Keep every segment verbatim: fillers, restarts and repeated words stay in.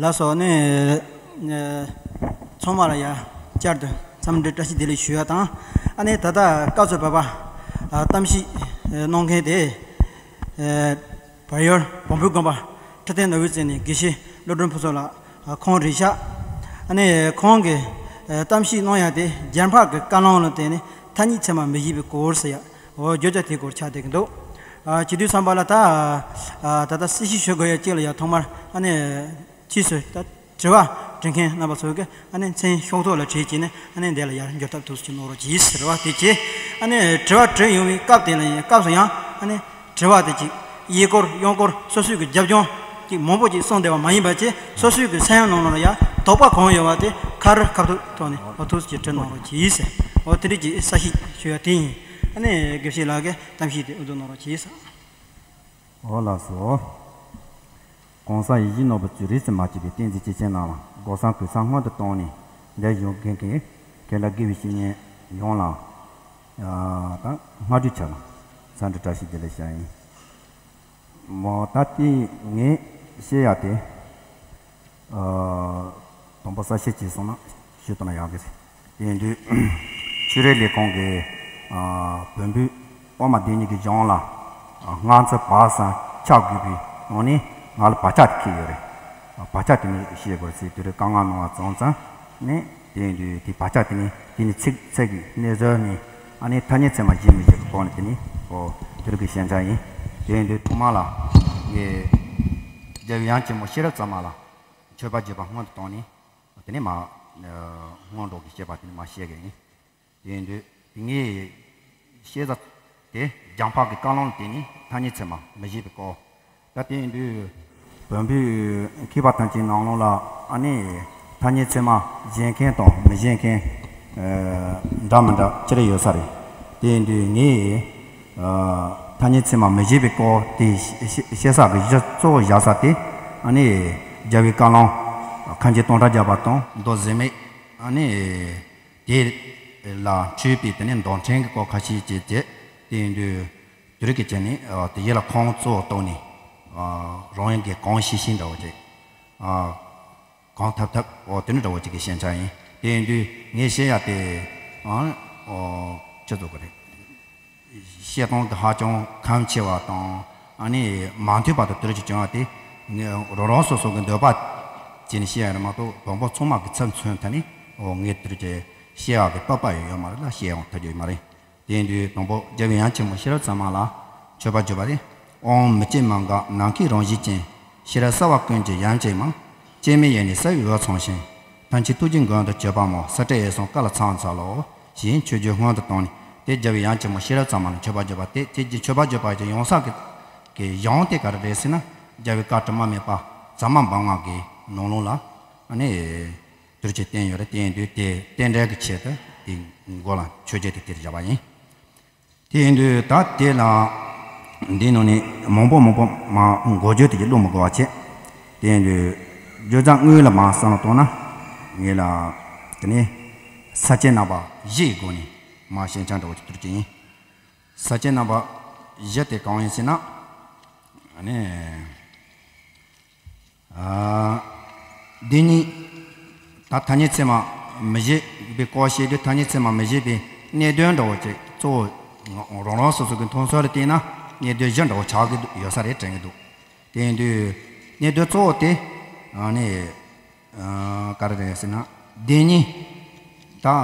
ལགས་སོ། ཨ་ནི་ཚང་མ་ལ་ཡ་བསྐྱར་དུ་འཚམས་འདྲི་བཀྲ་ཤིས་བདེ་ལེགས་ཞུ་ཡ་དང་། ཨ་ནི་ད་ལྟ་སྐབས་སུ་བབ་པ་གཏམ་བཤད་གནང་མཁན་དེ་བལ་ཡུལ་བོན་པོའི་དགོན་པ་ཁྲི་སྟེང་ནོར་བུའི་རྩེ་ནས་དགེ་བཤེས་བློ་གྲོས་ཕུན་ཚོགས་ལགས། ཁོང་རེད་ཤག་ཨ་ནི་ཁོང་གིས་གཏམ་བཤད་གནང་ཡ་དེ་རྒྱ་འཕགས་ཀྱི་བཀའ་བློན་ལ་བརྟེན་ནས་མཐའ་གཉིས་ཚད་མ་མི་བཞེད་པའི་སྐོར་ཟེར་ཡ། འོ་བརྗོད་བྱ་དེའི་སྐོར་ཆགས་བསྡད་ཀྱི་འདུག་ཨ་བྱེད་དུས་ཙམ་པ་ལ་ད་ཨ་ད་ལྟ་གསལ་བཤད་ཞུ་དགོས་ཡ་གཅིག་ལ་ཡ་ཐོག་མར་ཨ་ནི་ཕྱིས་སུ་ད་དྲི་བ་འདྲི་མཁན་རྣམ་པ་ཚོ་གིས་ཨ་ནི་མཚན་ཤོག་ཐོག་ལ་བྲིས་བྱས་ནས་ཨ་ནི་འདི་ལ་ཡར་འབྱོར་ཐབས་ཐུགས་སུ་གནང་རོགས་གྱིས་ཟེར་བ་དེ་བྱས། ཨ་ནི་དྲི་བ་དྲི་ཡོང་བའི་སྐབས་དེ་ལ་ཡང་སྐབས་སུ་ཡང་ཨ་ནི་དྲི་བ་དེ་ཅིག་གཡས་སྐོར་གཡོན་སྐོར་སོ་སོའི་གི་རྒྱབ་ལྗོངས་ཅིག་མང་པོ་ཅིག་གསུངས་བསྡད་པ་མ་ཡིན་པ་བྱས། སོ་སོའི་གི་ས་ཡོམ་ནང་ལ་ཡང་དོགས་པ་གང་ཡོད་པ་དེ་ཁ་རི་ཁ་ཐུག་ཐོག་ནས་འོ་ཐུགས་སུ་དྲི་གནང་རོགས་གྱིས་ཟེར། འོ་དེ་འདྲ་ཅིག་གསལ་བཤད་ཞུ་ཡ་དེ་ཡིན། ཨ་ནི་དགེ་བཤེས་ལགས་ཀྱིས་གཏམ་བཤད་དེ་དབུ་འཛུགས་གནང་རོགས་གྱིས་ཟེར། འོ་ལགས་སོ། གོང་ས་ཡིད་བཞིན་ནོར་བུ་གཙོས་རིས་སུ་མ་ཆད་པའི་བསྟན་འཛིན་སྐྱེས་ཆེན་རྣམས་ལ་སྒོ་བསམ་གོས་བསམ་སྔོན་དུ་བཏང་ནས་འདིར་བཞུགས་མཁན་གྱི་དགེ་ལ་དགེ་བའི་བཤེས་གཉེན་ཡོངས་ལ་ད་སྔ་དྲོའི་ཆ་ལ་འཚམས་འདྲི་བཀྲ་ཤིས་བདེ་ལེགས་ཞུ་ཡ་ཡིན། མོ་ད་ལྟའི་ངས་བཤད་ཡ་དེ། ཨ། དང་པོ་གསལ་བཤད་བྱས་སོང་ན་ཞུས་བཏང་ན་ཡག་གི་རེད། དེ་ཡིན་དུས་ཆོས་རིག་ལས་ཁུངས་ཀྱིས་ཨ་བོན་པོའི་དབུ་མ་སྡེ་གཉིས་ཀྱི་གཞུང་ལ་ཨ་སྔགས་འཚོལ་བག་ཟོན་ཆ་དགོས་པའི་ནང་ནས་ང་ལ་བག་ཆགས་དེ་འཁྱེར་ཡོད་རེད། ཨ་བག་ཆགས་དེ་ནས་བཤད་དགོས་ཟེར་དུས་རེ་དཀའ་ངལ་གནང་བ་ཙམ་ཙམ་ནས། དེ་ཡིན་དུས་དེ་བག་ཆགས་དེ་ནི་དེ་ནི་ཚིག་ཚིག་གི་གནས་ཚུལ་ནི་ཨ་ནི་ཐ་སྙད་ཚད་མ་བཞེད་མི་བཞེད་ཀྱི་སྐོར་ནི་དེ་ནི་ཨོ་དེ་རིགས་ཀྱི་ཞན་ཆ་ཡིན། དེ་ཡིན་དུས་ཐོག་མ་ལ་ངས་རྒྱལ་བའི་དབྱངས་ཅན་མ་ཤེས་རབ་གཙང་མ་ལ་མཆོད་པ་བརྗོད་པ་སྔོན་དུ་བཏང་ནས་དེ་ནི་མ་སྔོན་འགྲོ་གི་བཤད་པ་དེ་ནི་མ་བཤད་གི་ཡིན། དེ་ཡིན་དུས་ངས་བཤད་ས་དེ་རྒྱ་འཕགས་ཀྱི་བཀའ་བློན་དེ་ནི་ཐ་སྙད་ཚད་མ་མི་བཞེད་པའི་སྐོར། ད་དེ་ཡིན་དུས་བོན་པོའི་མཁས་པ་ཐམས་ཅད་ནང་ལོགས་ལ་ཨ་ནི་ཐ་སྙད་ཚད་མ་བཞེད་མཁན་དང་མི་བཞེད་མཁན་འདྲ་མི་འདྲ་ཅི་རིགས་ཡོད་ས་རེད། དེ་ཡིན་དུས་ངས་ཐ་སྙད་ཚད་མ་མི་བཞེད་པའི་སྐོར་དེ་བཤད་ས་གི་གཞི་གཙོ་བོ་བཞག་ས་དེ་ཨ་ནི་རྒྱལ་བའི་བཀའ་བློན་ཁམས་ཆེན་སྟོང་ཕྲག་བརྒྱ་པ་དང་མདོ་ཟེར་མེད་ཨ་ནི་དེ་ལ་འཁྲུལ་པའི་དེ་ནས་མདོ་ཕྲན་གྱི་སྐོར་ཁ་ཤས་བྱས་རྗེས་དེ་ཡིན་དུས། དེ་རིགས་ཀྱི་ཆ་ནས་ཨ་དེ་ཡིད་ལ་ཁོང་གཙོ་བོ་གཏོགས་ནས་ཨ་རང་ཡིན་གྱི་གང་ཤེས་ཤིང་འདྲ་བོ་ཅིག་ཨ་གང་ཐབས་ཐབས་འོ་དེ་འདྲ་བོ་ཅིག་གི་ཞན་ཆ་ཡིན། དེ་ཡིན་དུས་ངས་བཤད་ཡ་དེ་ཨ་འོ་ཅི་ཚོ་གི་རེད། བཤད་སྟངས་དེ་ཧ་ཅང་ཁམས་ཆེ་བ་དང་ཨ་ནི་མ་མཐུན་པ་དང་དེ་རིགས་ཀྱི་བྱུང་བ་དེ་ངས་རང་རང་སོ་སོ་གི་འདོད་པ་བྱས་ནས་བཤད་ཡ་རེད་མ་གཏོགས་བོན་པོ་ཚང་མ་གི་ཚབ་མཚོན་ཐ་ནི་འོ་ངས་དེ་རིགས་ཀྱི་བཤད་ཡ་གི་སྤོབས་པ་ཡོད་ཡོད་མ་རེད་ལ་བཤད་ཡང་ཐུབ་ཀྱི་ཡོད་མ་རེད། དེ་ཡིན་དུས་དང་པོ་རྒྱལ་བའི་དབྱངས་ཅན་མ་ཤེས་རབ་གཙང་མ་ལ་མཆོད་པ་བརྗོད་པ་སྟེ། ཨོཾ་མི་སྐྱེ་མི་འགག་ནམ་མཁའི་རང་བཞིན་ཅན། ཤེས་རབ་གསལ་བ་ཀུན་གྱི་ཡང་གཅིག་མ། སྐྱེ་མེད་ཡེ་ནས་གསལ་བའི་འོད་ཚང་ཞིང་། ཐམས་ཅད་ཐུགས་རྗེའི་མགོན་དུ་གྱུར་པ་སྨོ། སྲིད་མཐའི་འོད་སྲུང་བཀའ་ལ་ཚང་འཚལ་ལོ། ཞེས་མཆོད་བརྗོད་སྔོན་དུ་བཏང་ནས་དེ་རྒྱལ་བའི་དབྱངས་ཅན་མ་ཤེས་རབ་གཙང་མ་ལ་མཆོད་པ་བརྗོད་པ་སྟེ། དེ་རྗེས་མཆོད་པ་བརྗོད་པ་ཀྱི་ཡོང་ས་གི་གཞུང་དེ་ག་རེ་རེད་ཟེར་ན། རྒྱལ་བའི་བཀའ་དྲི་མ་མེད་པ་ཟབ་མོ་འབུམ་ལྔ་གི་ནང་ལོགས་ལ་ཨ་ནི། དུར་གྱི་བསྟན་ཡོད་རེད། དེ་ཡིན་དུས་དེ་རྟེན་འབྲེལ་གྱི་ཆེད་དུ་དེ་མགོ་ལ་མཆོད་བརྗོད་དེ་དེར་བཞག་པ་ཡིན། དེ་ཡིན་དུས་ད་དེ་ལ་འདི་ནང་ནས་མང་པོ་མང་པོ་མ་འགོ་བརྗོད་དེ་ཀློག་མི་དགོས་པ་བྱས། དེ་ཡིན་དུས་བརྗོད་བྱ་དངོས་ལ་མ་བསམ་བློ་གཏོང་ན་ངེད་ལ་དེ་ནས་ས་བཅད་རྣམ་པ་བཞི་ཡི་སྒོ་ནས་མ་ཞན་ཆ་འདྲ་བོ་ཅིག་དུར་གྱི་ཡིན། ས་བཅད་རྣམ་པ་བཞི་དེ་གང་ཡིན་ཟེར་ན། ཨ་ནི། ཨ། འདི་གཉིས། ད་ཐ་སྙད་ཚད་མ་མི་བཞེད་པའི་སྐོར་བཤད་དུས་ཐ་སྙད་ཚད་མ་མི་བཞེད་པའི་གནད་དོན་འདྲ་བོ་ཅིག་གཙོ་བོ་རང་རང་སོ་སོ་གི་མཐོང་ཚུལ་ལ་བལྟས་ན་གནད་དོན་བཞི་འདྲ་བོ་ཆགས་ཀྱི་འདུག་ཡོད་ས་རེད་དྲན་གྱི་འདུག་དེ་ཡིན་དུས་གནད་དོན་གཙོ་བོ་དེ་ཨ་ནི་ཨ་ག་རེ་རེད་ཟེར་ན་འདི་གཉིས་ད་ཨ་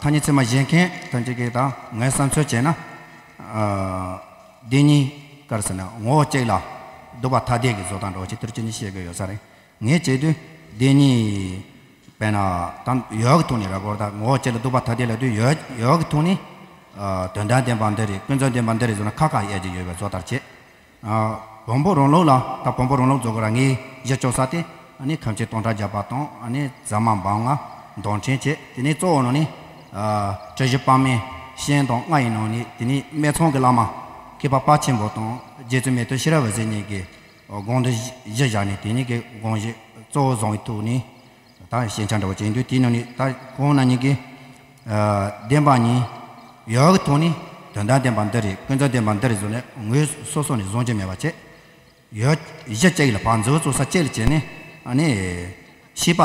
ཐ་སྙད་ཚད་མ་བཞེད་མཁན་ཐམས་ཅད་ཀྱིས་ད་ངའི་བསམ་ཚུལ་བྱས་ན་ཨ་འདི་གཉིས་ག་རེ་ཟེར་ན་ངོ་བོ་གཅིག་ལ་ལྡོག་པ་ཐ་དད་ཀྱི་བཟོ་སྟངས་འདྲ་བོ་ཅིག་དེར་ཅི་ནས་བཤད་དགོས་ཡོད་ས་རེད། ངས་བྱས་དུས་འདི་གཉིས་དཔེར་ན་ད་ཡོད་ཀྱི་ཐོག་ནས་ར་གོ་ད་ངོ་བོ་གཅིག་ལ་ལྡོག་པ་ཐ་དད་ལབ་དུས་ཡོད་ཡོད་ཀྱི་ཐོག་ནས་ཨ་དོན་དམ་བདེན་པ་འདི་རེད། ཀུན་རྫོབ་བདེན་པ་འདི་རེད་ཟེར་ན་ཁ་ཁ་དབྱེ་གི་ཡོད་པའི་བཟོ་ལྟར་བྱས། ཨ་བོན་པོ་རང་ལུགས་ལ་ད་བོན་པོ་རང་ལུགས་བཟོ་དགོས་ར་ངས་གཞི་བཅོལ་ས་དེ་ཨ་ནི་ཁམས་ཆེན་སྟོང་ཕྲག་བརྒྱ་པ་དང་ཨ་ནི་ཟབ་མོ་འབུམ་ལྔ་མདོ་ཕྲན་བྱས། དེ་ནས་གཙོ་བོ་ནང་ནས་ཨ་གྲུ་བཞི་དཔག་མེད་ཤིང་དང་རྔ་ཡི་ནང་ནས་དེ་ནས་སྨད་འཚོང་གི་བླ་མ་མཁས་པ་དཔལ་ཆེན་པོ་དང་རྗེ་བཙུན་མེ་ཏོག་ཤེས་རབ་འོད་ཟེར་གཉིས་ཀྱིས་དགོངས་དོན་བཞི་བཞག་ནས་དེ་གཉིས་ཀྱི་དགོངས་གཞི་གཙོ་བོ་བཟུང་བའི་ཐོག་ནས། ད་ཞན་ཆ་འདྲ་བོ་ཅིག་ཡིན་དུས་དེའི་ནང་ནས་ད་ཁོང་རྣམ་གཉིས་ཀྱིས་ཨ་བདེན་པ་གཉིས་ཡོད་ཀྱི་ཐོག་ནས་དོན་དམ་བདེན་པ་འདི་རེད། ཀུན་རྫོབ་བདེན་པ་འདི་རེད་ཟེར་ནས་ངོས་སོ་སོ་ནས་བཟུང་རྒྱུ་མེད་པ་བྱས། ཡོད་གཞི་གཅིག་ལ་ཕར་མཛུབ་བཙུགས་ས་གཅིག་ལ་བྱས་ནས་ ཨ་ནི། ཤེས་པ།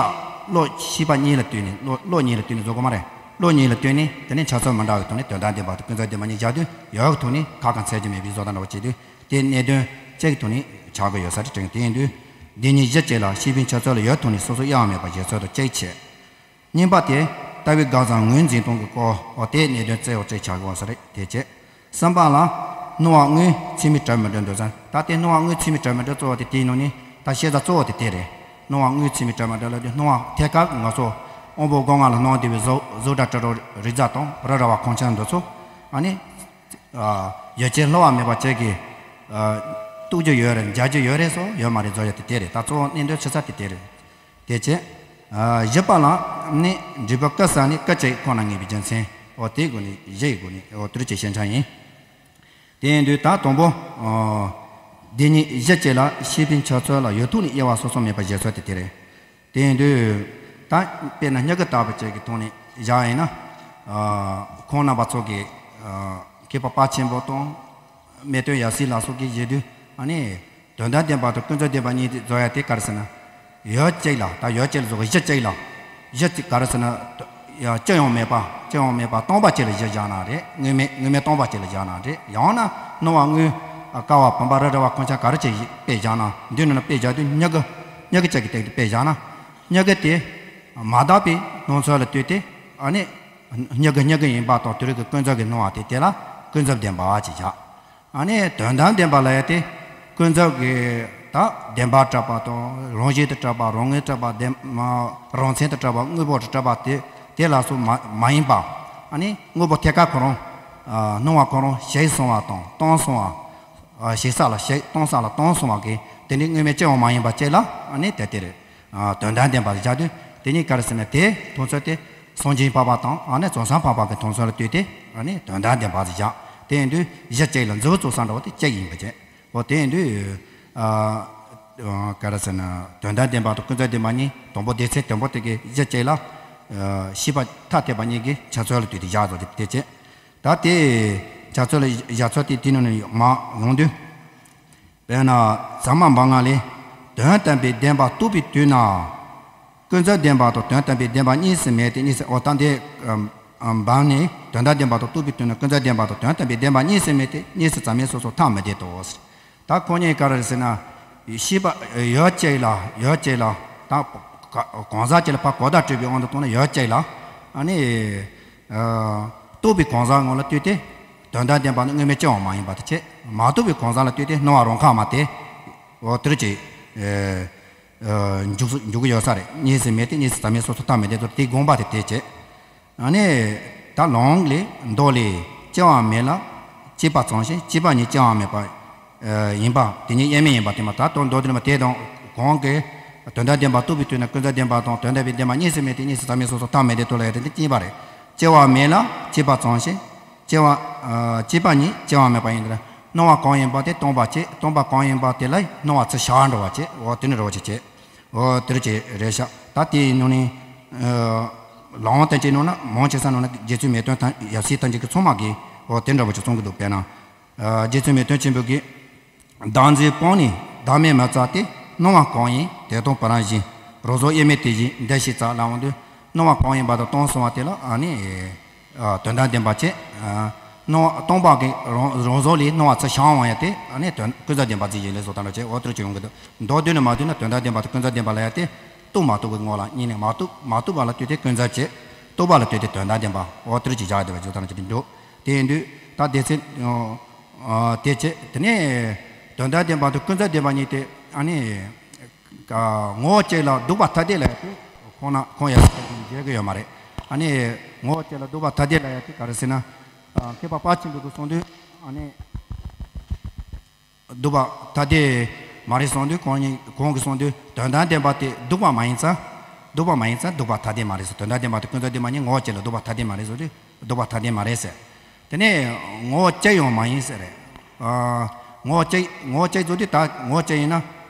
བློ་ཤེས་པ་གཉིས་ལ་ལྟོས་ནས་བློ་བློ་གཉིས་ལ་ལྟོས་ནས་བཟོ་དགོས་མ་རེད། བློ་གཉིས་ལ་ལྟོས་ནས་དེ་ནས་འཆར་ཚུལ་མི་འདྲ་བའི་ཐོག་ནས་དོན་དམ་བདེན་པ་དང་ཀུན་རྫོབ་བདེན་པ་གཉིས་བཞག་དུས་ཡོད་ཐོག་ནས་ཁ་གང་འཚལ་རྒྱུ་མེད་པའི་བཟོ་ལྟ་འདྲ་བ་བྱེད་དུས་དེ་གནད་དོན་གཅིག་གི་ཐོག་ནས་ཆགས་ཀྱི་ཡོད་ས་རེད་དྲན། དེ་ཡིན་དུས་འདི་གཉིས་གཞི་གཅིག་ལ་ཤེས་པའི་འཆར་ཚུལ་ལ་ཡོད་ཐོག་ནས་སོ་སོ་དབྱེ་བ་མེད་པར་བཞེད་ཚུལ་དང་གཅིག་བྱས། གཉིས་པ་དེ། ལྟ་བའི་དགག་བྱ་ངོས་འཛིན་སྟངས་ཀྱི་སྐོར་འོ་དེ་གནད་དོན་གཙོ་བོ་གཅིག་ཆགས་དགོས་ས་རེད་དེ་བྱས། གསུམ་པ་ལ། སྣང་བ་དངོས་ཚད་མའི་གྲུབ་མི་གྲུབ་འདུག་ཟེར། ད་དེ་སྣང་བ་དངོས་ཚད་མའི་གྲུབ་མི་གྲུབ་གཙོ་བོ་དེ་དེའི་ནང་ནས་ད་ཤེས་བྱ་གཙོ་བོ་དེ་དེ་རེད། སྣང་བ་དངོས་ཚད་མའི་གྲུབ་མི་གྲུབ་ལབ་དུས་སྣང་བ་ཐད་ཀར་ང་ཚོ་དབང་པོ་སྒོ་ལྔ་ལ་སྣང་བདེ་བའི་གཟུགས་གཟུགས་སྒྲ་དྲི་རོ་རེག་བྱ་དང་རི་ར་བ་ཁོང་ཆ་འདི་ཚོ། ཨ་ནི། ཡུལ་ཅན་བསླུ་བ་མེད་པ་བཅས་ཀྱིས། རྟོགས་རྒྱུ་ཡོད་རེད། མཇལ་རྒྱུ་ཡོད་རེད་སོགས་ཡོད་མ་རེད་བཟོ་ཡ་དེ་དེ་རེད། ད་གཙོ་བོ་གནད་དོན་ཆེ་ས་དེ་དེ་རེད། དེ་བྱས། ཨ། བཞི་པ་ལ་ནི་འབྲས་བུ་སྐུ་གསལ་ནི་སྐུ་གཅིག་ཁོ་ན་ངེས་པའི་རྒྱུ་མཚན། འོ་དེའི་སྒོ་ནས་བཞི་ཡི་སྒོ་ནས་འོ་དེ་རུ་ཅིག་ཞིབ་ཆ་ཡིན། དེ་ཡིན་དུས་ད་དང་པོ། ཨ། འདི་ཉིད་གཞི་གཅིག་ལ་ཤེས་པའི་འཆར་ཚུལ་ལ་ཡོད་ཐོག་ནས་དབྱེ་བ་སོ་སོ་མེད་པར་བཞེད་ཚུལ་དེ་དེ་རེད། དེ་ཡིན་དུས། ད་དཔེར་ན་སྙིང་གི་ལྟ་བུ་བཅས་ཀྱི་ཐོག་ནས་བཞག་ཡིན་ན། ཨ། ཁོང་རྣམ་པ་ཚོ་གིས། ཨ། མཁས་པ་དཔལ་ཆེན་པོ་དང་། སྨེ་སྟོན་ཡབ་སྲས་ལ་སོགས་ཀྱིས་བཞེད་དུས་ཨ་ནི། དོན་དམ་བདེན་པ་དང་ཀུན་རྫོབ་བདེན་པ་གཉིས་དེ་བཟོ་ཡ་དེ་ག་རེ་ཟེར་ན། ཡུལ་གཅིག་ལ་ད་ཡུལ་གཅིག་ལ་བཟོ་གི་གཞི་གཅིག་ལ། གཞི་གཅིག་ག་རེ་ཟེར་ན། ཡང་ཅི་ཡང་མེད་པ་ཅི་ཡང་མེད་པ་སྟོང་པ་གཅིག་ལ་གཞི་བཞག་ན་རེད། དངོས་མེད་དངོས་མེད་སྟོང་པ་གཅིག་ལ་བཞག་ན་རེད། ཡང་ན་སྣང་བ་དངོས། ཀ་བ་བུམ་པ་རི་ར་བ་ཁོང་ཆ་ག་རེ་བྱས་དཔེ་བཞག་ན་འདི་ནང་ན་དཔེ་བཞག་དུས་མྱུ་གུ། མྱུ་གུ་གཅིག་གི་སྟེང་དུ་དཔེ་བཞག་ན། མྱུ་གུ་དེ། མ་དག་པའི་སྣང་ཚུལ་ལ་ལྟོས་ཏེ། ཨ་ནི། མྱུ་གུ་མྱུ་གུ་ཡིན་པ་དང་དེ་རིགས་ཀྱི་ཀུན་རྫོབ་ཀྱི་སྣང་བ་དེ་དེ་ལ་ཀུན་རྫོབ་བདེན་པ་ཅེས་བྱ། ཨ་ནི་དོན་དམ་བདེན་པ་ལ་ཡ་དེ། ཀུན་རྫོབ་ཀྱི་ད་བདེན་པར་གྲུབ་པ་དང་རང་བཞིན་དུ་གྲུབ་པ་རང་ངོས་གྲུབ་པ་བདེན་མ་རང་མཚན་དུ་གྲུབ་པ་དངོས་པོ་དུ་གྲུབ་པ་དེ་དེ་ལ་སོགས་མ་མ་ཡིན་པ། ཨ་ནི་དངོས་པོ་ཐད་ཀར་ཁོ་རང་། ཨ། སྣང་བ་ཁོ་རང་ཞིག་སོང་བ་དང་སྟོང་སོང་བ། ཨ། ཞིག་ས་ལ་ཞིག་སྟོང་ས་ལ་སྟོང་སོང་བ་གི་དེ་འདྲའི་དངོས་མེད་ཅི་ཡང་མ་ཡིན་པ་བཅས་ལ་ཨ་ནི་དེ་དེ་རེད། ཨ། དོན་དམ་བདེན་པ་ཟེར་བཞག་དུས་དེ་ཉིད་ག་རེ་ཟེར་ན་དེ་མཐོང་ཚུལ་དེ་སངས་རྒྱས་འཕགས་པ་དང་ཨ་ནི་བྱང་སེམས་འཕགས་པ་གི་མཐོང་ཚུལ་ལ་ལྟོས་ཏེ་ཨ་ནི་དོན་དམ་བདེན་པ་ཟེར་བཞག་དེ་ཡིན་དུས་གཞི་གཅིག་ལ་མཛུབ་བཙུགས་ས་འདྲ་བོ་དེ་གཅིག་ཡིན་པ་བྱས། འོ་དེ་ཡིན་དུས། ཨ། ག་རེ་ཟེར་ན་དོན་དམ་བདེན་པ་དང་ཀུན་རྫོབ་བདེན་པ་གཉིས་དང་པོ་སྡེ་ཚན་དང་པོ་དེ་གའི་གཞི་གཅིག་ལ། ཨ། ཤེས་པ་ཐ་དད་པ་གཉིས་ཀྱི་འཆར་ཚུལ་ལ་ལྟོས་ཏེ་བཞག་ཚུལ་དེ་བྱས། ད་དེ་འཆར་ཚུལ་ལ་བཞག་ཚུལ་དེ་དེ་ནང་ནས་མར་ཡོང་དུས། དཔེར་ན་ཚད་མ་འབུམ་ལྔ་ལས། དོན་དམ་པའི་བདེན་པ་རྟོགས་པའི་དུས་ན། ཀུན་རྫོབ་བདེན་པ་དང་དོན་དམ་པའི་བདེན་པ་གཉིས་སུ་མེད་དེ་གཉིས་སུ། འོ་ད་འདི། ཨམ། འབུམ་ནི་དོན་དམ་བདེན་པ་དང་རྟོགས་པའི་དོན་ནི་ཀུན་རྫོབ་བདེན་པ་དང་དོན་དམ་པའི་བདེན་པ་གཉིས་སུ་མེད་དེ་གཉིས་སུ་ཟབ་མོས་སོ་སོར་ཐ་མི་དད་དོ། ད་ཁོ་གཉིས་ག་རེ་ཟེར་ན། ཤེས་པ་ཡུལ་གཅིག་ལ་ཡུལ་གཅིག་ལ་ད་གང་ཟག་གཅིག་ལ་ཕར་གོ་བརྡ་སྤྲད་པའི་དབང་དུ་བཏང་ན་ཡུལ་གཅིག་ལ་ཨ་ནི། རྟོགས་པའི་གང་ཟག་ངོ་ལ་ལྟོས་ཏེ། དོན་དམ་བདེན་པ་ནི་དངོས་མེད་ཅི་ཡང་མ་ཡིན་པ་དེ་བྱས། མ་རྟོགས་པའི་གང་ཟག་ལ་ལྟོས་ཏེ་སྣང་བ་རང་ཁ་མ་དེ། འོ་དེར་གྱི། འཇུག་འཇུག་གི་ཡོད་ས་རེད། གཉིས་སུ་མེད་དེ་གཉིས་སུ་ཟབ་མོས་སོ་སོར་ཐ་མི་དད་དོ། དེའི་དགོངས་པ་དེ་དེ་བྱས། ཨ་ནི། ད་ལུང་ལས་མདོ་ལས་སྐྱེ་བ་མེད་ལ་སྐྱེས་པ་ཙམ་ཞིག་སྐྱེས་པ་ཉིད་སྐྱེ་བ་མེད་པ་ཡིན་པ་དེ་ཉིད་དབྱེར་མེད་ཡིན་པ་དེ་མ་ད་དོན་མདོར་བསྡུས་ན་དེ་དང་གོང་གི་དོན་དམ་བདེན་པ་རྟོགས་པའི་དུས་ན་ཀུན་རྫོབ་བདེན་པ་དང་དོན་དམ་པའི་བདེན་པ་གཉིས་སུ་མེད་དེ་གཉིས་སུ་ཟབ་མོས་སོ་སོར་ཐ་མི་དད་དོ་ལབ་ཡ་དེ་འདི་གཅིག་པ་རེད། སྐྱེ་བ་མེད་ལ་སྐྱེས་པ་ཙམ་ཞིག་སྐྱེ་བ། ཨ། སྐྱེས་པ་ཉིད་སྐྱེ་བ་མེད་པ་ཡིན་ཏེ། སྣང་བ་གང་ཡིན་པ་དེ་སྟོང་པ་བྱས། སྟོང་པ་གང་ཡིན་པ་དེ་ལ་སྣང་བ་ཚུར་ཤར་འགྲོ་བ་བྱས། འོ་དེ་ནི་རོ་བྱེད་བྱེད། འོ་དེ་རུ་བྱེད་རེད་ཤག་ད་དེའི་ནང་ནས། ཨ། ལུང་བསྟན་གྱི་ནང་ན་མང་ཆེ་ས་ནང་ན་རྗེ་བཙུན་མེས་སྟོན་ཐམས་ཡབ་སྲས་ཐམས་ཅད་ཀྱི་ཚང་མ་གིས་འོ་དེ་འདྲ་བོ་ཅིག་གསུང་གི་འདུག་དཔེར་ན། ཨ། རྗེ་བཙུན་མེས་སྟོན་ཆེན་པོ་གིས། བདག་འཛིན་སྤངས་ནས་བདག་མེད་མི་བརྩམས་ཏེ། སྣང་བ་གང་ཡིན་དེ་དང་བུ་རམ་བཞིན། རང་བཟོ་དབྱེར་མེད་དེ་བཞིན་འདི་ཞེས་བརྩམས་ལབ་འོང་དུས། སྣང་བ་གང་ཡིན་པ་དང་སྟོང་སོང་བ་དེ་ལ་ཨ་ནི། ཨ། དོན་དམ་བདེན་པ་བྱས། ཨ། སྣང་བ་སྟོང་པ་གི་རང་རང་བཟོ་ལས་སྣང་བ་ཚུར་ཤར་འོང་ཡ་དེ་ཨ་ནི་དོན་ཀུན་རྫོབ་བདེན་པ་ཟེར་ཡིན་ལས་བཟོ་ལྟ་འདྲ་བྱས། འོ་དེར་གྱི་ཡོང་གི་འདུག་མདོར་བསྡུས་ནས་མ་བསྡུས་ན་དོན་དམ་བདེན་པ་དང་ཀུན་རྫོབ་བདེན་པ་ལབ་ཡ་དེ། རྟོགས་མ་རྟོགས་ཀྱི་ངོ་ལ་གཉིས་ནས་མ་རྟོགས་མ་རྟོགས་པ་ལ་ལྟོས་ཏེ་ཀུན་རྫོབ་བྱས། རྟོགས་པ་ལ་ལྟོས་ཏེ་དོན་དམ་བདེན་པ། འོ་དེར་གྱི་བཞག་ཡ་དེ་བ་བཟོ་ལྟ་འདྲ་བྱས་འདུག་དེ་ཡིན་དུས་ད་སྡེ་ཚན། ཨ། དེ་བྱས་དེ་ནས་དོན་དམ་བདེན་པ་དང་ཀུན་རྫོབ་བདེན་པ་གཉིས་དེ་ཨ་ནི། ཨ། ངོ་བོ་གཅིག་ལ་ལྡོག་པ་ཐ་དད་ལབ་ཡ་དེ་ཁོང་ན་ཁོང་ཡ་མཇལ་གི་ཡོད་མ་རེད། ཨ་ནི་ངོ་བོ་གཅིག་ལ་ལྡོག་པ་ཐ་དད་ལབ་ཡ་དེ་ག་རེ་ཟེར་ན། ཨ། མཁས་པ་དཔལ་ཆེན་པོ་གིས་གསུངས་དུས་ཨ་ནི། ལྡོག་པ་ཐ་དད་མ་རེད་གསུངས་དུས་ཁོང་གཉིས་ཁོང་གིས་གསུངས་དུས་དོན་དམ་བདེན་པ་དེ་ལྡོག་པ་མ་ཡིན་ཙང་། ལྡོག་པ་མ་ཡིན་ཙང་ལྡོག་པ་ཐ་དད་མ་རེད་ཟེར། དོན་དམ་བདེན་པ་དེ་ཀུན་རྫོབ་བདེན་པ་གཉིས་ངོ་བོ་གཅིག་ལ་ལྡོག་པ་ཐ་དད་མ་རེད་ཟེར་དུས་ལྡོག་པ་ཐ་དད་མ་རེད་ཟེར། དེ་ནས་ངོ་བོ་གཅིག་ཡང་མ་ཡིན་ཟེར་རེད། ཨ། ངོ་བོ་གཅིག་ངོ་བོ་གཅིག་བཟོ་དུས་ད་ངོ་བོ་གཅིག་ཡིན་ན་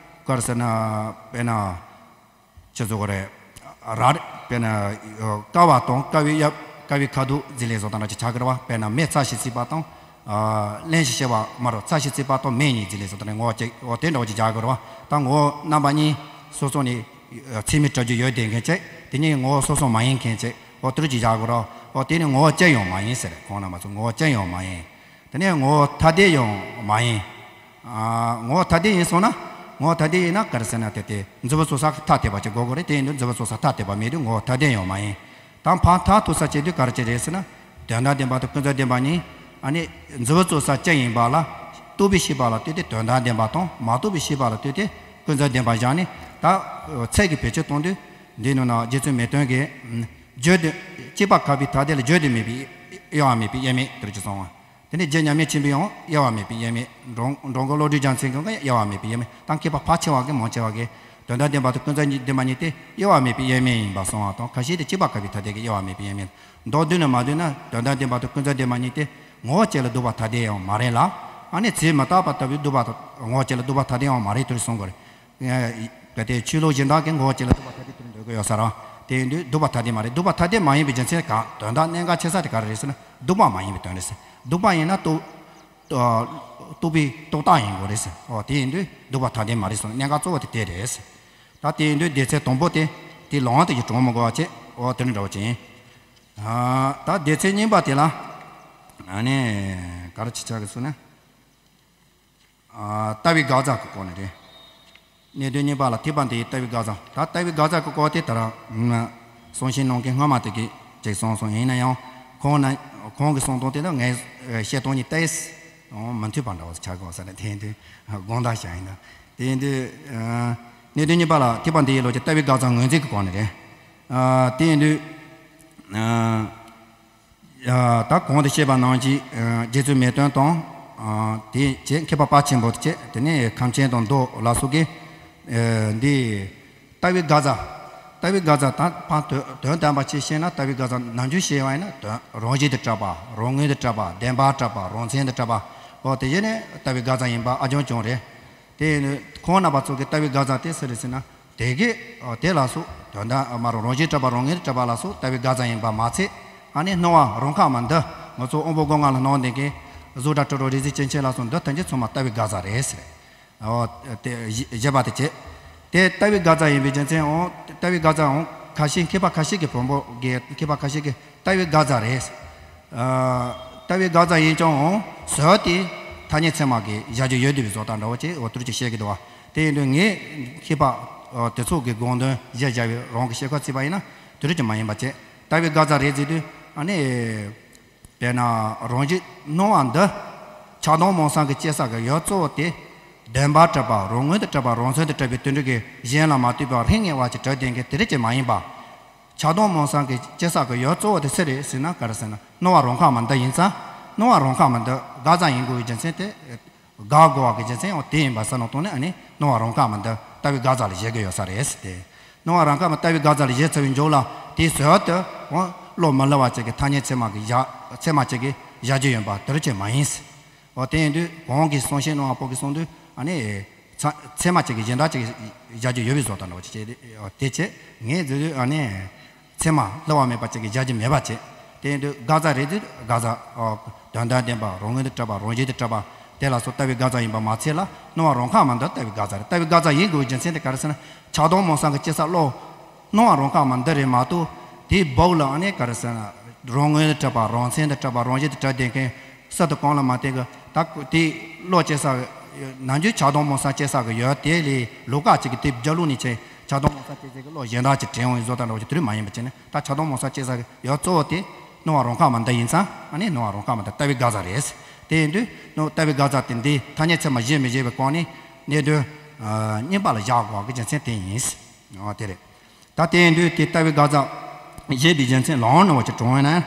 ག་རེ་ཟེར་ན། དཔེར་ན། ཅི་བཟོ་གི་རེད། ར་རེད། དཔེར་ན། ཀ་བ་དང་ཀ་བའི་དབྱིབས། ཀ་བའི་ཁ་དོག་ཟེར་ལས་བཟོ་སྟངས་འདྲ་ཅིག་ཆགས་ཀྱི་རེད་བ། དཔེར་ན་མེ་ཚ་ཞིང་བསྲེགས་པ་དང་། ཨ། རླན་ཞིང་གཤེར་བ་མ་རེད། ཚ་ཞིང་བསྲེགས་པ་དང་མེ་གཉིས་ཟེར་ལས་བཟོ་སྟངས་ངོ་བོ་གཅིག་འོ་དེ་འདྲ་བོ་ཅིག་བྱ་དགོས་རེད་བ། ད་ངོ་བོ་རྣམ་པ་གཉིས་སོ་སོ་ནས་ ཚད་མས་གྲུབ་རྒྱུ་ཡོད་བསྡད་མཁན་ཅིག་དེ་ནས་ངོ་བོ་སོ་སོ་མ་ཡིན་མཁན་ཅིག་འོ་དེ་འདྲ་ཅིག་བཞག་དགོས་ར། འོ་དེ་ནི་ངོ་བོ་ཅན་ཡང་མ་ཡིན་ཟེར། ཁོང་རྣམ་པ་ཚོ་ངོ་བོ་ཅན་ཡང་མ་ཡིན། དེ་ནས་ངོ་བོ་ཐ་དད་ཡང་མ་ཡིན། ཨ། ངོ་བོ་ཐ་དད་ཡིན་སོང་ན། ངོ་བོ་ཐ་དད་ཡིན་ན་ག་རེ་ཟེར་ན་དེ་དེ་འཛིན་པ་ཚོགས་བསགས་ཐ་དད་པ་ཅིག་དགོས་དགོས་རེད། དེ་ཡིན་དུས་འཛིན་པ་ཚོགས་བསགས་ཐ་དད་པ་མེད་དུས་ངོ་བོ་ཐ་དད་ཡང་མ་ཡིན། དང་ཕར་མཐར་ཐུག་ས་བྱེད་དུས་ག་རེ་ཅིག་རེད་ཟེར་ན། དོན་དམ་བདེན་པ་དང་ཀུན་རྫོབ་བདེན་པ་གཉིས། ཨ་ནི་འཛིན་པ་ཚོགས་བསགས་ཅན་ཡིན་པ་ལ་རྟོགས་པའི་ཤེས་པ་ལ་ལྟོས་ཏེ་དོན་དམ་བདེན་པ་དང་མ་རྟོགས་པའི་ཤེས་པ་ལ་ལྟོས་ཏེ་ཀུན་རྫོབ་བདེན་པ་བཞག་ནས། ད་ཚད་ཀྱི་བེད་སྤྱོད་གཏོང་དུས། འདིའི་ནང་ན་རྗེ་བཙུན་མེ་སྟོན་གྱིས། བརྗོད་དུ། གཅིག་པ་ཁ་བའི་ཐ་དད་ལ་བརྗོད་དུ་མེད་པའི་དབྱེ་བ་མེད་པའི་དབྱེར་མེད་དེ་འདྲ་ཅིག་གསུངས་པ། དེ་ནས་རྗེ་མཉམ་མེད་ཆེན་པོས་ཡང་དབྱེ་བ་མེད་པའི་དབྱེར་མེད། འགྲོ་འགྲོ་མགོན་བློ་གྲོས་རྒྱལ་མཚན་གྱིས་ཀྱང་དབྱེ་བ་མེད་པའི་དབྱེར་མེད། ད་མཁས་པ་ཕལ་ཆེ་བ་གིས་མང་ཆེ་བ་གིས་དོན་དམ་བདེན་པ་དང་ཀུན་རྫོབ་གཉིས་བདེན་པ་གཉིས་དེ་དབྱེ་བ་མེད་པའི་དབྱེར་མེད་ཡིན་པ་གསུངས་པ་དང་། ཁ་ཤས་དེ་གཅིག་པ་ཁ་བའི་ཐ་དད་ཀྱི་དབྱེ་བ་མེད་པའི་དབྱེར་མེད། མདོར་བསྡུས་ནས་མ་བསྡུས་ན་དོན་དམ་བདེན་པ་དང་ཀུན་རྫོབ་བདེན་པ་གཉིས་དེ་ངོ་བོ་གཅིག་ལ་ལྡོག་པ་ཐ་དད་ཡང་མ་རེད་ལ། ཨ་ནི་ཚད་མ་དག་པ་ལྟ་བུའི་ལྡོག་པ་ངོ་བོ་གཅིག་ལ་ལྡོག་པ་ཐ་དད་ཡང་མ་རེད་དེ་འདྲ་གསུང་དགོས་རེད། གལ་ཏེ་ཆོས་ལུགས་གཞན་དག་གིས་ངོ་བོ་གཅིག་ལ་ལྡོག་པ་ཐ་དད་དུ་འདོད་ཀྱི་ཡོད་ས་རེད། དེ་ཡིན་དུས་ལྡོག་པ་ཐ་དད་མ་རེད། ལྡོག་པ་ཐ་དད་མ་ཡིན་པའི་རྒྱུ་མཚན་གང་དོན་དག་གནད་འགག་ཆེ་ས་དེ་ག་རེ་རེད་ཟེར་ན་ལྡོག་པ་མ་ཡིན་པའི་དོན་རེད་ཟེར། ལྡོག་པ་ཡིན་ན་རྟོགས་རྟོགས་པའི་རྟོག་བཏགས་ཡིན་དགོས་རེད་ཟེར། འོ་དེ་ཡིན་དུས་ལྡོག་པ་ཐ་དད་མ་རེད་གསུངས། གནད་འགག་གཙོ་བོ་དེ་དེ་རེད་ཟེར། ད་དེ་ཡིན་དུས་སྡེ་ཚན་དང་པོ་དེ་དེ་ལོང་དེ་ཡི་གྲོང་མི་དགོས་པ་བྱས། འོ་དེ་འདྲ་འདྲ་བོ་ཅན། ད་སྡེ་ཚན་གཉིས་པ་དེ་ལ་ཨ་ནི་ག་རེ་ཆེ་ཆག་གི་ཚུལ་ནི། ལྟ་བའི་དགག་བྱ་གི་སྐོར་ནས་རེད། གནད་དོན་གཉིས་པ་ལ་ཐེག་པ་འདི་ཡི་ལྟ་བའི་དགག་བྱ། ད་ལྟ་བའི་དགག་བྱ་གི་སྐོར་དེ་ལྟར་གསུང་བཤད་གནང་མཁན་སྔོན་མ་དེ་གིས་ཅིག་གསུངས་སོང་། ཡིན་ན་ཡང་ཁོང་ན་ཁོང་གི་གསུང་སྟངས་དེ་དང་ངས་བཤད་སྟངས་གཉིས་ཏོག་ཙམ་མི་མཐུན་པ་འདྲ་བོ་ཆགས་དགོས་ས་རེད། དེ་ཡིན་དུས་དགོངས་དག་བཞག་ཡིན་ན། དེ་ཡིན་དུས་གནད་དོན་གཉིས་པ་ལ་ཐེག་པ་འདི་ཡི་ལོ་ཀའི་ལྟ་བའི་དགག་བྱ་ངོས་འཛིན་གྱི་སྐོར་ནས་རེད། དེ་ཡིན་དུས། ད་གོང་དུ་བཤད་པ་ནང་བཞིན་རྗེ་བཙུན་མེ་སྟོན་དང་། དེ་བྱས་མཁས་པ་དཔལ་ཆེན་པོ་བྱས། དེ་ནས་ཁམས་ཆེན་དང་མདོ་ལ་སོགས་ཀྱིས་འདི་ལྟ་བའི་དགག་བྱ། ལྟ་བའི་དགག་བྱ་ད་ཕར་དོན་དོན་དམ་པ་ཅིག་བཤད་ན་ལྟ་བའི་དགག་བྱ་ནམ་རྒྱུན་བཤད་པ་ཡིན་ན་དོན་རང་བཞིན་དུ་གྲུབ་པ། རང་ངོས་དུ་གྲུབ་པ། བདེན་པར་གྲུབ་པ། རང་མཚན་དུ་གྲུབ་པ། འོ་དེ་བཞིན་ནས་ལྟ་བའི་དགག་བྱ་ཡིན་པ་ཨ་རྒྱང་རྐྱང་རེད། དེ་ཡིན་དུས་ཁོང་རྣམ་པ་ཚོ་གི་ལྟ་བའི་དགག་བྱ་དེ་སུ་རེད་ཟེར་ན། དེ་གས་དེ་ལ་སོགས་དོན་དམ་མ་རུང་རང་བཞིན་གྲུབ་པ་རང་ངོས་གྲུབ་པ་ལ་སོགས་ལྟ་བའི་དགག་བྱ་ཡིན་པ་མ་ཚད། ཨ་ནི་སྣང་བ་རང་ཁ་མ་འདི་ང་ཚོ་དབང་པོ་སྒོ་ལྔ་ལ་སྣང་ལྡན་གྱི་གཟུགས་སྒྲ་དྲི་རོ་རེག་བྱའི་སྐྱེ་མཆེད་ལ་སོགས་འདི་ཐམས་ཅད་ཚང་མ་ལྟ་བའི་དགག་བྱ་རེད་ཟེར། འོ་དེ་བཞི་བཞི་པ་དེ་བྱས། དེ་ལྟ་བའི་དགག་བྱ་ཡིན་པའི་རྒྱུ་མཚན་འོང་ལྟ་བའི་དགག་བྱ་འོང་ཁ་ཤས་མཁས་པ་ཁ་ཤས་ཀྱི་བོན་པོ་གི་མཁས་པ་ཁ་ཤས་ཀྱི་ལྟ་བའི་དགག་བྱ་རེད། ལྟ་བའི་དགག་བྱ་ཡིན་ཀྱང་འོང་ཟེར་དེ་ཐ་སྙད་ཚད་མ་གི་བཞག་རྒྱུ་ཡོད་བསྡད་པའི་བཟོ་ལྟ་འདྲ་བོ་ཅིག་འོ་དེ་འདྲ་ཅིག་བཤད་ཀྱི་འདུག་བ། དེ་ཡིན་དུས་ངས་མཁས་པ་དེ་ཚོ་གི་དགོངས་དོན་གཞིར་བཞག་པའི་རང་གི་ཤེས་ཁ་བརྩིས་པ་ཡིན་ན་དེ་འདྲ་ཅིག་མ་ཡིན་པ་བྱས། ལྟ་བའི་དགག་བྱ་རེད་ཟེར་དུས་ཨ་ནི། དཔེར་ན་རང་བཞིན་སྣང་བ་འདི་ཆགས་སྡང་མང་སང་གི་སྐྱེ་ས་གི་ཡུལ་གཙོ་བོ་དེ་བདེན་པར་གྲུབ་པ། རང་ངོས་དུ་གྲུབ་པ། རང་མཚན་དུ་གྲུབ་པའི་དོན་འགྲུབ་ཀྱི་གཞན་ལ་མ་ལྟོས་པར་ལྷང་ངེ་བ་ཅིག་གྲུབ་ལྡན་གྱི་དེ་རིགས་ཅིག་མ་ཡིན་པ། ཆགས་སྡང་མང་སང་གི་སྐྱེ་ས་གི་ཡུལ་གཙོ་བོ་དེ་སུ་རེད་ཟེར་ན་ག་རེ་ཟེར་ན་སྣང་བ་རང་ཁ་མ་འདི་ཡིན་ཙང་། སྣང་བ་རང་ཁ་མ་འདི་དགག་བྱ་ཡིན་དགོས་པའི་རྒྱུ་མཚན་དེ། དགག་དགོས་པ་གི་རྒྱུ་མཚན་ཡང་དེ་ཡིན་པ་ས་ནང་དོན་ནི་ཨ་ནི་སྣང་བ་རང་ཁ་མ་འདི་ལྟ་བའི་དགག་བྱ་ལ་བཞེད་ཀྱི་ཡོད་ས་རེད་ཟེར་ཏེ། སྣང་བ་རང་ཁ་མ་ལྟ་བའི་དགག་བྱ་ལ་བཞེད་ཚར་བའི་མཇུག་ལ་དེའི་ཟུར་དུ་འོ་བློ་མི་བསླུ་བ་ཅིག་གི་ཐ་སྙད་ཚད་མ་གི་བཞག་ཚད་མ་ཅིག་གི་བཞག་རྒྱུ་ཡིན་པ་དེ་རུ་ཅིག་མ་ཡིན་ཟེར། འོ་དེ་ཡིན་དུས་གོང་གི་གསུང་བཤད་གནང་བ་པོ་གི་གསུང་དུས་ཨ་ནི། ཚ་ཚད་མ་ཅིག་གི་གཞན་དག་ཅིག་བཞག་རྒྱུ་ཡོད་པའི་བཟོ་ལྟ་འདྲ་བོ་ཅིག་བྱས་ཏེ་དེ་བྱས་ངས་བཟོས་དུས་ཨ་ནི། ཚད་མ་བསླུ་བ་མེད་པ་ཅིག་གི་བཞག་རྒྱུ་མེད་པ་བྱས། དེ་ཡིན་དུས་དགག་བྱ་རེད་དུས་དགག་བྱ། དོན་དམ་བདེན་པ་རང་ངོས་དུ་གྲུབ་པ་རང་བཞིན་དུ་གྲུབ་པ། དེ་ལ་སོགས་ལྟ་བའི་དགག་བྱ་ཡིན་པ་མ་ཚད་ལ་སྣང་བ་རང་ཁ་མ་འདི་ལྟ་བའི་དགག་བྱ་རེད། ལྟ་བའི་དགག་བྱ་ཡིན་དགོས་པའི་རྒྱུ་མཚན་དེ་ག་རེ་ཟེར་ན་ཆགས་སྡང་མང་སང་གི་སྐྱེ་ས་བློ། སྣང་བ་རང་ཁ་མ་འདི་རེད་མ་གཏོགས་དེའི་སྦུག་ལ་ཨ་ནི་ག་རེ་ཟེར་ན། རང་ངོས་དུ་གྲུབ་པ་རང་མཚན་དུ་གྲུབ་པ་རང་བཞིན་དུ་གྲུབ་བསྡད་མཁན། སུ་དང་གང་ལ་མ་བརྟེན་གི་ད་དེ་བློ་སྐྱེ་ས་གི་ནམ་རྒྱུན་ཆགས་སྡང་མང་སང་སྐྱེ་ས་གི་ཡོད་དེ་ལས་ལོགས་ཀ་ཅིག་གི་དེ་རྒྱབ་ལོགས་ནས་ཆེ་ཆགས་སྡང་མང་སང་སྐྱེ་ས་གི་བློ་གཞན་དག་ཅིག་དྲན་འོང་བའི་བཟོ་ལྟ་འདྲ་བོ་ཅིག་དེ་རིགས་མ་ཡིན་པ་བྱས་ནས་ད་ཆགས་སྡང་མང་སང་སྐྱེ་ས་གི་ཡོད་གཙོ་བོ་དེ་སྣང་བ་རང་ཁ་མ་འདི་ཡིན་ཙང་ཨ་ནི་སྣང་བ་རང་ཁ་མ་འདི་ལྟ་བའི་དགག་བྱ་རེད། དེ་ཡིན་དུས་སྣང་ལྟ་བའི་དགག་བྱ་དེ་འདི་ཐ་སྙད་ཚད་མ་བཞེད་མི་བཞེད་པའི་སྐོར་ནས་གནད་དོན་གཉིས་པ་ལ་བཞག་དགོས་པ་གི་རྒྱུ་མཚན་དེ་ཡིན། འོ་དེ་རེད། ད་དེ་ཡིན་དུས་དེ་ལྟ་བའི་དགག་བྱ་བཞེད་པའི་རྒྱུ་མཚན་ལོང་ནོ་བ་ཅིག་དྲངས་ཡོད་ན།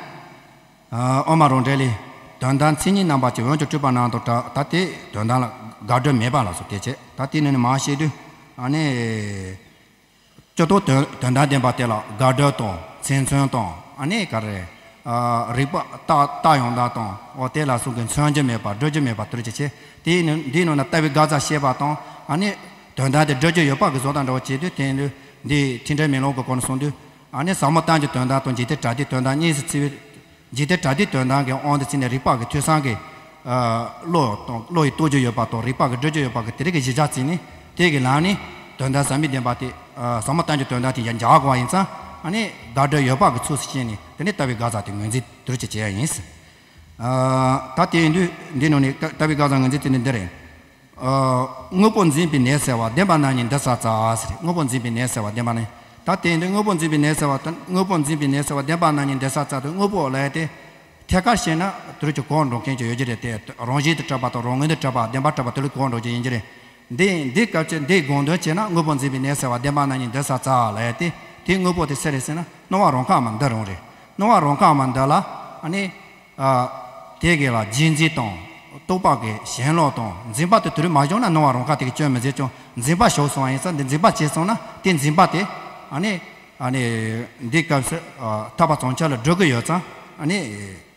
ཨ་ཨོ་མ་རང་འགྲེལ་ལས། དོན་དམ་མཚན་ཉིད་རྣམ་པ་ཅན་འོན་ཀྱང་སྤྲོས་པ་རྣམས་དང་བྲལ། ད་དེ་དོན་དམ་ལ་དགག་སྒྲུབ་མེད་པ་ལ་སོགས་དེ་བྱས། ད་དེ་ནི་ནི་མ་བཤད་དུས་ཨ་ནི། སྤྱིར་བཏང་དོན་དོན་དམ་བདེན་པ་དེ་ལ་དགག་སྒྲུབ་དང་མཚན་མཚོན་དང་ཨ་ནི་ག་རེ། ཨ་རིགས་པ་རྟགས་རྟགས་ཡང་དག་དང་འོ་དེ་ལ་སོགས་ཀྱི་མཚོན་རྒྱུ་མེད་པ་སྒྲུབ་རྒྱུ་མེད་པ་དེ་རུ་ཅི་བྱེད། དེའི་ནང་འདིའི་ནང་ན་ལྟ་བའི་དགག་བྱ་བཤད་པ་དང་ཨ་ནི་དོན་དམ་དེ་སྒྲུབ་རྒྱུ་ཡོད་པ་གི་བཟོ་དང་འདྲ་བོ་བྱེད་དུས་དེ་ཡིན་དུས་འདི་ཐེག་མཆོག་མེ་ལོང་གི་སྐོར་ནས་གསུངས་དུས་ཨ་ནི་ཟབ་མོ་གཏན་གྱི་དོན་དམ་དང་འཇིག་རྟེན་པྲ་ཏིའི་དོན་དམ་གཉིས་སུ་ཕྱེ་བའི། འཇིག་རྟེན་པྲ་ཏིའི་དོན་དམ་གྱི་དབང་དུ་བྱས་ནས་རིགས་པ་གི་ཐོས་བསམ་གྱི་བློ་དང་བློ་ཡིས་རྟོགས་རྒྱུ་ཡོད་པ་དང་རིགས་པ་གིས་སྒྲུབ་རྒྱུ་ཡོད་པ་གི་དེ་རིགས་ཀྱི་གཞི་རྒྱ་བརྩིས་ནས་དེ་གི་ལམ་ནས་དོན་དམ་ཟབ་མོའི་བདེན་པ་དེ་ ཨ་ཟབ་མོ་ལྟ་བའི་དོན་དག་དེ་ཡང་སྦྱར་དགོས་པ་ཡིན་ཙང་ཨ་ནི་དགག་སྒྲུབ་ཡོད་པ་གི་ཚུལ་དུ་བྱས་ནས་དེ་ནས་ལྟ་བའི་དགག་རྩ་དེ་ངོས་འཛིན་དེ་རུ་ཅིག་བྱེད་ཡ་ཡིན། ཨ་ད་དེ་ཡིན་དུས་འདི་ནང་ནས་ལྟ་ལྟ་བའི་དགག་རྩ་ངོས་འཛིན་དེ་ནི་འདི་རེད། ཨ་དངོས་པོ་འཛིན་པའི་ནད་སེལ་བ་བདེན་པ་རྣམ་གཉིས་འདི་ས་རྩ་ཟེར། དངོས་པོ་འཛིན་པའི་ནད་སེལ་བ་བདེན་པ་རྣམ་གཉིས། ད་དེ་ཡིན་དུས་དངོས་པོ་འཛིན་པའི་ནད་སེལ་བ་དང་དངོས་པོ་འཛིན་པའི་ནད་སེལ་བ་བདེན་པ་རྣམ་གཉིས་འདི་ས་རྩ་དང་དངོས་པོ་ལབ་ཡ་དེ། ཐད་ཀར་བཤད་ན་དེ་རུ་ཅིག་གོ་འགྲོ་མཁན་ཅིག་ཡོད་ཀྱི་རེད་དེ། རང་བཞིན་དུ་གྲུབ་པ་དང་རང་ངོས་དུ་གྲུབ་པ་བདེན་པར་གྲུབ་པ་དེ་ལ་གོ་འགྲོ་རྒྱུ་ཡིན་གྱི་རེད། འདི་འདི་སྐབས་ཀྱི་འདིའི་དགོངས་དོན་བྱས་ན་དངོས་པོ་འཛིན་པའི་ནད་སེལ་བ་བདེན་པ་རྣམ་གཉིས་འདི་ས་རྩ་ལབ་ཡ་དེ། དེའི་དངོས་པོ་དེ་སུ་རེད་ཟེར་ན་སྣང་བ་རང་དགར་བ་འདི་རང་རེད། སྣང་བ་རང་དགར་བ་འདི་ལ་ཨ་ནི། ཨ་དེ་གི་ལ་རྗེས་འཛིན་དང་རྟོག་པ་གི་ཞེན་ལོག་དང་འཛིན་པ་དེ་དེ་རུ་མ་བྱུང་ན་སྣང་བ་རང་དགར་དེ་གི་སྐྱོན་མི་ཟད་ཀྱང་འཛིན་པ་ཞུགས་སོང་བ་ཡིན་ཙང་འདི་འཛིན་པ་བྱས་སོང་ན་དེ་འཛིན་པ་དེ་ཨ་ནི། ཨ་ནི། འདི་སྐབས་སུ་ཨ་ཐར་པ་བྱང་ཆུབ་ལ་འགྲོ་གི་ཡོད་ཙང་ཨ་ནི།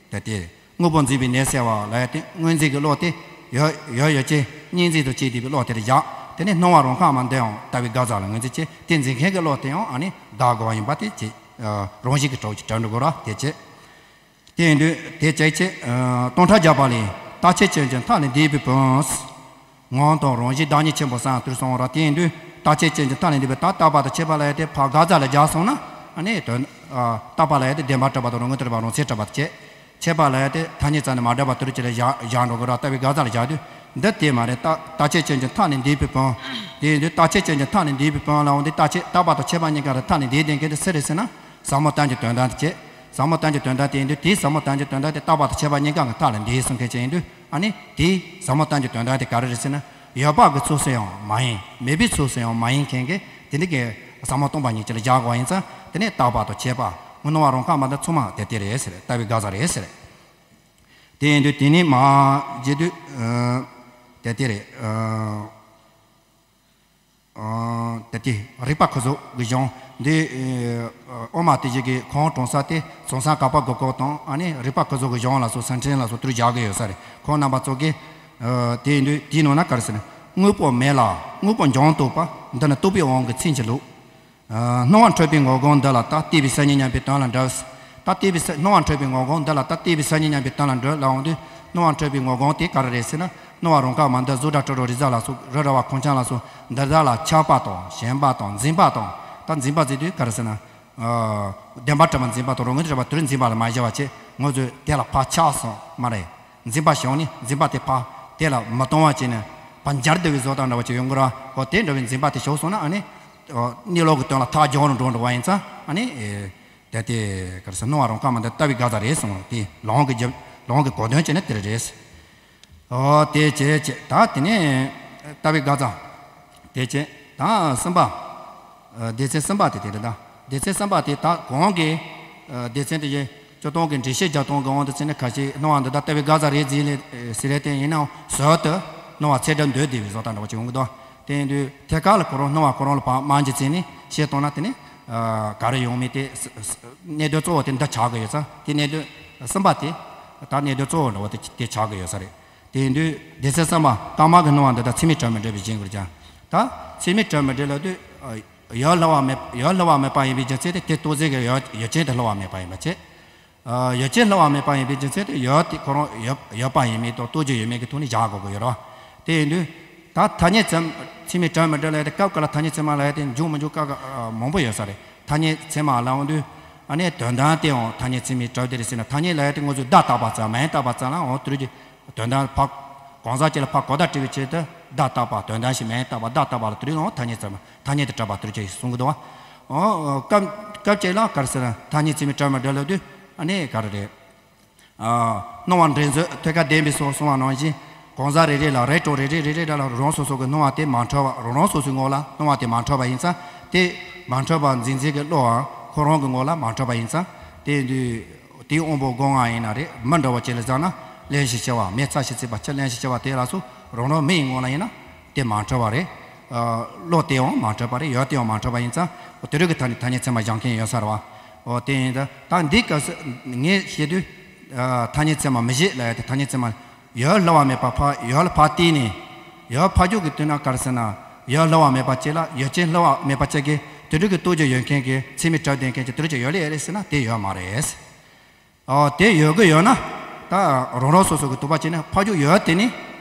ད་དེ་དངོས་པོ་འཛིན་པའི་ནད་སེལ་བ་ལབ་ཡ་དེ་སྔོན་འཛིན་གྱི་བློ་དེ་ཡོད་ཡོད་ཡོད་ཅེས་གཉིས་འཛིན་དུ་བྱས་བསྡད་པའི་བློ་དེར་བཞག་དེ་ནས་སྣང་བ་རང་དགར་བ་འདི་ཡང་ལྟ་བའི་དགག་རྩ་ལ་ངོས་འཛིན་བྱས་དེ་འཛིན་མཁན་གྱི་བློ་དེ་ཡང་ཨ་ནི་དགག་དགོས་པ་ཡིན་པ་དེ་བྱས། ཨ་རང་བཞིན་གྱི་གྲོགས་ཀྱི་གྲོགས་འགྲོ་དགོས་ར་དེ་བྱས། དེ་ཡིན་དུས་དེ་བྱས་ཚེ། ཨ་སྟོང་ཕྲག་བརྒྱ་པ་ལས་རྟག་ཆད་ཅན་གྱི་མཐའ་ལས་འདས་པའི་བོན། ངང་དང་རང་བཞིན་བདག་ཉིད་ཆེན་པོ་གསང་དུ་གསུངས་པ་ར། དེ་ཡིན་དུས་རྟག་ཆད་ཅན་གྱི་མཐའ་ལས་འདས་པའི་ད་རྟག་པ་དང་ཁྱད་པར་ལབ་ཡ་དེ་ཕར་དགག་རྩ་ལ་སྦྱར་སོང་ན་ཨ་ནི་དོན། ཨ་རྟག་པ་ལབ་ཡ་དེ་བདེན་པར་གྲུབ་པ་དང་རང་ངོས་དུ་གྲུབ་པ་རང་ཚད་གྲུབ་པ་དང་བཅས། ཁྱད་པར་ལབ་ཡ་དེ་ཐ་སྙད་རྩ་ནས་མ་གྲུབ་པ་དེ་རུ་ཅིག་ལ་སྦྱར་སྦྱར་འགྲོ་གི་ར་ལྟ་བའི་དགག་རྩ་ལ་སྦྱར་དུས་འདི་དེ་མ་རེད། རྟག་རྟག་ཆད་ཅན་གྱི་མཐའ་ལས་འདས་པའི་བོན། དེ་ཡིན་དུས་རྟག་ཆད་ཅན་གྱི་མཐའ་ལས་འདས་པའི་བོན་ལབ་འོང་དུས་རྟག་ཆད་རྟག་པ་དང་ཁྱད་པར་གཉིས་ཀ་རེད་མཐའ་ལས་འདས་བསྡད་མཁན་དེ་སུ་རེད་ཟེར་ན་ཟབ་མོ་གཏན་གྱི་དོན་དམ་དེ་བྱས། ཟབ་མོ་གཏན་གྱི་དོན་དམ་དེ་ཡིན་དུས་དེའི་ཟབ་མོ་གཏན་གྱི་དོན་དམ་དེ་རྟག་པ་དང་ཁྱད་པར་གཉིས་ཀ་གི་མཐའ་ལས་འདས་གསུང་མཁན་ཅིག་ཡིན་དུས་ཨ་ནི་དེའི་ཟབ་མོ་གཏན་གྱི་དོན་དམ་དེ་ག་རེ་རེད་ཟེར་ན་ཡོད་པ་གི་ཚུལ་སུ་ཡང་མ་ཡིན་མེད་པའི་ཚུལ་སུ་ཡང་མ་ཡིན་མཁན་གྱི་དེ་འདྲ་གི་ཟབ་མོ་སྟོང་པ་ཉིད་ཅིག་ལ་སྦྱར་དགོས་པ་ཡིན་ཙང་དེ་ནས་རྟག་པ་དང་ཁྱད་པར་སྣང་བ་རང་དགར་བ་འདི་ཚང་མ་དེ་དེ་རེད་ཟེར་ལྟ་བའི་དགག་རྩ་རེད་ཟེར། དེ་ཡིན་དུས་དེ་ནས་མ་བརྗེད་དུས་ཨ་དེ་དེ་རེད། ཨ་ཨ་དེ་དེ་རིག་པ་ཁོ་ཚོ་གི་གཞུང་འདི་ཨ་དབུ་མ་དེ་བཞི་གི་ཁོང་དྲངས་ས་དེ་ཙོང་ས་ག་པ་གོ་གོ་དང་ཨ་ནི་རིག་པ་ཁོ་ཚོ་གི་གཞུང་ལ་སོགས་སེང་ཕྲེང་ལ་སོགས་དུར་བཞག་གི་ཡོད་ས་རེད། ཁོང་རྣམ་པ་ཚོ་གིས་ཨ་དེ་ཡིན་དུས་དེའི་ནང་ན་ག་རེ་ཟེར་ན་དངོས་པོ་མེད་ལ་དངོས་པོ་འབྱུང་རྟོག་པ་འདི་ནི་རྟོག་པའི་དབང་གིས་མཚན་གྱི་ལུགས། སྣང་བ་འཁྲུལ་པའི་ངོ་གང་འདི་ལ་ལྟ། བལྟས་པས་སུ་ཉིད་སྙམ་པའི་དོན་ལ་འགྲུབ། ད་བལྟས་པས་སུ་སྣང་བ་འཁྲུལ་པའི་ངོ་གང་འདི་ལ་ལྟ། བལྟས་པས་སུ་ཉིད་སྙམ་པའི་དོན་ལ་འགྲུབ་ལབ་འོང་དུས་སྣང་བ་འཁྲུལ་པའི་ངོ་གང་དེ་ག་རེ་རེད་ཟེར་ན་སྣང་བ་རང་དགར་མ་འདི་གཟུགས་སྒྲ་དྲི་རོ་རེག་བྱ་ལ་སོགས་རི་ར་བ་ཁོང་ཆང་ལ་སོགས་འདི་དག་ལ་ཆགས་པ་དང་ཞེན་པ་དང་འཛིན་པ་དང་ད་འཛིན་པ་ཟེར་དུས་ག་རེ་ཟེར་ན། བདེན་པར་གྲུབ་པ་འཛིན་པ་དང་རང་ངོས་སུ་གྲུབ་པ་དེར་འཛིན་པ་ལ་མ་བཞག་པ་བྱས་ང་ཚོས་དེ་ལ་ཕར་ཆགས་སོང་མ་རེད། འཛིན་པ་བྱུང་ནས་འཛིན་པ་དེ་ཕར་དེ་ལ་མི་གཏོང་བ་བྱས་ནས་ཕར་འབྱར་བསྡད་པའི་བཟོ་ལྟ་འདྲ་བ་ཅིག་ཡོང་གི་ར། འོ་དེ་འདྲ་བའི་འཛིན་པ་དེ་ཞུགས་སོང་ན་ཨ་ནི། གནས་ལུགས་ཀྱི་དོན་ལ་ཐག་རྒྱང་རུ་འགྲོ་འགྲོ་བ་ཡིན་ཙང་ཨ་ནི། དེ་དེ་ག་རེ་ཟེར་སྣང་བ་རང་དགར་མ་འདི་ལྟ་བའི་དགག་རྩ་རེད་གསུངས་དེ་ལུང་གི་རྒྱབ་ལུང་གི་གོ་དོན་བྱས་ན་དེ་རེད། འོ་དེ་བྱས་བྱས་ད་དེ་ནས་ལྟ་བའི་དགག་རྩ། དེ་བྱས་ད་གསུམ་པ། ཨ་སྡེ་ཚན་གསུམ་པ་དེ་དེ་རེད་ད། སྡེ་ཚན་གསུམ་པ་དེ་ད་གོང་གི་ཨ་སྡེ་ཚན་དེ་བཞིན་སྤྱིར་བཏང་གི་འགྲེལ་བཤད་རྒྱག་སྟངས་ཀྱི་དབང་དུ་བྱས་ནས་ཁ་ཤས་སྣང་བ་འདི་དག་ལྟ་བའི་དགག་རྩ་རེད་ཟེར་ལེ་ཟེར་ལེ་བསྟན་ཡིན་ནའང་ཟུར་དུ་སྣང་བ་ཚད་འདྲ་འདོད་བདེ་བའི་བཟོ་ལྟ་འདྲ་བ་ཅིག་ཡོང་གི་འདུག་དེ་ཡིན་དུས་ཐད་ཀར་ལ་ཁོ་རང་སྣང་བ་ཁོ་རང་ལ་བག་མ་འཇི་བྱས་ནས་བཤད་བཏང་ན་དེ་ནི་ཨ་ག་རེ་ཡོང་མིན་དེ་ས་ས་གནད་དོན་གཙོ་བོ་དེ་འདི་ཆགས་ཀྱི་ཡོད་ཙང་དེ་གནད་དོན་གསུམ་པ་དེ་ད་གནད་དོན་གཙོ་བོ་འདྲ་བ་དེ་དེ་ཆགས་ཀྱི་ཡོད་ས་རེད། དེ་ཡིན་དུས་སྡེ་ཚན་གསུམ་པ་ཀ་མ་གི་སྣང་བ་འདི་དག་ཚད་མས་གྲུབ་མི་འགྲུབ་པའི་རྐྱེན་གྱིས་ཀྱང་། ད་ཚད་མས་གྲུབ་མི་འགྲུབ་ལབ་དུས་ཡུལ་བསླུ་བ་མེད་ཡུལ་བསླུ་བ་མེད་པ་ཡིན་པའི་རྒྱུ་མཚན་དེ་དེ་རྟོགས་ཚད་ཀྱི་ཡུལ་ཡུལ་ཅན་དེ་བསླུ་བ་མེད་པ་ཡིན་པ་བྱས། ཡུལ་ཅན་བསླུ་བ་མེད་པ་ཡིན་པའི་རྒྱུ་མཚན་དེ་ཡུལ་དེ་ཁོ་རང་ཡོད་ཡོད་པ་ཡིན་མིན་དང་རྟོགས་རྒྱུ་ཡོད་མེད་ཀྱི་ཐོག་ནས་བཞག་དགོས་ཀྱི་ཡོད་རེད། དེ་ཡིན་དུས་ད་ཐ་སྙད་ཚད་ཚད་མས་གྲུབ་མི་འགྲུབ་ལབ་ཡ་དེ་སྐབས་འགའ་ལ་ཐ་སྙད་ཚད་མ་ལབ་ཡ་དེ་འཇུག་མི་འཇུག་སྐབས་འགའ་མང་པོ་ཡོད་ས་རེད། ཐ་སྙད་ཚད་མ་ལབ་འོང་དུས་ཨ་ནི་དོན་དམ་དེའང་ཐ་སྙད་ཚད་མས་གྲུབ་དེ་རེད་ཟེར་ན་ཐ་སྙད་ལབ་ཡ་དེ་ང་ཚོས་བརྡ་བཏགས་པ་ཙམ་མ་ཡིན་བཏགས་པ་ཙམ་ལ་འོང་དུས་ཀྱི་དོན་དམ་ཕར་གང་ཟག་གཅིག་ལ་ཕར་གོ་བརྡ་སྤྲད་པའི་ཆེད་དུ་བརྡ་བཏགས་པ་དོན་དམ་ཞིག་མ་ཡིན་བཏགས་པ་བརྡ་བཏགས་པ་ལ་དེ་རིང་ཡང་ཐ་སྙད་ཚད་མ་ཐ་སྙད་དུ་གྲུབ་པ་དེ་རེད་ཅེས་གསུང་གི་འདུག་བ། འོ་སྐབས་སྐབས་གཅིག་ལ་ག་རེ་ཟེར་ན་ཐ་སྙད་ཚད་མས་གྲུབ་མི་འགྲུབ་ལབ་དུས་ཨ་ནི་ག་རེ་རེད། ཨ་སྣང་བ་འདྲེན་མཛོད་ཐོད་རྒལ་ལྡན་པས་སོ་གསུངས་པ་ནང་བཞིན་གང་ཟག་རེ་རེ་ལ་རེ་གྲོགས་རེ་རེ་རེ་རེ་ལ་རང་རང་སོ་སོ་གི་སྣང་བ་དེ་མ་འཕྲོད་པ་རང་རང་སོ་སོའི་ངོ་ལ་སྣང་བ་དེ་མ་འཕྲོད་པ་ཡིན་ཙང་དེ་མ་འཕྲོད་པ་འཛིན་འཛིན་གྱི་བློའང་ཁོ་རང་གི་ངོ་ལ་མ་འཕྲོད་པ་ཡིན་ཙང་དེ་དུས། དེའི་དབང་པོ་སྒོ་ལྔ་ཡིན་ན་རེད། མི་འདྲ་བ་ཅིག་ལ་བཞག་ན་རླན་གཞི་ཆེ་བ་མེ་ཚ་ཞིང་བརྩིགས་པ་ཁྱི་རླན་གཞི་ཆེ་བ་དེ་ལ་སོགས་རང་རང་མི་ཡི་ངོ་ལ་ཡིན་ན་དེ་མ་འཕྲོད་པ་རེད། ཨ་བློ་དེའང་མ་འཕྲོད་པ་རེད། ཡུལ་དེའང་མ་འཕྲོད་པ་ཡིན་ཙང་དེ་རིགས་ཀྱི་ཐ་སྙད་ཐ་སྙད་ཚད་མ་སྦྱང་མཁན་ཡོད་ས་རེད་བ། འོ་དེ་ཡིན་ད་ད་འདི་སྐབས་སུ་ངས་བཤད་དུས་ཨ་ཐ་སྙད་ཚད་མ་མི་བཞེད་ལབ་ཡ་དེ་ཐ་སྙད་ཚད་མ་ཡུལ་བསླུ་བ་མེད་པ་ཕར་ཡུལ་ལ་ཕར་བལྟས་ནས་ཡུལ་ཕར་འཇོག་གི་དུས་ན་ག་རེ་ཟེར་ན་ཡུལ་བསླུ་བ་མེད་པ་ཅིག་ལ་ཡུལ་ཅན་བསླུ་བ་མེད་པ་ཅིག་གིས་དེ་རིགས་ཀྱི་རྟོགས་རྒྱུ་ཡོད་མཁན་གྱི་ཚད་མས་གྲུབ་ལྡན་མཁན་གྱི་དེ་རིགས་ཀྱི་ཡུལ་ལ་ཡོད་རེད་ཟེར་ན་དེ་ཡོད་མ་རེད། ཨོ་དེ་ཡོད་གི་ཡོད་ན་ད་རང་རང་སོ་སོ་གི་རྟོག་པ་བྱས་ནས་ཕར་འཇོག་ཡོད་དེ་ནི་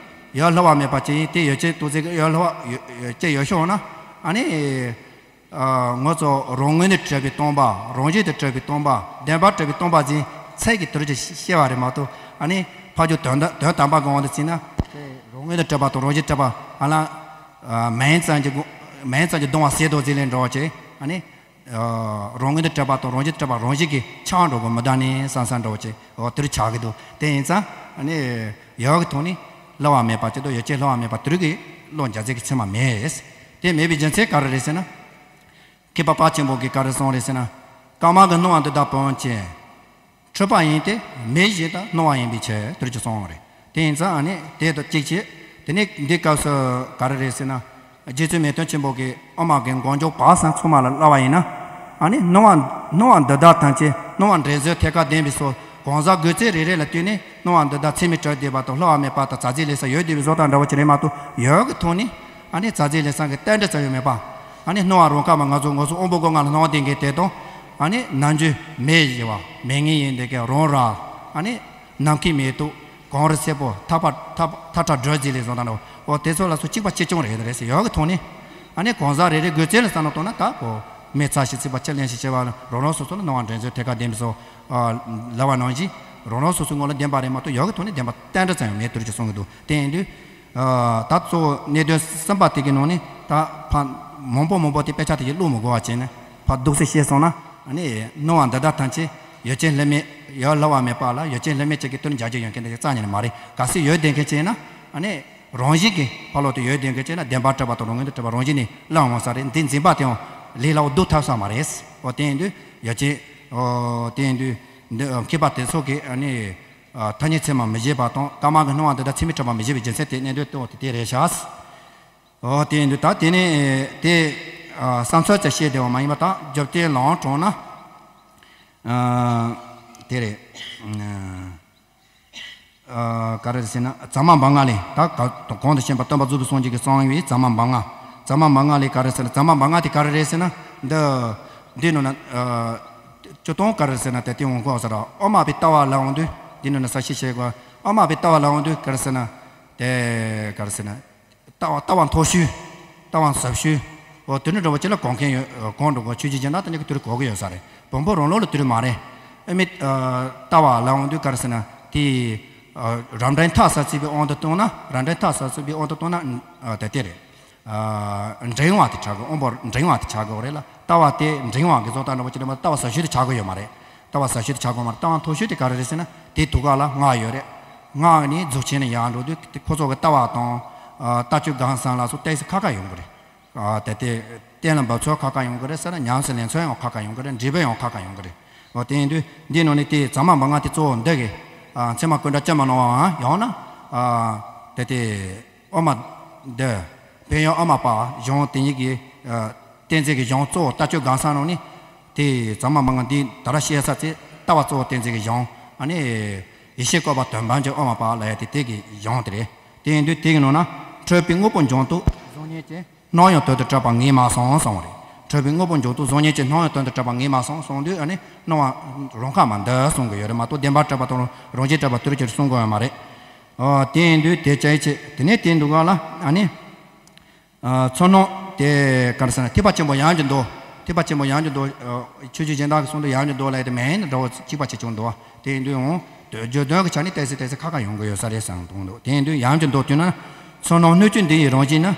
ཡུལ་བསླུ་བ་མེད་པ་ཅིག་ཡིན་དེ་ཡུལ་ཅན་རྟོགས་ཚད་ཀྱི་ཡུལ་བསླུ་བ་ཡོད་ཅིག་ཡོད་ཤོག་ན་ཨ་ནི་ ཨ་ང་ཚོ་རང་ངོས་ནས་གྲུབ་པའི་སྟོང་པ། རང་བཞིན་དུ་གྲུབ་པའི་སྟོང་པ། བདེན་པར་གྲུབ་པའི་སྟོང་པ་ཟེར་ཚིག་གི་དོན་གྱིས་བཤད་པ་རེད་མ་གཏོགས། ཨ་ནི་ཕ་རྒྱུད་དོན་དམ་དོན་དམ་པ་གི་དབང་དུ་བརྩིས་ན། རང་ངོས་ནས་གྲུབ་པ་དང་རང་བཞིན་གྲུབ་པ། ཨ་ལ་ཨ་མིང་ཙམ་གྱིས་མིང་ཙམ་གྱིས་གདུང་བ་ཟད་དོ་ཟེར་ལེ་འདྲ་བ་བྱས། ཨ་ནི་ཨ་རང་ངོས་ནས་གྲུབ་པ་དང་རང་བཞིན་གྲུབ་པ་རང་བཞིན་གྱིས་ཆགས་འགྲོ་གི་མི་འདུག་ནི་བསམ་བསམ་འདྲ་བོ་བྱས། འོ་དེར་ཆགས་ཀྱི་འདུག་དེ་ཡིན་ཙང་ཨ་ནི་ཡུལ་གྱི་ཐོག་ནས་བསླུ་བ་མེད་པ་ཅིག་དང་ཡུལ་ཅན་བསླུ་བ་མེད་པ་དེ་རིགས་ཀྱི་བློ་འཇལ་ཚིག་གི་ཚད་མ་མེད། དེ་མེད་པའི་རྒྱུ་མཚན་ག་རེ་རེད་ཟེར་ན། མཁས་པ་དཔལ་ཆེན་པོ་གིས་ག་རེ་གསུངས་རེད་ཟེར་ན། སྐར་མ་གི་སྣང་བ་འདི་དག་བུམ་ཅན། འཁྲུལ་པ་ཡིན་ཏེ་མེད་བཞིན་དུ་སྣང་བ་ཡིན་པའི་ཕྱིར། དེར་གྱི་གསུངས་རེད། དེ་ཡིན་ཙང་ཨ་ནི་དེ་དང་གཅིག་བྱས། དེ་ནས་འདི་སྐབས་སུ་ག་རེ་རེད་ཟེར་ན། རྗེ་བཙུན་མེ་སྟོན་ཆེན་པོ་གིས་དབུ་མ་གི་མགོ་མཇུག་བར་གསུམ་ཚང་མ་ལ་བསླབ་པ་ཡིན་ན། ཨ་ནི་སྣང་བ་སྣང་བ་འདི་དག་ཐམས་ཅད་སྣང་བ་འདྲེན་བཟོད་ཐད་ཀར་ལྡན་པའི་སོགས་གང་ཟག་སྒོས་ཚིག་རེ་རེ་ལ་བལྟས་ནས་སྣང་བ་འདི་དག་ཚད་མས་གྲུབ་བསྡད་པ་དང་བསླུ་བ་མེད་པ་དང་ཙག་ཙིག་ལས་ས་ཡོད་བསྡད་པའི་བཟོ་ལྟ་འདྲ་བོ་ཅིག་རེད་མ་གཏོགས། ཡུལ་གྱི་ཐོག་ནས་ཨ་ནི་ཙག་ཙིག་ལས་ས་གི་རྟེན་འབྲེལ་ཙམ་ཡང་མེད་པ། ཨ་ནི་སྣང་བ་རང་ཁ་མ་ང་ཚོ་ང་ཚོ་དབང་པོ་སྒོ་ལྔ་ལ་སྣང་བ་ལྡན་མཁན་དེ་དང་། ཨ་ནི་ནམ་རྒྱུན་མེད་བཞིན་པ་མེད་ངེས་ཡིན་བསྡད་མཁན་རང་ར། ཨ་ནི་ནམ་མཁའི་མེ་ཏོག་གངས་རི་སེར་པོ་ཐག་པ་ཐག་ཐག་ཁྲ་སྒྲོལ་རྩེ་ལས་བཟོ་ལྟ་འདྲ་བོ། འོ་དེ་ཚོ་ལ་སོགས་གཅིག་པ་གཅིག་རྐྱང་རེད་རེད་ཟེར། ཡུལ་གྱི་ཐོག་ནས་ཨ་ནི་གང་ཟག་རེ་རེ་སྒོས་ཚིག་ལ་བསམ་བློ་བཏང་ན། ད་གོ་མེ་ཚ་ཞིག་ཚིག་པ་ཆུ་ལེན་ཞིག་བྱེད་པ་རང་རང་སོ་སོ་ལ་སྣང་བ་འདྲེན་བཟོད་ཐད་ཀར་ལྡན་པའི་སོགས་ལབ་པ་ནང་བཞིན་རང་རང་སོ་སོའི་ངོ་ལ་བདེན་པ་རེད་མ་གཏོགས། ཡུལ་གྱི་ཐོག་ནས་བདེན་པ་རྟེན་འབྲེལ་ཙམ་ཡང་མེད། དེར་གྱི་གསུང་གི་འདུག་དེ་ཡིན་དུས། ཨ་ད་གཙོ་བོ་གནད་དོན་གསུམ་པ་དེ་གི་ནང་ནས་ད་ཕ་མང་པོ་མང་པོ་དེ་དཔེ་ཆ་དེ་ཡི་བླུག་མི་དགོས་པ་བྱས་ནས་ཕར་འདུག་སེ་བཤད་སོང་ན། ཨ་ནི་སྣང་བ་འདི་དག་ཐམས་ཅད་ཡུལ་ཅན་བསླུ་མེད། ཡུལ་བསླུ་བ་མེད་པ་ལ་ཡུལ་ཅན་བསླུ་མེད་ཅིག་གི་དོན་འཇལ་རྒྱུ་ཡོད་མཁན་དེ་རྩ་ཉིད་ནས་མ་རེད། གལ་སྲིད་ཡོད་བསྡད་མཁན་བྱས་ན། ཨ་ནི་རང་བཞིན་གྱིས་ཕར་ལོག་ཏུ་ཡོད་བསྡད་མཁན་བྱས་ན། བདེན་པར་གྲུབ་པ་དང་རང་ངོས་ནས་གྲུབ་པ་རང་བཞིན་ནས་བླང་འོང་ས་རེད། འདི་འཛིན་པ་དེའང་ལས་སླ་བོ་བཟློག་ཐུབ་ས་མ་རེད། འོ་དེ་ཡིན་དུས་ཡུལ་ཅན། འོ་དེ་ཡིན་དུས་འདི་མཁས་པ་དེ་ཚོ་གིས་ཨ་ནི། ཨ་ཐ་སྙད་ཚད་མ་མི་བཞེད་པ་དང་། སྐར་མ་གི་སྣང་བ་འདི་དག་ཚད་མས་གྲུབ་པ་མི་བཞེད་པའི་རྒྱུ་མཚན་དེ་གནད་དོན་གཙོ་བོ་དེ་དེ་རེད་ཤག་འོ་དེ་ཡིན་དུས་ད་དེ་ནས་དེ་ཨ་བསམ་ཚུལ་ཙམ་བཤད་བསྡད་པ་མ་ཡིན་པ། ད་རྒྱབ་རྟེན་ལམ་དྲངས་ན། ཨ་དེ་རེད། ཨ་ག་རེ་རེད་ཟེར་ན། ཛ་མ་བ་ང་ལས། ད་ག་གོང་དུ་བཤད་པ་སྟོན་པ་རྫོགས་པའི་སངས་རྒྱས་ཀྱིས་གསུངས་པའི་ཛ་མ་བ་ང་། ཛ་མ་བ་ང་ལས་ག་རེ་ཟེར་ན། ཛ་མ་བ་ང་དེ་ག་རེ་རེད་ཟེར་ན། འདི་འདི་ནང་ན་ཨ་སྤྱིར་བཏང་ག་རེ་ཟེར་ན། དེ་དེ་འོང་གོ་ཟེར་ར། དབུ་མ་པའི་ལྟ་བ་ལ་འོང་དུས། འདི་ནང་ན་ས་བཤད་བྱེད་དགོས། དབུ་མ་པའི་ལྟ་བ་ལ་འོང་དུས་ག་རེ་ཟེར་ན། དེ་ག་རེ་ཟེར་ན། ལྟ་བ་ལྟ་བ་མཐོ་ཤོས། ལྟ་བ་ཟབ་ཤོས། འོ་དེ་འདྲ་འདྲ་བོ་ཅིག་ལ་གོ་མཁན་ཡོད། གོ་འགྲོ་གོ། ཆོས་བརྒྱུད་གཞན་དག་དང་གཉིས་ཀྱིས་དེ་རིགས་གོ་གི་ཡོད་ས་རེད། བོན་པོ་རང་ལུགས་ལ་དེ་རིགས་མ་རེད། ཨ་མི་ལྟ་བ་ལ་འོང་དུས་ག་རེ་ཟེར་ན། དེ་རབ་འབྲིང་ཐ་ས་ཚིག་པའི་དབང་དུ་བཏང་ན། རབ་འབྲིང་ཐ་ས་ཚིག་པའི་དབང་དུ་བཏང་ན་དེ་དེ་རེད། འབྲིང་བ་དེ་ཆགས་དགོས། དབང་པོ་འབྲིང་བ་དེ་ཆགས་དགོས་རེད་ལ། ལྟ་བ་དེ་འབྲིང་བ་གི་བཟོ་ལྟ་འདྲ་བོ་ཅིག་རེད་མ་གཏོགས། ལྟ་བ་ཟབ་ཤོས་དེ་ཆགས་དགོས་ཡོད་མ་རེད། ལྟ་བ་ཟབ་ཤོས་དེ་ཆགས་དགོས་མ་རེད། ལྟ་བ་མཐོ་ཤོས་དེ་ག་རེ་རེད་ཟེར་ན། དེའི་ཐུགས་ཀ་ལ་སྔགས་ཡོད་རེད། སྔགས་ནས་རྫོགས་ཆེན་ནས་ཡར་འགྲོ་དུས་དེ་ཁོ་ཚོ་གི་ལྟ་བ་དང་། ཨ་ལྟ་སྤྱོད་སྒོམ་གསུམ་ལ་སོགས་ཏོག་ཙམ་ཁག་ཁག་ཡོང་གི་རེད། ཨ་དེ་དེ་གཏན་ལ་འབེབས་ཚུལ་ཁག་ཁག་ཡོང་གི་རེད་ཟེར་ན། ཉམས་སུ་ལེན་ཚུལ་ཡང་ཁག་ཁག་ཡོང་གི་རེད། འབྲས་བུ་ཡང་ཁག་ཁག་ཡོང་གི་རེད། འོ་དེ་ཡིན་དུས་འདིའི་ནང་ནས་དེ་ཛ་མ་བ་ང་དེ་གཙོ་བོ་འདི་གི་ཨ་ཚད་མ་ཀུན་བྲལ་ཅི་མ་ནོར་བའང་ཡང་ན། ཨ་དེ་དེ་དབུ་མ་འདི་ཕན་ཡོན་དབུ་མ་པ་གཞུང་དེ་ཉིད་ཀྱི་ཨ་གཏན་ཚིགས་ཀྱི་གཞུང་གཙོ་བོ་ལྟ་སྤྱོད་སྒོམ་གསུམ་ནང་ནས། དེ་ཛ་མ་བ་ང་འདི་ད་ར་བཤད་ས་དེ་ལྟ་བ་གཙོ་བོ་གཏན་ཚིགས་ཀྱི་གཞུང་། ཨ་ནི་ཡེ་ཤེས་བཀོད་པ་དོན་བམ་གྱི་དབུ་མ་པ་ལབ་ཡ་དེ་དེ་གི་གཞུང་དེ་རེད། དེ་ཡིན་དུས་དེ་གི་ནང་ན། འཁྲུལ་པའི་དངོས་པོ་འབྱུང་སྟོབས་གཟུང་ཉེན་གྱིས། སྣང་ཡང་དོན་དུ་གྲུབ་པ་ངས་མ་གསུངས་གསུངས་པ་རེད། འཁྲུལ་པའི་དངོས་པོ་འབྱུང་སྟོབས་གཟུང་ཉེན་གྱིས། སྣང་ཡང་དོན་དུ་གྲུབ་པ་ངས་མ་གསུངས་གསུངས་དུས། ཨ་ནི་སྣང་བ་རང་ཁ་མ་འདི་གསུང་གི་ཡོད་རེད་མ་གཏོགས། བདེན་པར་གྲུབ་པ་དང་རང་བཞིན་གྲུབ་པ་དེ་རིགས་ཀྱི་གསུང་གི་ཡོད་མ་རེད། ཨ་དེ་ཡིན་དུས་དེ་ཅི་ཡིན་ཅི། དེ་ནས་དེ་འདུག་ག་ལ། ཨ་ནི། ཨ་ཚོར་སྣང་དེ་ག་རེ་ཟེར་ན། ཐེག་པ་ཆེན་པོ་ཡང་ཀྱི་མདོ། ཐེག་པ་ཆེན་པོ་ཡང་ཀྱི་མདོ། ཨ་ཆོས་བརྒྱུད་གཞན་དག་གིས་གསུངས་དུས་ཡང་ཀྱི་མདོ་ལབ་ཡ་དེ་མིང་འདྲ་བོ་གཅིག་པ་ཆེ་ཆུང་འདུག་བ། དེ་ཡིན་དུས་འོང་། བརྗོད་དོན་གྱི་ཆ་ནས་ཏོག་ཙམ་ཏོག་ཙམ་ཁག་ཁག་ཡོང་གི་ཡོད་ས་རེད་བསམ་གྱི་འདུག་དེ་ཡིན་དུས་ཡང་ཀྱི་མདོ་བཏོན་ན། ཚོར་སྣང་སྣོད་བཅུད་འདི་ཡི་རང་བཞིན་ནི།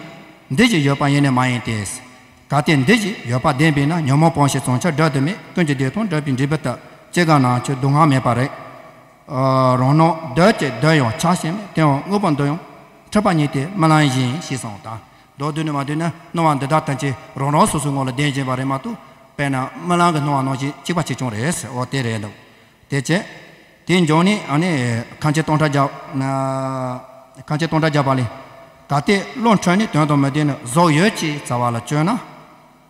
འདི་ཞིག་ཡོད་པ་ཡེ་ནས་མ་ཡིན་ཏེ། གལ་ཏེ་འདི་ཞིག་ཡོད་པ་བདེན་པས་ན། ཉོན་མོངས་སྤོང་ཞིང་བྱང་ཆུབ་སྒྲུབ་ཏུ་མེད། ཀུན་གྱི་བདེ་སྟོང་སྒྲུབ་པའི་འབྲས་བུ་དག། སྐྱེ་རྒ་ན་འཆིའི་སྡུག་བསྔལ་མེད་པ་རེད། ཨ་རང་སྣང་འདོད་ཅེས་འདོད་ཡང་ཆགས་ཞེན་མེད། དེའང་དངོས་པོ་འདི་ཡང་འཁྲུལ་པ་ཉིད་དེ་རྨི་ལམ་བཞིན་ཞེས་གསུངས་དང་། མདོར་བསྡུས་ནས་མ་བསྡུས་ན་སྣང་བ་འདི་དག་ཐམས་ཅད་རང་རང་སོ་སོའི་ངོ་ལ་ལྡན་བཞིན་པ་རེད་མ་གཏོགས། དཔེར་ན་རྨི་ལམ་གྱི་སྣང་བ་ནང་བཞིན་གཅིག་པ་གཅིག་རྐྱང་རེད། འོ་དེ་རེད་འདུག་དེ་བྱས། དེའི་མཇུག་ནས་ཨ་ནི་ཁ་ཆེ་སྟོང་ཕྲག་བརྒྱ། ཁ་ཆེ་སྟོང་ཕྲག་བརྒྱ་པ་ལས། གལ་ཏེ་བློ་འཁྲུལ་ནས་དོན་དང་མི་ལྡན་ནི། གཟུགས་ཡོད་ཅེས་རྩ་བ་ལ་དཔྱོད་ན།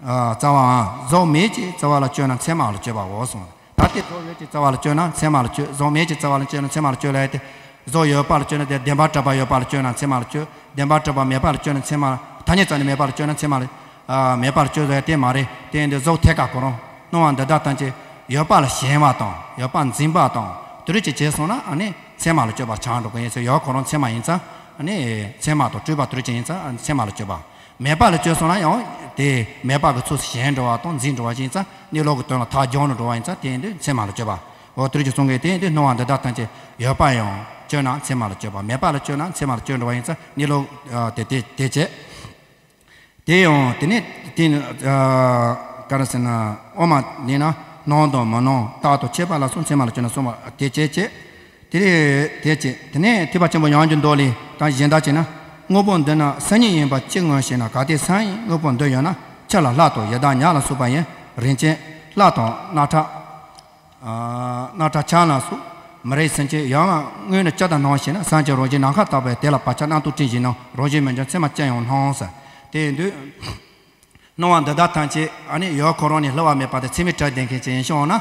ཨ་རྩ་བའམ། གཟུགས་མེད་ཅེས་རྩ་བ་ལ་དཔྱོད་ན་མཚན་མ་ལ་དཔྱོད་པའོ་གསུངས། ད་ལྟའི་གཟུགས་ཡོད་ཅེས་རྩ་བ་ལ་དཔྱོད་ན་མཚན་མ་ལ་དཔྱོད། གཟུགས་མེད་ཅེས་རྩ་བ་ལ་དཔྱོད་ན་མཚན་མ་ལ་དཔྱོད་ལབ་ཡ་དེ། གཟུགས་ཡོད་པ་ལ་དཔྱོད་ན་དེ་བདེན་པར་གྲུབ་པ་ཡོད་པ་ལ་དཔྱོད་ན་མཚན་མ་ལ་དཔྱོད། བདེན་པར་གྲུབ་པ་མེད་པ་ལ་དཔྱོད་ན་མཚན་མ་ལ། ཐ་སྙད་ཙམ་ནས་མེད་པ་ལ་དཔྱོད་ན་མཚན་མ་ལ། ཨ་མེད་པ་ལ་དཔྱོད་ཟེར་ཡ་དེ་མ་རེད། དེ་ཡིན་དུས་གཟུགས་ཐད་ཀར་ཁོ་རང་སྣང་བ་འདི་དག་ཐམས་ཅད་ཡོད་པ་ལ་ཞེན་པ་དང་། ཡོད་པ་འཛིན་པ་དང་། དེ་རིགས་ཅིག་བྱས་སོང་ན་ཨ་ནི་མཚན་མ་ལ་དཔྱོད་པ་ཆགས་འགྲོ་གི་ཡིན་ཚེ། ཡུལ་ཁོ་རང་མཚན་མ་ཡིན་ཙང་། ཨ་ནི་མཚན་མ་དང་སྤྲོས་པ་དེ་རིགས་ཅིག་ཡིན་ཙང་། ཨ་ནི་མཚན་མ་ལ་དཔྱོད་པ། མེད་པ་ལ་བཅོས་སོང་ན་ཡང་དེ་མེད་པ་གི་ཚུལ་ཞེན་འགྲོ་བ་དང་འཛིན་འགྲོ་བ་ཞིག་ཡིན་ཙང་གནས་ལུགས་ཀྱི་དོན་ལ་ཐག་རྒྱང་དུ་འགྲོ་བ་ཡིན་ཙང་དེ་ཡིན་དུས་མཚན་མ་ལ་བཅོས་པ། འོ་དེ་རིགས་ཀྱི་གསུང་གི་དེ་ཡིན་དུས་སྣང་བ་འདི་དག་ཐམས་ཅད་ཡོད་པ་ཡང་བཅོས་ན་མཚན་མ་ལ་བཅོས་པ། མེད་པ་ལ་བཅོས་ན་མཚན་མ་ལ་བཅོས་འགྲོ་བ་ཡིན་ཙང་གནས་ལུགས་དེ་དེ་དེ་བྱས། དེ་ཡང་དེ་ནས་དེ་ནི་ག་རེ་ཟེར་ན་དབུ་མ་ནི་ན་སྣང་དང་མི་སྣང་རྟག་ཏུ་ཁྱད་པར་ལ་སོགས་མཚན་མ་ལ་བཅོས་ན་གསུངས་པ་དེ་བྱས་བྱས། དེ་ལས་དེ་བྱས་དེ་ནས་ཐེག་པ་ཆེན་པོ་ཡོངས་ཀྱི་མདོ་ལས་དང་གཞན་དག་བྱས་ན། དངོས་པོ་འདི་ནི་སེམས་ཉིད་ཡིན་པ་ཅི་མངོན་ཞེ་ན། གལ་ཏེ་སེམས་ཉིད་དངོས་པོ་འདི་ཡོད་ན། ཆུ་ལ་ལྷ་དང་ཡི་དྭགས་ཉ་ལ་སོགས་པ་ཡི་རིན་ཆེན་ལྷ་དང་རྣག་ཁྲག་རྣག་ཁྲག་ཆང་ལ་སོགས་མི་རིགས་སེམས་ཅན་ཡོད་ན་དངོས་ནི་ཅི་ལྟར་སྣང་ཞེ་ན། སེམས་ཀྱི་རང་བཞིན་ནམ་མཁའ་ལྟ་བུ་དེ་ལ་བག་ཆགས་རྣམ་རྟོག་སྤྲིན་བཞིན་ནོ། རང་བཞིན་མི་འགྱུར་མཚན་མ་ཅི་ཡང་སྣང་ཟེར། དེ་ཡིན་དུས། སྣང་བ་འདི་དག་ཐམས་ཅད་ཨ་ནི་ཡུལ་ཁོ་རང་ནས་བསླུ་བ་མེད་པ་དང་ཚད་མའི་གྲུབ་tweet་མཁན་ཅིག་ཡིན་ཤོང་ན།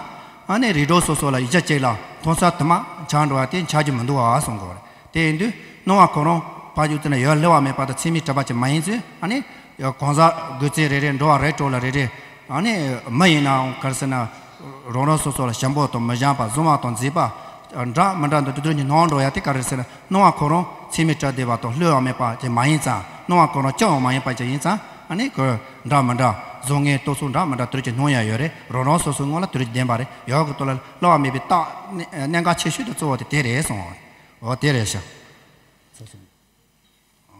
ཨ་ནི་རིགས་དྲུག་སོ་སོ་ལ་ཡིག་ཆ་གཅིག་ལ་མཐོང་ས་དུ་མ་ཆགས་འགྲོ་བ་དེ་འཆར་རྒྱུ་མི་འདུག་བ་གསུང་གི་རེད། དེ་ཡིན་དུས་སྣང་བ་ཁོ་རང་ཕར་རྒྱུག་ཙམ་ལ་ཡུལ་བསླུ་བ་མེད་པ་དང་ཚད་མའི་གྲུབ་པ་ཅིག་མ་ཡིན་ཚུལ་ཨ་ནི་གང་ཟག་དགོས་ཚད་རེ་རེ་འགྲོ་བ་རེ་གྲོགས་ལ་རེ་རེ། ཨ་ནི་མི་ཡིན་ནའང་ག་རེ་ཟེར་ན། རང་རང་སོ་སོ་ལ་ཞིམ་པོ་དང་མི་ཞིམ་པ་བཟང་བ་དང་མཛེས་པ། འདྲ་མི་འདྲ་འདུག་དེ་ཚོ་གཉིས་སྣང་འགྲོ་ཡ་དེ་ག་རེ་ཟེར་ན་སྣང་བ་ཁོ་རང་ཚད་མའི་གྲུབ་བདེ་བ་དང་བསླུ་བ་མེད་པ་ཅིག་མ་ཡིན་ཙང་སྣང་བ་ཁོ་རང་ཅི་ཡང་མ་ཡིན་པ་ཅིག་ཡིན་ཙང་ཨ་ནི་ཁོ་འདྲ་མི་འདྲ་བཟང་ངན་རྟོག་ཚུལ་འདྲ་མི་འདྲ་དེ་ཚོ་གཉིས་སྣང་ཡ་ཡོད་རེད། རང་རང་སོ་སོའི་ངོ་ལ་དེ་ཚོ་གཉིས་བདེན་པ་རེད། ཡག་གི་ཐོག་ལ་བསླུ་བ་མེད་པའི་རྟགས་གནད་འགག་ཆེ་ཤོས་དེ་གཙོ་བོ་དེ་དེ་རེད་གསུངས། འོ་དེ་རེད་ཤག་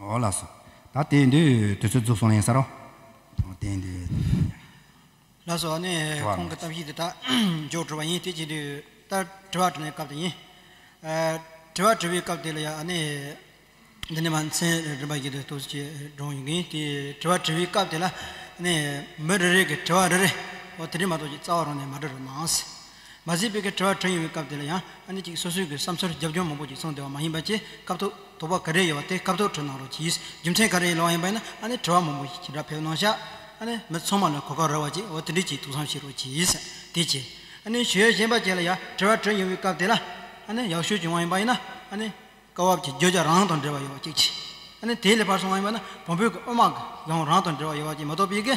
འོ་ལགས་སོ། ད་དེ་འདི་དུས་ཚོད་རྫོགས་སོང་ལེན་ས་རོ། འོ་དེ་འདི། ལགས་སོ། ཨ་ནི་དྲི་བ་ཁོང་གི་གནང་གཏམ་བཤད་དེ་ད་མཇུག་གྲུབ་པ་ཡིན། དེ་བྱེད་དུས་ད་དྲི་བ་དྲི་བའི་སྐབས་དེ་ཡིན། ཨ། དྲི་བ་དྲི་བའི་སྐབས་དེ་ལ་ཡང་ཨ་ནི་འདི་ནས་མ་མཚན་རིམ་པ་བཞིན་དུ་ཏོག་ཙམ་སྒྲུང་ཡོང་གིན། དེ་དྲི་བ་དྲི་བའི་སྐབས་དེ་ལ་ཨ་ནི་མི་རེ་རེ་གི་དྲི་བ་རེ་རེ་འོ་དེ་རིགས་མ་གཏོགས་ཀྱི་རྩ་བ་རང་ནས་མ་དྲི་རོགས་གནང་། མ་གཞི་པའི་གི་དྲི་བ་དྲི་ཡོང་བའི་སྐབས་དེ་ལ་ཡང་ཨ་ནི་ཅིག་སོ་སོའི་གི་བསམ་ཚུལ་རྒྱབ་ལྗོངས་མང་པོ་ཅིག་གསུངས་བསྡད་པ་མ་ཡིན་པ་བཅས་སྐབས་ཐོག་དོགས་པ་ག་རེ་ཡོད་པ་དེ་སྐབས་ཐོག་དྲི་གནང་རོགས་གྱིས། རྒྱུ་མཚན་ག་རེ་ཡིན་ལབ་པ་ཡིན་པ་ཡིན་ན་ཨ་ནི་དྲི་བ་མང་པོ་ཞིག་ཅིག་འདྲ་ཕེབས་གནང་ཤག་ཨ་ནི་མི་ཚང་མ་ལ་གོ་སྐབས་རག་པ་ཅིག་འོ་དེ་འདྲས་ཅིག་ཐུགས་བསམ་བཞེས་རོགས་གྱིས། དེ་བྱས་ཨ་ནི་ཞུ་ཡས་གཞན་པ་ཅིག་ལ་ཡང་དྲི་བ་དྲི་ཡོང་བའི་སྐབས་དེ་ལ་ཨ་ནི་ཡག་ཤོས་ཅིག་ཡོང་བ་ཡིན་པ་ཡིན་ན་ཨ་ནི་སྐབས་བབ་ཀྱི་བརྗོད་བྱ་རང་དང་འབྲེལ་བ་ཡོད་པ་ཅིག་བྱས། ཨ་ནི་དེ་ལས་ཕར་སོང་བ་ཡིན་པ་ན་བོན་པོའི་གི་དབུ་མ་གི་ཡང་རང་དང་འབྲེལ་བ་ཡོད་པ་ཅིག་མ་གཏོགས་པའི་གི་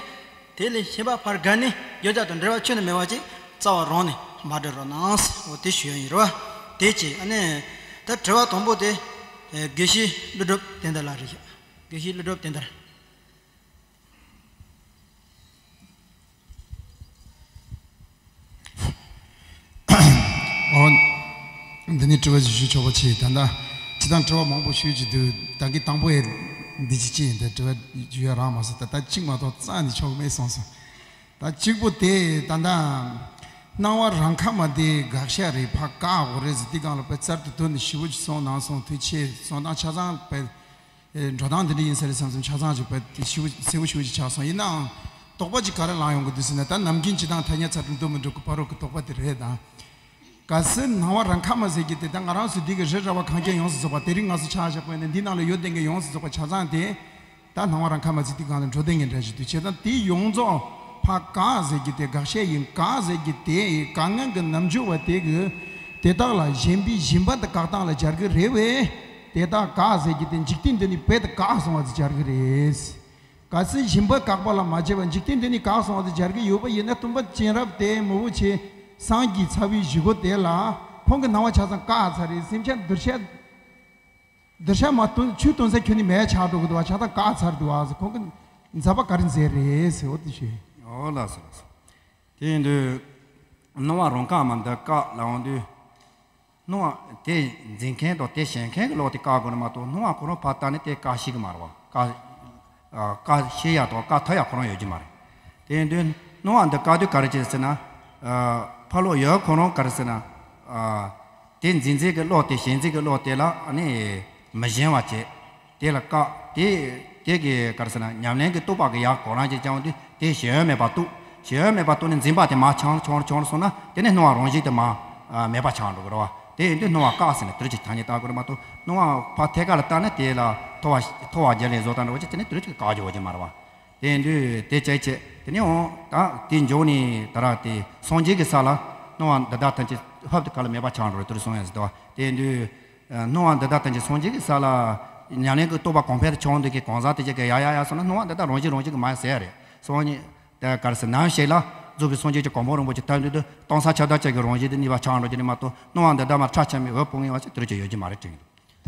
དེ་ལས་གཞན་པ་ཕར་དགར་ནས་བརྗོད་བྱ་དང་འབྲེལ་བ་ཁྱོན་ནས་མེད་པ་ཅིག་རྩ་བ་རང་ནས་མ་དྲི་རོགས་གནང་། འོ་དེ་ཞུ་ཡ་ཡིན་རོ། དེ་བྱས་ཨ་ནི་ད་དྲི་བ་དང་པོ་དེ་དགེ་བཤེས་ཀླུ་སྒྲུབ་བསྟན་དར་ལགས་རེད། དགེ་བཤེས་ཀླུ་སྒྲུབ་བསྟན་དར། འོ། འདི་ནས་དྲི་བ་ཞིག་ཞུ་ཆོག་པ་བྱས། ད་ལྟ་སྤྱིར་བཏང་དྲི་བ་མང་པོ་ཞུ་རྒྱུ་འདུག་ད་གི་དང་པོ་ཡི་འདི་ཅི་ཅི་ཡིན། ད་དྲི་བ་ཞུ་ཡ་རག་མ་སོང་། ད་ད་གཅིག་མ་གཏོགས་རྩ་ནས་ཆོག་མེད་སོང་སོང་། ད་གཅིག་པོ་དེ་ད་ལྟ་སྣང་བ་རང་ཁ་མ་དེ་དགག་བྱ་རེད། ཕ་བཀག་དགོས་རེད་ཟེར། དེ་སྒང་ལ་དཔེ་གསར་དུ་དོན་ཞིབ་པོ་ཞིག་གསུངས་གནང་སོང་། དུས་ཆེ་སོང་། ད་ཆ་ཚང་དཔེ་འགྲོ་སྟངས་འདི་འདྲ་ཡིན་ས་རེད་བསམ་སོང་། ཆ་ཚང་ཞིག་དཔེ་དེ་ཞིབ་པོ་གསལ་པོ་ཞིབ་པོ་ཞིག་ཆགས་སོང་། ཡིན་ནའང་དོགས་པ་ཅིག་ག་རེ་ལངས་ཡོང་གི་འདུག་ཟེར་ན། ད་ནམ་རྒྱུན་སྤྱིར་བཏང་ཐ་སྙད་ཚ་དྲོད་འདུ་མི་འགྲོ་གི་བར་རོ་གི་དོགས་པ་དེ་རེད། ད་གལ་སྲིད་སྣང་བ་རང་ཁ་མ་ཟེར་གྱི་དེ་ད་ང་རང་ཚོ་འདི་གི་རི་ར་བ་གངས་ཅན་ཡོངས་སུ་རྫོགས་པ་དེ་རིང་ང་ཚོ་ཆ་བཞག་པ་ཡིན་ན་འདི་ནང་ལ་ཡོད་བསྡད་མཁན་ཡོངས་སུ་རྫོགས་པ་ཆ་ཚང་དེ། ད་སྣང་བ་རང་ཁ་མ་ཟེར་དེ་སྒང་ལ་འགྲོ་བསྡད་མཁན་འདྲ་ཞིག་འདུག་བྱས་ཙང་དེ་ཡོངས་རྫོགས་ཕ་བཀག་ཟེར་གྱི་དེ་དགག་བྱ་ཡིན། བཀག་ཟེར་གྱི་དེ་བཀག་ངན་གྱི་རྣམ་འགྱུར་བ་དེ་གི་དེ་དག་ལ་ཞེན་པའི་ཞེན་པ་དེ་བཀག་སྟངས་ལ་སྦྱར་གི་རེད་བས། དེ་དག་བཀག་ཟེར་གྱི་དེ་འཇིག་རྟེན་འདི་ནས་རྦད་དེ་བཀག་སོང་བ་ཟེར་སྦྱར་གི་རེད། གལ་སྲིད་ཞེན་པ་བཀག་པ་ལ་མ་བྱས་པར་འཇིག་རྟེན་འདི་ནས་བཀག་སོང་བ་ཟེར་སྦྱར་གི་ཡོད་པ་ཡིན་ན། སྟོན་པ་མཁྱེན་རབ་དེ་མི་བོ་ཆེ་སངས་རྒྱས་ཚར་བའི་གཞུག་གུ་དེ་ལ་ཁོང་གི་སྣང་བ་ཆ་ཚང་བཀག་ཚར་རེད། སེམས་ཅན་འདུལ་བྱ། འདིར་ཤ་མ་བཏོན་ཆུ་བཏོན་ས་ཁྱོན་ནས་མེད་ཆགས་འགྲོ་གི་འདུག་བ། ཆགས་སྡང་བཀག་ཚར་འདུག་བ་ཟེར། ཁོང་གི་མཛད་པ་ག་རེ་མཛད་རེད་ཟེར། འོ་དེ་ཞུས། འོ་ལགས་སོ་ལགས་སོ། དེ་ཡིན་དུས་སྣང་བ་རང་བཀག་མ་འདི་བཀག་ལབ་འོང་དུས། སྣང་བ་དེ་འཛིན་མཁན་དང་དེ་ཞེན་མཁན་གྱི་ལོག་དེ་བཀག་དགོས་ནི་མ་གཏོགས་སྣང་བ་ཁོ་རང་ཕར་བལྟས་ནས་དེ་བཀག་ཤེས་ཀྱི་མ་རེད་བ། བཀག་ཨ། བཀག་ཤེས་ཡ་དང་བཀག་ཐུབ་ཡ་ཁོ་རང་ཡོད་ཀྱི་མ་རེད། དེ་ཡིན་དུས་སྣང་བ་འདི་བཀག་དུས་ག་རེ་བྱེད་ཟེར་ན། ཨ། ཕར་ལོག་ཡོད་ཁོ་རང་ག་རེ་ཟེར་ན། ཨ། དེ་འཛིན་འཛིན་གྱི་བློ་དེ་ཞེན་འཛིན་གྱི་བློ་དེ་ལ་ཨ་ནི་མི་ཞེན་པ་བྱེད། དེ་ལ་བཀག་དེ་དེ་གི་ག་རེ་ཟེར་ན་ཉམས་ལེན་གྱི་རྟོགས་པ་གི་ཡག་གོ་རང་ཅིག་བྱུང་དུས་དེ་ཞེན་ཡུལ་མེད་པ་རྟོགས། ཞེན་ཡུལ་མེད་པ་རྟོགས་ནས་འཛིན་པ་དེ་མར་བྱང་བྱང་བྱང་སོང་ན་དེ་ནས་སྣང་བ་རང་བཞིན་དེ་མར་ཨ་མེད་པ་ཆགས་འགྲོ་གི་རེད་བ། དེ་ཡིན་དུས་སྣང་བ་བཀག་ཟེར་ནས་དེ་རིགས་ཀྱི་ཐ་སྙད་བཏགས་དགོས་རེད་མ་གཏོགས་སྣང་བ་ཕར་ཐད་ཀ་ལ་བལྟས་ན་དེ་ལ་མཐོ་བ་མཐོ་བ་རྒྱུ་ལས་བཟོ་ལྟ་འདྲ་བོ་ཅིག་དེ་ནས་དེ་རིགས་ཀྱི་བཀག་རྒྱུ་བ་ཅིག་མ་རེད་བ། དེ་ཡིན་དུས་དེ་བྱས་བྱས་དེ་ནས་འོང་ད་དེ་མཇུག་ནས་ད་ར་དེ་སངས་རྒྱས་ཀྱི་ས་ལ་སྣང་བ་འདི་དག་ཐམས་ཅད་ཧབ་ཏུ་ག་ལ་མེད་པ་ཆགས་འགྲོ་རེད་དུ་རུ་སོང་ཡ་ཟེར་དོ། དེ་ཡིན་དུས་སྣང་བ་འདི་དག་ཐམས་ཅད་སངས་རྒྱས་ཀྱི་ས་ལ་ཉམས་ལེན་གྱི་རྟོགས་པ་གོང་འཕེལ་དུ་བྱུང་འདུག་གི་གང་ཟག་དེ་ཅིག་གི་ཡ་ཡ་ཡ་སོང་ན་སྣང་བ་འདི་དག་རང་བཞིན་རང་བཞིན་གྱི་མ་ཟད་རེད། སངས་རྒྱས་དེ་གར་སི་ནམ་ཞིག་ལ་རྫོགས་པའི་སངས་རྒྱས་ཀྱི་གོ་འཕང་རིན་པོ་ཆེ་ཐོབ་འདུག་དུས་སྟོང་གསལ་ཁྱབ་བརྡལ་ཅན་གྱི་རང་བཞིན་དུ་གནས་པ་ཆགས་འགྲོ་རྒྱུ་ནི་མ་གཏོགས་སྣང་བ་འདི་དག་མ་ཁྲ་ཆམ་པའི་འོད་སྤུ་ངེ་བ་ཅིག་དུ་རུ་ཅིག་ཡོད་ཀྱི་མ་རེད་དྲན་གྱི་འདུག་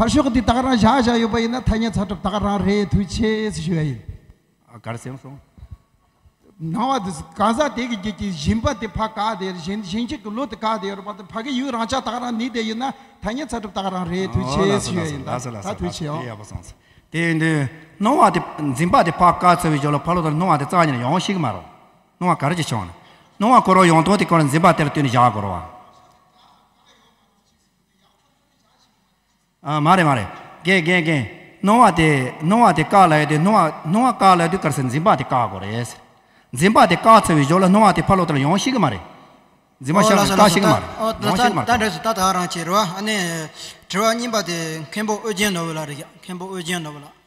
ཕར་ཕྱོགས་དེ་ད་ག་རང་བཞག་བཞག་ཡོད་པ་ཡིན་ན་ཐ་སྙད་ཚ་གྲུབ་ད་ག་རང་རེད། ཐུགས་རྗེ་ཆེ་ཞུ་ཡ་ཡིན། ཨ། ག་རེ་ཟེར་སོང་། སྣང་བ་དེ་གང་ཟག་དེ་གི་རྒྱུད་ཀྱི་སྦྱིན་པ་དེ་ཕར་བཀག་དེ་གཞན་གཞན་གཅིག་གི་བློ་དེ་བཀག་དེ་ཡོད་རེད་པ། དེ་ཕ་གི་ཡུལ་རང་ཆ་ད་ག་རང་ནི་དེ་ཡིན་ན་ཐ་སྙད་ཚ་གྲུབ་ད་ག་རང་རེད། ཐུགས་རྗེ་ཆེ་ཞུ་ཡ་ཡིན། ད་ད་ཐུགས་རྗེ་ཆེ་ཨང་། དེ་ཡིན་དུས་སྣང་བ་དེ་འཛིན་པ་དེ་ཕར་བཀག་ཚར་བའི་རྗེས་ལ་ཕར་ལོག་ད་སྣང་བ་དེ་རྩ་བ་ཉིད་ནས་ཡོང་ཤེས་ཀྱི་མ་རེད། སྣང་བ་ག་རེ་ཅིག་བྱུང་ན། སྣང་བ་འཁོར་བ་ཡོང་སྟངས་དེ་ཁོ་ན་འཛིན་པ་དེ་ལ་ལྟོས་ནས་བཞག་དགོས་རེད་བ། ཨ། མ་རེད་མ་རེད། རྒན་རྒན་རྒན། སྣང་བ་དེ་སྣང་བ་དེ་བཀག་ལབ་ཡ་དེ་སྣང་བ་སྣང་བ་བཀག་ལབ་དུས་ག་རེ་ཟེར། འཛིན་པ་དེ་བཀག་དགོས་རེད་ཟེར། འཛིན་པ་དེ་བཀག་ཚར་བའི་རྗེས་ལ་སྣང་བ་དེ་ཕར་ལོག་ད་ལ་ཡོང་ཤེས་ཀྱི་མ་རེད། འཛིན་པ་ཤར་ནས་བཀག་ཤེས་ཀྱི་མ་རེད། ཨོ། ད་ཡོང་ཤེས་ཀྱི་མ་རེད། ད་འདྲ་ཟེར། ད་ད་རང་བྱེད་རོགས། ཨ་ནི་དྲི་བ་གཉིས་པ་དེ་མཁན་པོ་ཨོ་རྒྱན་ནོར་བུ་ལགས་རེད། མཁན་པོ་ཨོ་རྒྱན་ནོར་བུ་ལགས།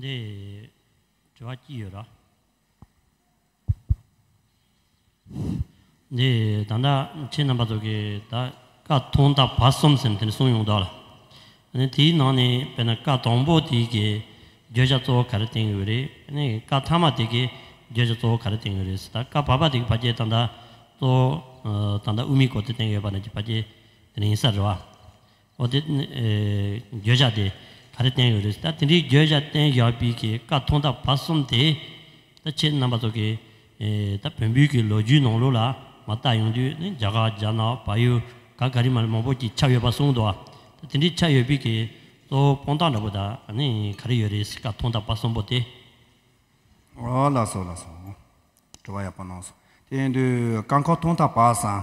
འདི་དྲི་བ་གཅིག་ཡོད་ར། འདི་ད་ལྟ་ཁྱེད་རྣམ་པ་ཚོ་གིས་ད་བཀའ་ཐོག་མཐའ་བར་གསུམ་ཟེར་ནས་དེ་འདྲ་གསུངས་ཡོང་འདུག་ལ། ཨ་ནི་དེའི་ནང་ནས་དཔེར་ན་བཀའ་དང་པོ་དེ་གི་བརྗོད་བྱ་གཙོ་བོ་ག་རེ་བསྟན་ཡོད་རེད། ཨ་ནི་བཀའ་ཐ་མ་དེ་གི་བརྗོད་བྱ་གཙོ་བོ་ག་རེ་བསྟན་ཡོད་རེད་ཟེར། ད་བཀའ་བར་པ་དེ་གི་ཕལ་ཆེར་ད་ལྟ་གཙོ་བོ་ད་ལྟ་དབུ་མའི་སྐོར་དེ་བསྟན་ཡོད་པ་ནང་བཞིན་ཕལ་ཆེར་དེ་འདྲ་ཡིན་ས་རེད་བ། འོ་དེ་ཨེ་བརྗོད་བྱ་དེ་ག་རེ་བསྟན་ཡོད་རེད། ད་དེ་འདྲའི་བརྗོད་བྱ་བསྟན་བཞག་པའི་གི་བཀའ་ཐོག་མཐའ་བར་གསུམ་དེ། ད་ཁྱེད་རྣམ་པ་ཚོ་གིས་ཨེ་ད་བོན་པོའི་གི་ལོ་རྒྱུས་ནང་ལོགས་ལ་མར་བལྟ་ཡོང་དུས་ནི་རྒྱ་གར་རྒྱ་ནག་བལ་ཡུལ་ག་ག་རེ་མ་རེ་མང་པོ་ཅིག་ཁྱབ་ཡོད་པ་གསུངས་འདུག་བ། ད་དེ་འདྲའི་ཁྱབ་ཡོད་པའི་གི་གཙོ་བོ་དཔང་རྟགས་འདྲ་པོ་ད་ནི་ག་རེ་ཡོད་རེད་ཟེར། བཀའ་ཐོག་མཐའ་བར་གསུམ་པོ་དེ། ཨོ་ལགས་སོ་ལགས་སོ། དྲི་བ་ཡག་པོ་གནང་སོང་། དེ་ཡིན་དུས་བཀའ་འཁོར་ཐོག་མཐའ་བར་གསུམ།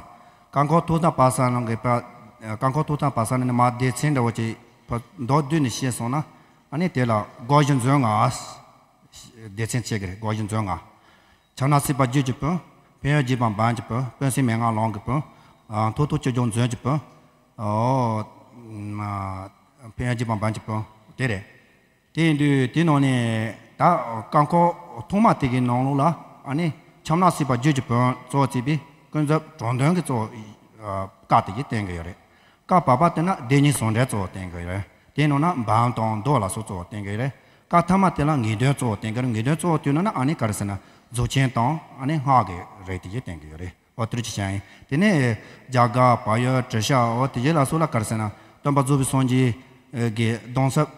བཀའ་འཁོར་ཐོག་མཐའ་བར་གསུམ་ནང་གི་བཀའ་འཁོར་ཐོག་མཐའ་བར་གསུམ་ནི་མར་སྡེ་ཚན་འདྲ་བོ་ཅིག་ཕར་མདོར་བསྡུས་ནས་བཤད་སོང་ན། ཨ་ནི་དེ་ལ་སྒོ་བཞི་མཛོད་ལྔ། སྡེ་ཚན་བྱེད་ཀྱི་རེད། སྒོ་བཞི་མཛོད་ལྔ། ཕྱག་ན་བསྲེགས་པ་རྒྱུད་ཀྱི་བོན། ཕན་ཡོན་རྒྱས་པ་འབུམ་གྱི་བོན། དཔོན་གསུམ་མན་ངག་ལམ་གྱི་བོན། ཨ། ཐོག་ཐོག་ཆོས་སྐྱོང་མཛོད་ཀྱི་བོན། ཨོ། ཕན་ཡོན་རྒྱས་པ་འབུམ་གྱི་བོན་དེ་རེད། དེ་ཡིན་དུས་དེའི་ནང་ནས་ད་བཀའ་འཁོར་ཐོག་མ་དེ་གི་ནང་ལོགས་ལ་ཨ་ནི་ཕྱག་ན་བསྲེགས་པ་རྒྱུད་ཀྱི་བོན་གཙོ་བོ་བྱས་པའི་ཀུན་རྫོབ་དྲང་དོན་གྱི་གཙོ་བོ་བཀའ་དེ་གི་བསྟན་གྱི་ཡོད་རེད། བཀའ་བར་པ་དེ་ན་བདེན་གཉིས་ཟུང་འབྲེལ་གཙོ་བོ་བསྟན་གྱི་ཡོད་རེད། དེའི་ནང་ན་འབུམ་དང་མདོ་ལ་སོགས་གཙོ་བོ་བསྟན་གྱི་ཡོད་རེད། བཀའ་ཐ་མ་དེ་ལ་ངེས་དོན་གཙོ་བོ་བསྟན་གྱི་རེད། ངེས་དོན་གཙོ་བོ་བསྟན་ན་ཨ་ནི་ག་རེ་ཟེར་ན་རྫོགས་ཆེན་དང་ཨ་ནི་སྔགས་ཀྱི་རིགས་དེ་གི་བསྟན་གྱི་ཡོད་རེད། འོ་དེ་རུ་ཅི་བྱ་ཡིན། དེ་ནས་རྒྱ་གར་བལ་ཡུལ་བྲི་ཤ་འོ་དེ་རྗེས་ལ་སོགས་ལ་ག་རེ་ཟེར་ན་སྟོན་པ་རྫོགས་པའི་སངས་རྒྱས་ཀྱི་གདུང་སྲས།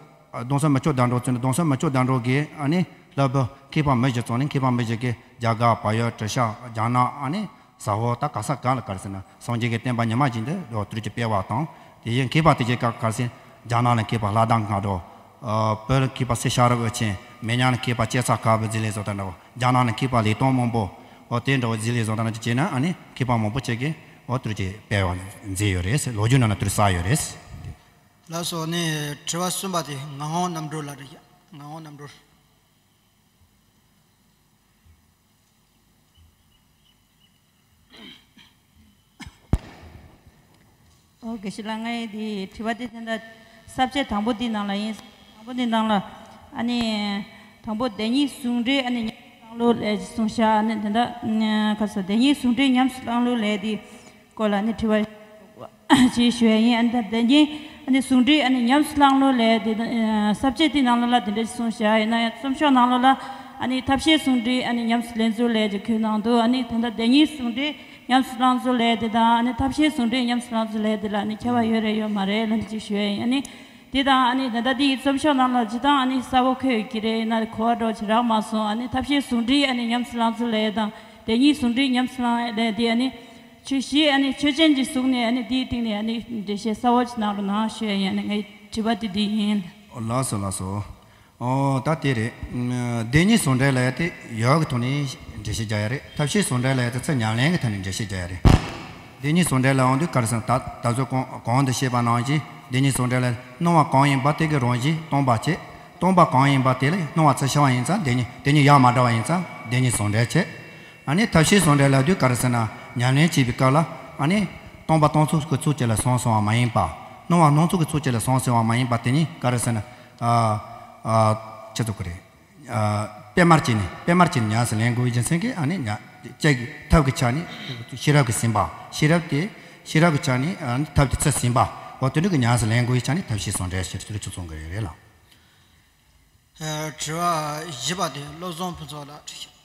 གདུང་སྲས་མི་བསྐྱོད་ཟླ་གྲོགས་ཚུལ་ནི་གདུང་སྲས་མི་བསྐྱོད་ཟླ་གྲོགས་ཀྱི་ཨ་ནི་ལྷ་བུ་མཁས་པ་མི་བཞི་ཚོགས་ནི་མཁས་པ་མི་བཞི་གིས་རྒྱ་གར་བལ་ཡུལ་བྲི་ཤ་རྒྱ་ནག་ཨ་ནི་ས་འོག་ད་ག་ས་ག་ལ་ག་རེ་ཟེར་ན་སངས་རྒྱས་ཀྱི་བསྟན་པ་ཉི་མ་བཞིན་དུ་འོ་དེ་རུ་ཅི་སྤེལ་བ་དང་། དེ་ཡི་མཁས་པ་དེ་རྗེས་ཀ་ག་རེ་ཟེར། རྒྱ་ནག་ལ་མཁས་པ་ལྷ་དར་སྔགས་གྲོལ། བོད་ལ་མཁས་པ་སེ་ཤ་ར་འོད་ཆེན། མི་ཉག་ལ་མཁས་པ་ལྕེ་ཚ་དཀར་པོ་ཟི་ལིང་བཟོ་ལྟ་འདྲ་བོ། རྒྱ་ནག་ལ་མཁས་པ་ལི་ཏོང་མང་པོ། འོ་དེ་འདྲ་བོ་ཟི་ལིང་བཟོ་ལྟ་འདྲ་ཅིག་བྱས་ན་ཨ་ནི་མཁས་པ་མང་པོ་ཅིག་གིས་འོ་དེ་རུ་ཅིག་སྤེལ་བ་མཛད་ཡོད་རེད། ལོ་རྒྱུས་ནང་ན་དེ་རུ་གསལ་ཡོད་རེད། ལགས་སོ། ནི་དྲི་བ་གསུམ་པ་དེ་ངག་དབང་རྣམ་གྲོལ་ལགས་རེད། ངག་དབང་རྣམ་གྲོལ། ཨོ། དགེ་བཤེས་ལགས། ངའི་འདི་དྲི་བ་འདི་དེ་འདྲ་ས་བཅད་དང་པོ་འདི་ནང་ལ་ཡིན། དང་པོ་འདི་ནང་ལ་ཨ་ནི་དང་པོ་བདེན་གཉིས་ཟུང་འབྲེལ་ཨ་ནི་ཉམས་སུ་བླང་ལུགས་ལས་གསུངས་བཞག་ཨ་ནི་དེ་འདྲ་ག་ས་བདེན་གཉིས་ཟུང་འབྲེལ་ཉམས་སུ་བླང་ལུགས་ལས་འདི་སྐོར་ལ་ཨ་ནི་དྲི་བ་ཅིག་ཞུ་ཡ་ཡིན། ཨ་ནི་ད་བདེན་གཉིས་ཨ་ནི་ཟུང་འབྲེལ་ཨ་ནི་ཉམས་སུ་བླང་ལུགས་ལས་དེ་ས་བཅད་འདི་ནང་ལ་ལ་དེ་འདྲ་གསུངས་བཞག་ཡིན་ན་ཡང་རྩོམ་ཤོག་ནང་ལ་ལ་ཨ་ནི་ཐབས་ཤེས་ཟུང་འབྲེལ་ཨ་ནི་ཉམས་སུ་ལེན་ཚུལ་ལས་ཅིག་འཁོད་གནང་འདུག་ཨ་ནི་ད་ལྟ་བདེན་གཉིས་ཟུང་འབྲེལ་ཉམས་སུ་བླང་ཚུལ་ལས་དེ་དང་ཨ་ནི་ཐབས་ཤེས་ཟུང་འབྲེལ་ཉམས་སུ་བླང་ཚུལ་ལས་དེ་ལ་ཨ་ནི་ཁྱད་པར་ཡོད་རེད་ཡོད་མ་རེད་ལབ་ཅིག་ཞུ་ཡ་ཡིན། ཨ་ནི་དེ་དང་ཨ་ནི་ད་ལྟ་འདི་ཡི་རྩོམ་ཤོག་ནང་ལ་ཇི་ལྟར་ཨ་ནི་གསལ་པོ་འཁོད་ཡོད་ཀྱི་རེད། ཡིན་ན་གོ་བ་འདྲ་ཅིག་རག་མ་སོང་། ཨ་ནི་ཐབས་ཤེས་ཟུང་འབྲེལ་ཨ་ནི་ཉམས་སུ་བླང་ཚུལ་ལས་དང་བདེན་གཉིས་ཟུང་འབྲེལ་ཉམས་སུ་བླང་ལས་དེ་ཨ་ནི་ཆོས་གཞི་ཨ་ནི་ཆོས་ཅན་གྱི་གཟུགས་ནས་ཨ་ནི་དེའི་སྟེང་ནས་ཨ་ནི་འགྲེལ་བཤད་གསལ་བོ་ཅིག་གནང་རོགས་གནང་ཞུ་ཡ་ཡིན། ཨ་ནི་ངའི་དྲི་བ་དེ་འདི་ཡིན། ལགས་སོ་ལགས་སོ། ཨོ་ད་དེ་རེད། བདེན་གཉིས་ཟུང་འབྲེལ་ལབ་ཡ་དེ་ཡུལ་གྱི་ཐོག་ནས་འགྲེལ་བཤད་རྒྱག་ཡ་རེད། ཐབས་ཤེས་ཟུང་འབྲེལ་ལབ་ཡ་དེ་ཚུར་ཉམས་ལེན་གྱི་ཐོག་ནས་འགྲེལ་བཤད་རྒྱག་ཡ་རེད། བདེན་གཉིས་ཟུང་འབྲེལ་ལབ་ཡོང་དུས་ག་རེ་ཟེར་ན་ད་ད་གཟོད་གོང་གོང་དུ་བཤད་པ་ནང་བཞིན་བདེན་གཉིས་ཟུང་འབྲེལ་ལ་སྣང་བ་གང་ཡིན་པ་དེ་གི་རང་བཞིན་སྟོང་པ་བྱས། སྟོང་པ་གང་ཡིན་པ་དེ་ལ་སྣང་བ་ཚུར་ཤར་བ་ཡིན་ཙང་བདེན་གཉིས་དེ་གཉིས་ཡ་མ་བྲལ་བ་ཡིན་ཙང་བདེན་གཉིས་ཟུང་འབྲེལ་བྱས། ཨ་ནི་ཐབས་ཤེས་ཟུང་འབྲེལ་ལབ་དུས་ག་རེ་ཟེར་ན་ཉམས་ལེན་བྱེད་པའི་སྐབས་ལ་ཨ་ནི་སྟོང་པ་སྟོང་ཚུལ་གྱི་ཚུལ་གཅིག་ལ་སོང་སོང་བ་མ་ཡིན་པ། སྣང་བ་སྣང་ཚུལ་གྱི་ཚུལ་གཅིག་ལ་སོང་ཟེར་བ་མ་ཡིན་པ་དེ་ནི་ག་རེ་ཟེར་ན། ཨ་ཨ་ཅི་ཚོ་གི་རེད། ཨ་དཔེ་མར་གྱིས་ནི་དཔེ་མར་གྱིས་ནི་ཉམས་སུ་ལེན་དགོས་པའི་རྒྱུ་མཚན་གྱིས་ཨ་ནི་ཉ་ཅེས་ཐབས་ཀྱི་ཆ་ནི་ཤེས་རབ་ཀྱིས་ཟིན་པ། ཤེས་རབ་དེ་ཤེས་རབ་ཀྱི་ཆ་ནི་ཨ་ནི་ཐབས་དེ་ཚུལ་ཟིན་པ། འོ་དེ་འདྲ་གི་ཉམས་སུ་ལེན་དགོས་པའི་ཆ་ནི་ཐབས་ཤེས་སོང་འགྲེལ་བཤད་དེ་ཚོ་གསུང་གི་ཡོད་རེད་ལ། ཨ་དྲི་བ་བཞི་པ་དེ་བློ་བཟང་ཕུན་ཚོགས་ལགས་དྲི་ཞིང་།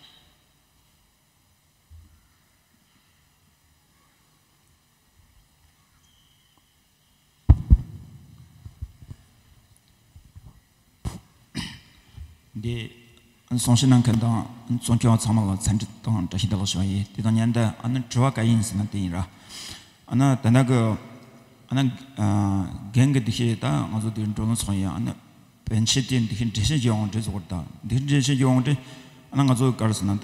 འདི་གསུང་བཤད་གནང་མཁན་དང་གསུང་སྐྱོང་ཚང་མ་ལ་འཚམས་འདྲི་དང་བཀྲ་ཤིས་བདེ་ལེགས་ཞུ་བ་ཡིན། དེ་དང་མཉམ་དུ་ཨ་ནི་དྲི་བ་ག་ཡིན་ཟེར་ན་དེ་ཡིན་ར། ཨ་ནི་དེ་འདྲ་གི་ཨ་ནི་ཨ་རྒན་གྱི་འདུ་ཤེས་ད་ང་ཚོ་དེ་འགྲོ་ལམ་སོང་ཡིན། ཨ་ནི་པཎ་ཆེན་དེ་འདི་ཤིན་འགྲེལ་བཤད་ཀྱི་ཡོང་འདྲེ་ཟེར་བ་ད། འདི་ཤིན་འགྲེལ་བཤད་ཀྱི་ཡོང་འདྲེ། ཨ་ན་ང་ཚོ་ག་རེ་ཟེར་ན་ད།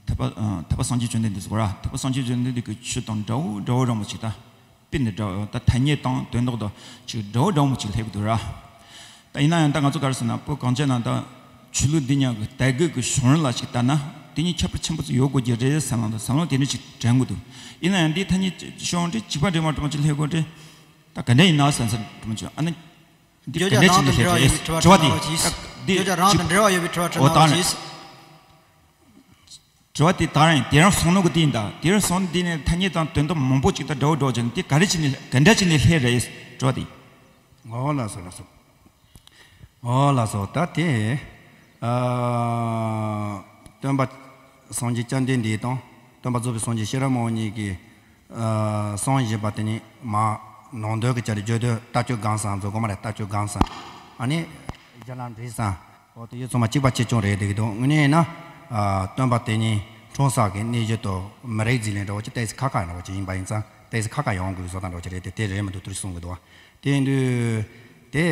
ཐེག་པ་ཐེག་པ་སངས་རྒྱས་བཅོམ་ལྡན་འདས་ཟེར་བ་ར། ཐེག་པ་སངས་རྒྱས་བཅོམ་ལྡན་འདས་ཀྱི་ཆོས་དང་འདྲ་བོ་འདྲ་བོ་རང་མོ་ཅིག་ད། དཔེ་འདི་འདྲ་བོ་ད་ཐ་སྙད་དང་དོན་དག་དང་ཅིག་འདྲ་བོ་འདྲ་བོ་ཅིག་སླེབས་འདུག་ར། ད་ཡིན་ན་ཡང་ད་ང་ཚོ་ག་རེ་ཟེར་ན་བོད་གངས་ཅན་ན་ད་ཆོས་ལུགས་འདི་ཉག་གི་དད་གུས་ཀྱི་བྱུང་རིམ་ལ་ཅིག་ལྟ་ན་དེ་གཉིས་ཁྱད་པར་ཆེན་པོ་ཅིག་ཡོད་དགོས་ཀྱི་རེད་བསམ་ལ་ད་བསམ་བློ་དེ་འདྲ་ཅིག་དྲན་གི་འདུག་ཡིན་ན་ཡང་འདི་ཐ་སྙད་བྱུང་འདྲེ་གཅིག་པ་འདྲེ་མ་གྲུབ་ཅིག་སླེབས་དགོས་འདྲེ། ད་ག་འདྲ་ཡིན་ན་བསམ་བསམ་གྲུབ་མ་བྱུང་། ཨ་ནི། འདི་བརྗོད་ག་བྱ་འདྲ་ནང་ཅིག་ནས་དང་སླེབས་འགྲེལ་བ་རེད། ཡོད་པའི་དྲི་བ་དྲི་བ་དྲི་བ་དང་ཅིག་འདི་བརྗོད་ག་རང་དང་འབྲེལ་བ་ཡོད་པའི་དྲི་བ་དྲི་འོ་ནང་ད་ཅིག་དྲི་བ་དེ་ད་རང་ཡིན། དེ་རང་སོང་ནོ་གི་དེ་ཡིན་ད། དེ་རང་སོང་ནོ་དེ་ནས་ཐ་སྙད་དང་དོན་དག་མང་པོ་ཅིག་ད་འདྲ་བོ་འདྲ་བོ་ཅིག་དེ་ག་རེ་ཅིག་ནས་ག་འདྲ་ཅིག་ནས་སླེབས་རེད་དྲི་བ་དེ། འོ་ལགས་སོ་ལགས་སོ། འོ་ལགས་སོ། ད་དེ། ཨ། སྟོན་པ་སངས་རྒྱས་བཅོམ་ལྡན་འདས་དང་སྟོན་པ་རྫོགས་པའི་སངས་རྒྱས་ཤེས་རབ་མང་པོ་ཉིད་ཀྱིས། ཨ། གསུངས་བཞིན་པ་དེ་ནི་མ་ནང་དོན་གྱི་ཆ་ནས་བརྗོད་དོན་ལྟ་སྤྱོད་སྒོམ་གསུམ་ཟེར་དགོས་མ་རེད། ལྟ་སྤྱོད་སྒོམ་གསུམ། ཨ་ནི་རྒྱ་ལམ་འབྲས་གསུམ། འོ་དེ་ཡོད་ཚང་མ་གཅིག་པ་གཅིག་རྐྱང་རེད་བསྡད་ཀྱི་འདུག་དངོས་གནས་ཡིན་ན། ཨ། སྟོན་པ་དེ་ཉིད་འཁྲུངས་ས་གི་གནས་གཞི་དང་མི་རིགས་ཟེར་ལེན་འདྲ་བོ་ཅིག་ཏོག་ཙམ་ཁ་ཁ་འདྲ་བོ་ཅིག་ཡིན་པ་ཡིན་ཙང་ཏོག་ཙམ་ཁ་ཁ་ཡོང་དགོས་བཟོ་ལྟ་འདྲ་བོ་ཅིག་རེད་དེ། དེ་རེད་མི་འདུག་དེ་འདྲ་གསུང་གི་འདུག་དེ་ཡིན་དུས་དེ།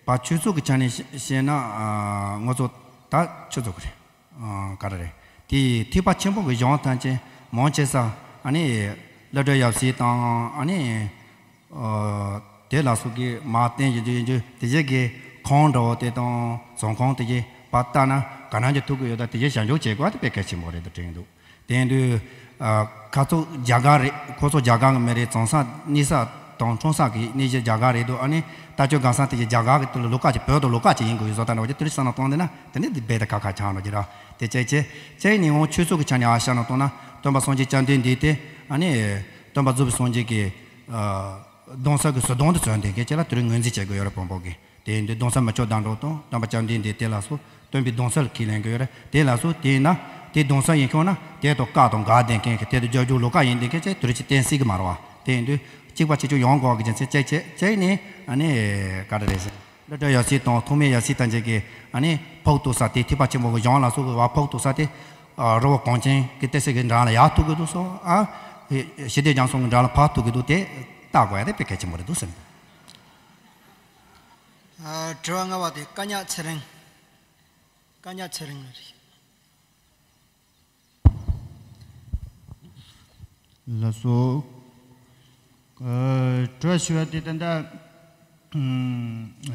བ་ཆོས་ཚོགས་ཀྱི་ཆ་ནས་བཤད་ན། ཨ། ང་ཚོ་ད་ཆོས་ཚོགས་ཀྱི་རེད། ཨ། ག་རེ་རེད། དེ་ཐེག་པ་ཆེན་པོ་གི་གཞུང་ཐམས་ཅད་མང་ཆེ་ས་ཨ་ནི་བློ་གྲོས་ཡབ་སྲས་དང་ཨ་ནི། ཨ། དེ་ལ་སོགས་ཀྱི་མ་བསྟན་ཡིན་རྒྱུ་ཡིན་རྒྱུ་དེ་བཞིན་གྱི་ཁོང་འདྲ་བོ་དེ་དང་རྫོང་ཁོངས་དེ་བཞིན་པ་ལྟ་ན་ག་ན་གྱི་ཐུག་གི་ཡོད་ད། དེ་བཞིན་བྱ་འཇོག་བྱེད་དགོས་པ་དེ་དཔེ་གལ་ཆེན་པོ་རེད་དུ་དྲན་འདུག་དེ་ཡིན་དུས། ཨ། ཁ་ཚོ་རྒྱ་གར་རེད། ཁོ་ཚོ་རྒྱ་གར་གི་མི་རེད། བྱུང་ས་གནས་ས་དང་འཁྲུངས་ས་གི་གནས་གཞི་རྒྱ་གར་རེད་འདུག་ཨ་ནི་ལྟ་སྤྱོད་སྒོམ་གསུམ་དེ་གི་རྒྱ་གར་གི་དེ་ལ་ལོགས་ཀ་ཅིག་བོད་དང་ལོགས་ཀ་ཅིག་ཡིན་དགོས་ཡོད་བཟོ་ལྟ་འདྲ་བོ་ཅིག་དེ་རིགས་བསམ་བློ་གཏོང་དེ་ན་དེ་ནི་དེ་རྦད་དེ་ཁ་ཁ་ཆགས་འགྲོ་གི་ར། དེ་བྱས་བྱས་བྱས་ནས་འོང་ཆོས་ཚོགས་ཀྱི་ཆ་ནས་ཨ་བཤད་ན་གཏོང་ན་སྟོན་པ་སངས་རྒྱས་བཅོམ་ལྡན་འདས་དེ་ཨ་ནི་སྟོན་པ་རྫོགས་པའི་སངས་རྒྱས་ཀྱི། ཨ། གདུང་སྲས་ཀྱི་ཟུར་གདོང་དུ་བྱོན་དེ་གི་ཅིག་ལ་དེ་རིང་ངོས་འཛིན་བྱེད་དགོས་ཡོད་ར་བོན་པོ་གི། དེ་ཡིན་དུས་གདུང་སྲས་མི་བསྐྱོད་ཟླ་གྲོགས་དང་སྟོན་པ་བཅོམ་ལྡན་འདས་དེ་ལ་སོགས་སྟོན་པའི་གདུང་སྲས་ལ་ཁས་ལེན་གྱི་ཡོད་རེད། དེ་ལ་སོགས་དེ་ཡིན་ན་དེ་གདུང་སྲས་ཡིན་ཤོག་ན་དེ་དང་བཀའ་དང་འགལ་ལྡན་མཁན་གྱི་དེ་དུ་རྒྱབ་ལྗོངས་ལོགས་ཀ་ཡིན་ལྡན་མཁན་ཅིག་དེ་རིགས་ཅིག་བསྟན་སྲིད་ཀྱི་མ་རེད་བ། དེ་ཡིན་དུས་གཅིག་པ་གཅིག་རྐྱང་ཡོང་དགོས་པ་གི་རྒྱུ་མཚན་བྱས་བྱས་བྱས་ནས་ཨ་ནི་ག་རེ་རེད་ཟེར། བློ་གྲོས་ཡབ་སྲས་དང་ཐོགས་མེད་ཡབ་སྲས་ཐམས་ཅད་ཀྱིས་ཨ་ནི་ཕོག་ཐུག་ས་དེ་ཐེག་པ་ཆེན་པོ་གི་གཞུང་ལ་སོགས་ཀྱི་བ་ཕོག་ཐུག་ས་དེ། ཨ། རི་བོ་གངས་ཅན་གྱི་གཏེར་སྲས་ཀྱི་འགྲམ་ལ་ཡར་ཐུག་གི་འདུག་སོ། ཨ། ཞི་བདེ་རྒྱ་མཚོ་གི་འགྲམ་ལ་ཕར་ཐུག་གི་འདུག་དེ་ལྟ་དགོས་ཡ་དེ་དཔེ་གལ་ཆེན་པོ་རེད་འདུག་ཟེར། ཨ། དྲི་བ་ལྔ་པ་དེ་ཀ་ཉག་ཚེ་རིང་། ཀ་ཉག་ཚེ་རིང་ལགས་རེད། ལགས་སོ། ཨ། དྲི་བ་ཞུ་བ་དེ་ད་ལྟ། ཨ།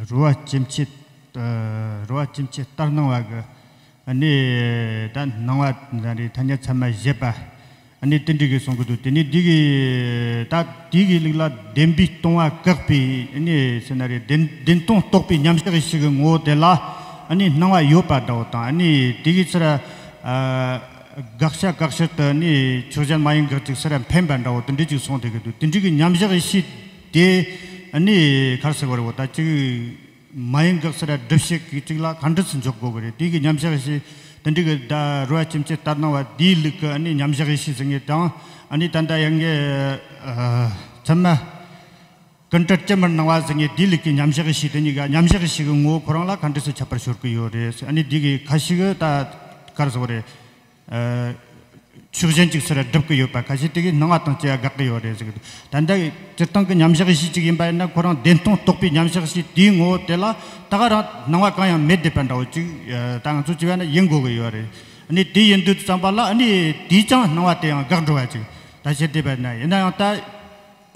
རོལ་བ་སྐྱེ་མཆེད། ཨ། རོལ་བ་སྐྱེ་མཆེད་ལྟར་སྣང་བ་གི། ཨ་ནི་ད་སྣང་བ་ད་རེས་ཐ་སྙད་ཚད་མ་བཞི་པ། ཨ་ནི་དེ་འདྲ་གི་གསུང་གི་འདུག་དེ་ནི་འདི་གི་ད་དེ་གི་ལུགས་ལ་བདེན་པས་སྟོང་པ་བཀག་པའི་ཨ་ནི་ཟེར་ན་རེད། བདེན་བདེན་སྟོང་རྟོགས་པའི་མཉམ་གཞག་ཡེ་ཤེས་ཀྱི་ངོ་བོ་དེ་ལ་ཨ་ནི་སྣང་བ་ཡོད་པ་འདྲ་བོ་དང་། ཨ་ནི་དེ་གི་ཚུར་ཨ་དགག་བྱ་དགག་ཕྱིར་དུ་ཨ་ནི་ཕྱོགས་གཞན་མ་ཡིན་དགག་ཅིག་ཚུར་འཕེན་པ་འདྲ་བོ་དེ་འདྲ་ཅིག་གསུངས་བསྡད་ཀྱི་འདུག་དེ་འདྲ་གི་མཉམ་གཞག་ཡེ་ཤེས་དེ་ཨ་ནི་ག་རེ་ཟེར་བ་རེད་བ། ད་ཅིག་མ་ཡིན་དགག་ཚུལ་སྒྲུབ་བྱེད་ཀྱི་གཅིག་ལ་ག་འདྲ་སེ་འཇོག་དགོས་ཀྱི་རེད། དེ་གི་མཉམ་གཞག་ཡེ་ཤེས་དེ་འདྲ་གི་ད་རོལ་བ་སྐྱེ་མཆེད་ལྟར་སྣང་བ་དེའི་ལུགས་ཀྱི་ཨ་ནི་མཉམ་གཞག་ཡེ་ཤེས་ཟེར་མཁན་དང་། ཨ་ནི་ད་ལྟ་ཡང་གི་ཨ་ཚད་མ་ཀུན་བྲལ་ཅན་མར་སྣང་བ་ཟེར་མཁན་དེའི་ལུགས་ཀྱི་མཉམ་གཞག་ཡེ་ཤེས་དེ་གཉིས་ཀ་མཉམ་གཞག་ཡེ་ཤེས་ཀྱི་ངོ་བོ་ཁོ་རང་ལ་ག་འདྲ་སེ་ཁྱད་པར་ཤོར་གྱི་ཡོད་རེད། ཨ་ནི་དེ་གི་ཁ་ཤས་ཀྱིས་ད་ག་རེ་ཟེར་བ་རེད། ཨ། ཕྱོགས་གཞན་གཅིག་ཚུར་སྒྲུབ་ཀྱི་ཡོད་པ། ཁ་ཤས་དེ་གིས་སྣང་བ་དང་བཅས་པ་དགག་གི་ཡོད་རེད་ཟེར་གི་འདུག་ད་ལྟ་སྤྱིར་བཏང་གི་མཉམ་གཞག་ཡེ་ཤེས་གཅིག་ཡིན་པ་ཡིན་ན། ཁོ་རང་བདེན་སྟོང་རྟོགས་པའི་མཉམ་གཞག་ཡེ་ཤེས་དེའི་ངོ་བོ་དེ་ལ་ད་ག་རང་སྣང་བ་གང་ཡང་མེད་བསྡད་པ་འདྲ་བོ་ཅིག་ད་ང་ཚོ་བྱས་པ་ན་ཡིན་དགོས་ཀྱི་ཡོད་རེད། ཨ་ནི་དེ་ཡིན་དུས་ཙམ་པ་ལ་ཨ་ནི་དེས་ཀྱང་སྣང་བ་དེ་ཡང་དགག་འགྲོ་བ་ཅིག་ད་བྱེད་བསྡད་པ་ཡིན་ན། ཡིན་ན་ཡང་ད་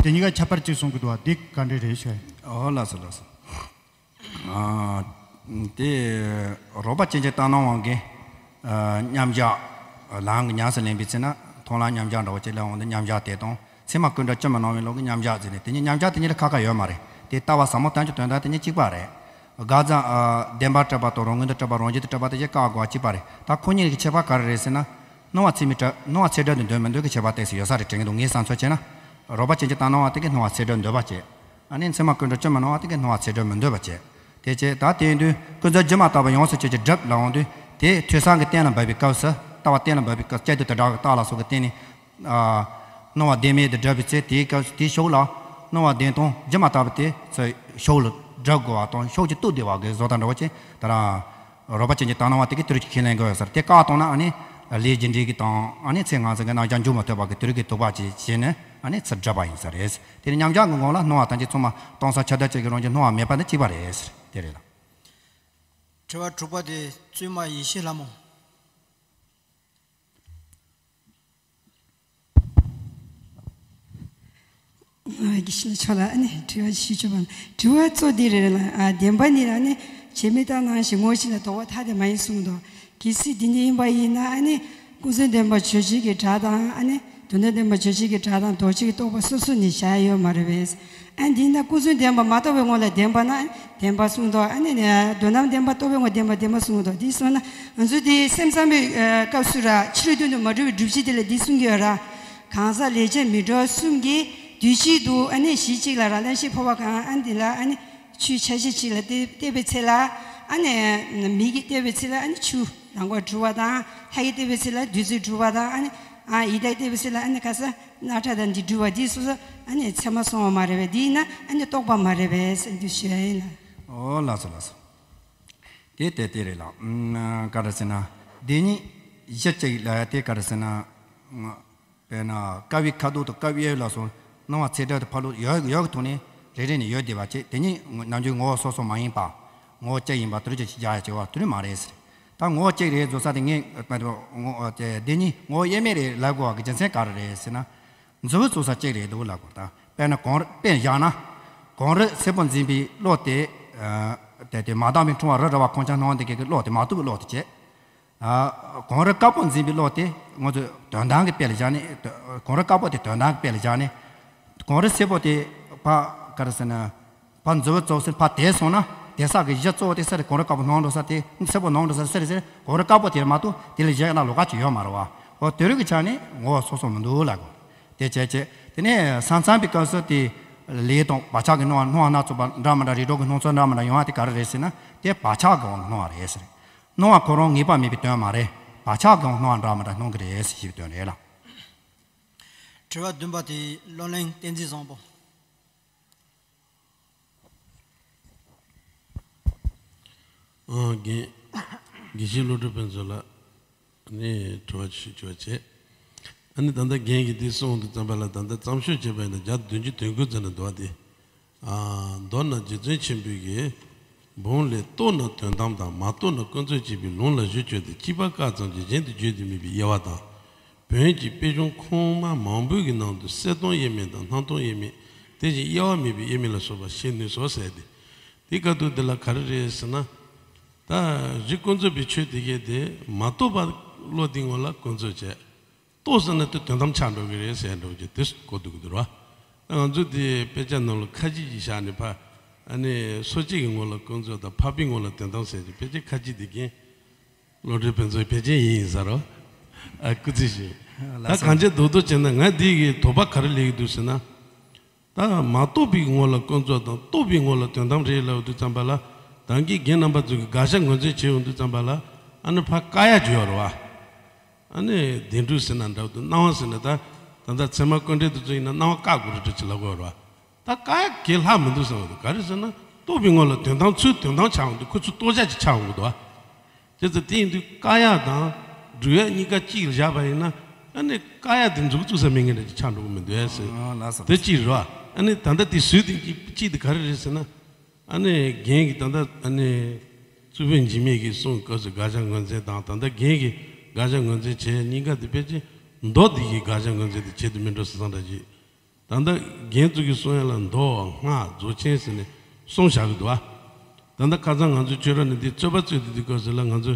དེ་གཉིས་ཀ་ཁྱད་པར་ཅིག་གསུང་གི་འདུག་བ། དེ་ག་འདྲ་རེད་ཤག་ཨོ་ལགས་སོ་ལགས་སོ། ཨ། དེ་རོལ་པ་སྐྱེ་མཆེད་ལྟར་སྣང་བ་གི་ཨ་མཉམ་གཞག་ལམ་གྱི་ཉམས་སུ་ལེན་པའི་ཚེ་ན་མཐོང་ལམ་མཉམ་གཞག་འདྲ་བོ་ཅིག་ལ་འོང་དུས། མཉམ་གཞག་དེ་དང་ ཚད་མ་ཀུན་བྲལ་བཅོས་མ་གནང་བའི་ལུགས་ཀྱི་མཉམ་གཞག་ཟེར་ནས། དེ་གཉིས་མཉམ་གཞག་དེ་གཉིས་ལ་ཁ་ཁ་ཡོད་མ་རེད། དེ་ལྟ་བ་ཟབ་མོ་ཐམས་ཅད་དོན་དམ་དེ་གཉིས་གཅིག་པ་རེད། དགག་བྱ་ཨ་བདེན་པར་གྲུབ་པ་དང་རང་ངོས་ནས་གྲུབ་པ་རང་བཞིན་དུ་གྲུབ་པ་དེ་བཞི་བཀག་དགོས་པ་གཅིག་པ་རེད། ད་ཁོ་གཉིས་ཀྱི་ཁྱད་པར་ག་རེ་རེད་ཟེར་ན། སྣང་བ་ཚད་མའི་བྲལ་སྣང་བ་ཚད་བྲལ་དུ་འདོད་མི་འདོད་ཀྱི་ཁྱད་པར་ཏོག་ཙམ་ཡོད་ས་རེད་དྲན་གྱི་འདུག་ངའི་བསམ་ཚུལ་བྱས་ན། རོལ་པ་ཅན་གྱི་ལྟར་སྣང་བ་དེ་གིས་སྣང་བ་ཚད་བྲལ་འདོད་པ་བྱེད། ཨ་ནི་ཚད་མ་ཀུན་བྲལ་བཅོས་མ་གནང་བ་དེ་གིས་སྣང་བ་ཚད་བྲལ་མི་འདོད་པ་བྱེད། དེ་བྱས་ད་དེ་ཡིན་དུས་ཀུན་རྫོབ་སྒྱུ་མ་ལྟ་བུ་ཡོངས་སུ་གཅོད་ཀྱི་སྒྲུབ་ལབ་ཡོང་དུས། དེ་ཐོས་བསམ་གྱི་རྟེན་ལ་འབབ་པའི་སྐབས་སུ། ལྟ་བ་རྟེན་ལ་འབབ་པའི་སྐབས་སུ། དཔྱད་བསྡུར་དང་སྦྲགས་ཀྱི་རྟགས་ལ་སོགས་ཀྱི་སྟེང་ནས། ཨ་སྣང་བ་བདེན་མེད་དུ་སྒྲུབ་པའི་ཚེ། དེའི་སྐབས་དེའི་ཕྱོགས་ལ་སྣང་བ་བདེན་སྟོང་སྒྱུ་མ་ལྟ་བུ་དེ་ཚོ་ཕྱོགས་ལ་སྒྲུབ་དགོས་པ་དང་། ཕྱོགས་ཀྱི་སྟོབས་བདེ་བ་གི་བཟོ་ལྟ་འདྲ་བོ་ཅན་དེ་རང་རོལ་པ་ཅན་གྱི་ལྟར་སྣང་བ་དེ་གིས་དེ་རིགས་ཀྱི་ཁས་ལེན་དགོས་ས་རེད། དེ་བཀག་བཏང་ན་ཨ་ནི་ལས་རྒྱུ་འབྲས་ཀྱི་དང་། ཨ་ནི་ཚེ་སྔ་ས་གི་རྣམ་གཞག་འཇོག་མ་ཐུབ་པ་གི་དེ་རིགས་ཀྱི་དོགས་པ་ཅིག་བྱས་ནས། ཨ་ནི་ཚུར་སྒྲུབ་པ་ཡིན་ས་རེད། དེ་ནི་མཉམ་གཞག་གི་ངོ་ལ་སྣང་བ་ཐམས་ཅད་ཚང་མ་སྟོང་ས་ཁྱབ་བརྡལ་ཅན་གྱི་རང་བཞིན་སྣང་བ་མེད་པ་ནི་གཅིག་པ་རེད་ཟེར་དེ་རེད་ལ། དྲི་བ་དྲུག་པ་དེ་བཙུན་མ་ཡེ་ཤེས་ལྷ་མོ། ཨ་དགེ་བཤེས་ལགས་ཆོག་ལ། ཨ་ནི་དྲི་བ་ཞུ་ཆོག་པ། དྲི་བ་གཙོ་འདི་རེད་ལ། ཨ་བདེན་པ་ནི་ཨ་ནི་བྱས་མི་ལྟར་སྣང་ཞིང་ངོ་ཤེས་ལ་ལྡོག་པ་ཐ་དད་མ་ཡིན་གསུངས་འདུག་གལ་སྲིད་འདི་འདྲ་ཡིན་པ་ཡིན་ན། ཨ་ནི་ཀུན་རྫོབ་བདེན་པ་རྗོད་བྱེད་ཀྱི་སྒྲ་དང་། ཨ་ནི་དོན་དམ་བདེན་པ་རྗོད་བྱེད་ཀྱི་སྒྲ་དང་ལྡོག་བྱེད་ཀྱི་རྟོག་པ་སོ་སོ་ནས་བཞག་ཡོད་མ་རེད་པས། ཨ་འདི་ན་ཀུན་རྫོབ་བདེན་པ་མ་རྟོགས་པའི་ངོ་ལ་བདེན་པ་ན་བདེན་པ་གསུངས་འདུག་ཨ་ནི་དོན་དམ་བདེན་པ་རྟོགས་པའི་ངོ་བདེན་པ་བདེན་པ་གསུངས་འདུག་འདི་སོང་ན་ང་ཚོ་དེ་སེམས་ཙམ་པའི་སྐབས་སུ་ར། ཕྱི་རོལ་དོན་དུ་མ་གྲུབ་པའི་སྒྲུབ་བྱེད་དེ་ལ་འདི་གསུང་གི་ཡོད་ར། གང་ཟག་ལས་ཅན་མི་འགྲོ་གསུམ་གྱིས་དུས་གཅིག་ཏུ། ཨ་ནི་གཞི་གཅིག་ལ་ར་རྣམ་ཤེས་འཕོ་བ་གང་། ཨ་འདི་ལ་ཨ་ནི་ཆུའི་ཆ་ཤས་གཅིག་ལ་བལྟས་བལྟས་པའི་ཚེ་ལ། ཨ་ནི་མིག་གིས་བལྟས་པའི་ཚེ་ལ། ཨ་ནི་ཆུ་རང་གོ་གྲུབ་པ་དང་། ལྷ་གིས་བལྟས་པའི་ཚེ་ལ་བདུད་རྩི་གྲུབ་པ་དང་། ཨ་ནི་ཨ་ཡི་དྭགས་བལྟས་པའི་ཚེ་ལ་ཨ་ནི་ཁ་ས་རྣག་ཁྲག་དང་འདི་གྲུབ་པ་འདི་སོ་སོ་ཨ་ནི་ཚད་མ་སོང་བ་མ་རེད་པས། འདི་ཡིན་ན་ཨ་ནི་རྟོགས་པ་མ་རེད་པས་ཟེར་འདི་ཞུ་ཡ་ཡིན་ལ། ཨོ་ལགས་སོ་ལགས་སོ། དེ་དེ་དེ་རེད་ལགས། ཨམ་ག་རེ་ཟེར་ན། འདི་གཉིས་གཞི་གཅིག་ལ་དེ་ག་རེ་ཟེར་ན། དཔེར་ན་ཀ་བའི་ཁ་དོག་དང་ཀ་བའི་དབྱིབས་ལ་སོགས་སྣང་བ་ཚད་བྲལ་དུ་ཕར་ལོག་ཡོད་ཡོད་ཀྱི་ཐོག་ནས་རེ་རེ་ནས་ཡོད་བསྡད་པ་བྱས། དེ་གཉིས་ནམ་རྒྱུན་ངོ་བོ་སོ་སོ་མ་ཡིན་པ། ངོ་བོ་གཅིག་ཡིན་པ་དེ་རིགས་ཀྱི་བཞག་ཡ་བྱེད་པ་དེ་རིགས་མ་རེད་ཟེར། ད་ངོ་བོ་གཅིག་རེད་བཟོ་ས་དེ་ངས་ངོ་དེ་འདི་གཉིས་ངོ་བོ་དབྱེར་མེད་རེད་ལབ་དགོས་པ་གི་རྒྱུ་མཚན་ག་རེ་རེད་ཟེར་ན། མཛུབ་བུ་བཙུགས་ས་གཅིག་རེད་འདུག་ལབ་དགོས། ད་དཔེར་ན་གངས་རི། དཔེ་བཞག་ན། གངས་རི་སེར་པོ་འཛིན་པའི་གློག་དེ། ཨ་དེ་དེ་མ་དག་པའི་འཁྲུལ་བ་རི་ར་བ་ཁོང་ཆ་སྣང་དེ་གི་གློག་དེ། མ་རྟོགས་པའི་གློག་དེ་བྱས། ཨ་གངས་རི་དཀར་པོ་འཛིན་པའི་གློག་དེ་ང་ཚོས་དོན་དམ་གྱི་དཔེ་ལ་བཞག་ནས། གངས་རི་དཀར་པོ་དེ་དོན་དམ་གྱི་དཔེ་ལ་བཞག་ནས། གངས་རི་སེར་པོ་དེ་ཕར་ག་རེ་ཟེར་ན། ཕར་མཛུབ་བུ་བཙུགས་ཟིན་ཕར་དེད་སོང་ན། དེད་ས་གི་གཞི་གཙོ་བོ་དེ་སུ་རེད། གངས་རི་དཀར་པོ་སྣང་འགྲོ་ས་དེ། སེར་པོ་སྣང་འགྲོ་ས་སུ་རེད་ཟེར། གངས་རི་དཀར་པོ་དེ་མ་གཏོགས་དེ་ལ་གཞི་ལ་ལོགས་ཀ་ཅིག་ཡོད་མ་རེད་བ། འོ་དེ་རིགས་ཀྱི་ཆ་ནས་ངོ་བོ་སོ་སོ་མི་འདུག་ལབ་དགོས། དེ་བྱས་བྱས་དེ་ནས་ས་མཚམས་པའི་སྐབས་སུ་དེ་ལས་དང་བག་ཆགས་ཀྱི་སྣང་བ། སྣང་བ་སྣ་ཚོགས་པ་འདྲ་མི་འདྲ། རིགས་གྲོགས་ཀྱི་སྣང་ཚུལ་འདྲ་མི་འདྲ་ཡོང་བ་དེ་ག་རེ་རེད་ཟེར་ན། དེ་བག་ཆགས་ཀྱི་དབང་གིས་སྣང་བ་རེད་ཟེར། སྣང་བ་ཁོ་རང་ངེས་པ་མེད་པའི་དོན་མ་རེད། བག་ཆགས་ཀྱི་དབང་སྣང་བ་འདྲ་མི་འདྲ་སྣང་གི་རེད་ཟེར་ཞེས་པའི་དོན་རེད་ལ། དྲི་བ་བདུན་པ་དེ་བློ་གླིང་བསྟན་འཛིན་བཟང་པོ། ཨ་རྒན། དགེ་བཤེས་བློ་གྲོས་ཕུན་ཚོགས་ལགས། ཨ་ནི་དྲི་བ་ཞུ་ཆོག་བྱས། ཨ་ནི་ད་ལྟ་རྒན་གྱིས་འདི་གསུངས་དུས་ཙམ་པ་ལ། ད་ལྟ་བརྩམས་ཆོས་བྱས་པ་ཡིན་ན་བརྒྱ་དང་བདུན་ཅུ་དོན་དགུ་ཙམ་ན་འདུག་བ། དེ་ཨ་མདོར་ན་རྗེ་བཙུན་ཆེན་པོའི་གི་འབུམ་ལས། རྟོགས་ན་དོན་དམ་དང་། མ་རྟོགས་ན་ཀུན་རྫོབ་ཅེས་པའི་ལུང་ལ་གཞི་བཅོལ་ཏེ། གཅིག་པ་བཀག་ཙམ་གྱིས་གཞན་དུ་བརྗོད་དུ་མེད་པའི་དབྱེ་བ་དང་། བོན་གྱི་དཔེ་གཞུང་ཁུངས་མ་མང་པོའི་གི་ནང་དུ་གསལ་སྟོང་དབྱེར་མེད་དང་། སྣང་སྟོང་དབྱེར་མེད། དེ་བཞིན་དབྱེ་བ་མེད་པའི་དབྱེར་མེད་ལ་སོགས་པ་ཤེས་ནུས་སོ་ཟེར་ཏེ། དེའི་སྐབས་དུ་འདི་ལ་ག་རེ་རེད་ཟེར་ན། ད་གཞི་ཀུན་རྫོབ་པའི་ཆོས་དེ་གས་དེ་མ་རྟོགས་པ་བློ་དེའི་ངོ་ལ་ཀུན་རྫོབ་བྱས། རྟོགས་ཟིན་ན་དེ་དོན་དམ་ཆགས་འགྲོ་གི་རེད་ཟེར་འགྲོ་གི་དེ་གོ་འདུག་གི་འདུག་ར། ང་ཚོ་དེ་དཔེ་ཆ་ནང་ལ་ཁ་ཅིག་ཅིག་བཞག་ནས་ཕ། ཨ་ནི་སོ་སྐྱེ་གི་ངོ་ལ་ཀུན་རྫོབ་དང་། འཕགས་པའི་ངོ་ལ་དོན་དམ་ཟེར་གྱི་དཔེ་ཆ་ཁ་ཅིག་དེ་རྒན་བློ་གྲོས་ཕུན་ཚོགས་ཕལ་ཆེར་ཡིན་ཡིན་ས་རོ། ཨ་སྐུ་ཚེ་ཞིང་། ད་གང་བྱས་རྡོག་རྡོག་བྱས་ན་ང་འདི་གི་དོགས་པ་ག་རེ་སླེབས་ཀྱི་འདུག་ཟེར་ན། ད་མ་རྟོགས་པའི་ངོ་ལ་ཀུན་རྫོབ་དང་། རྟོགས་པའི་ངོ་ལ་དོན་དམ་རེད་ལབ་དུས་ཙམ་པ་ལ། ད་གིན་རྒན་རྣམ་པ་ཚོ་གི་དགག་བྱ་ངོས་འཛིན་བྱེད་ཡོང་དུས་ཙམ་པ་ལ། ཨ་ནི་ཕ་བཀག་ཡ་ཅིག་ཡོད་རེད་བ། ཨ་ནི་བདེན་གྲུབ་ཟེར་ན་འདྲ་བོ་འདུག་སྣང་བ་ཟེར་ན། ད་ད་ལྟ་ཚད་མ་ཀུན་བྲལ་དེ་ཚོ་ཡིན་ན་སྣང་བ་བཀག་དགོས་རེད་འདྲ་ཅིག་ལབ་ཀྱི་ཡོད་རེད་བ། ད་བཀག་ཡ་གི་ལྷག་མི་འདུག་བསམ་གྱི་འདུག་ག་རེ་ཟེར་ན་རྟོགས་པའི་ངོ་ལ་དོན་དམ། ཚུར་དོན་དམ་ཆགས་ཡོང་དུས་ཁོ་ཚུར་རྟོགས་བྱ་ཅིག་ཆགས་ཡོང་གི་འདུག་བ། བྱས་ཙང་དེ་ཡིན་དུས་བཀག་ཡ་དང་སྒྲུབ་ཡ་གཉིས་ཀ་གཅིག་ལ་བཞག་པ་ཡིན་ན། ཨ་ནི་བཀག་ཡ་དེ་མཛུབ་བཙུགས་ས་མེད་མཁན་འདྲ་ཅིག་ཆགས་འགྲོ་གི་མི་འདུག་ཟེར། ཨ་ལགས་སོ། དེ་གཅིག་རེད་བ། ཨ་ནི་ད་ལྟ་དེ་ཟུར་དེ་གཅིག་དེ་ག་རེ་རེད་ཟེར་ན། ཨ་ནི་རྒན་གྱིས་ད་ལྟ་ཨ་ནི་གཙུག་ཕུད་འཇིགས་མེད་ཀྱིས་གསུངས་སྐབས་སུ་དགག་བྱ་ངོས་འཛིན་དང་། ད་ལྟ་རྒན་གྱིས་དགག་བྱ་ངོས་འཛིན་བྱས་གཉིས་ཀ་དེ་ཕལ་ཆེར་མདོ་འདི་གི་དགག་བྱ་ངོས་འཛིན་དེ་བྱེད་དུ་མི་འགྲོ་བསམ་འདྲ་ཅིག་ད་ལྟ་རྒན་ཚོ་གིས་གསུང་ཡ་ལ་མདོ་སྔགས་རྫོགས་ཆེན་ཟེར་ནས་གསུམ་བཞག་གི་འདུག་ཨ། ད་ལྟ་ཁ་སང་ང་ཚོ་ཆོས་ར་ནས་འདི་རྩོད་པ་རྩོད་དེ་དུས་སྐབས་སུ་ལ་ང་ཚོ་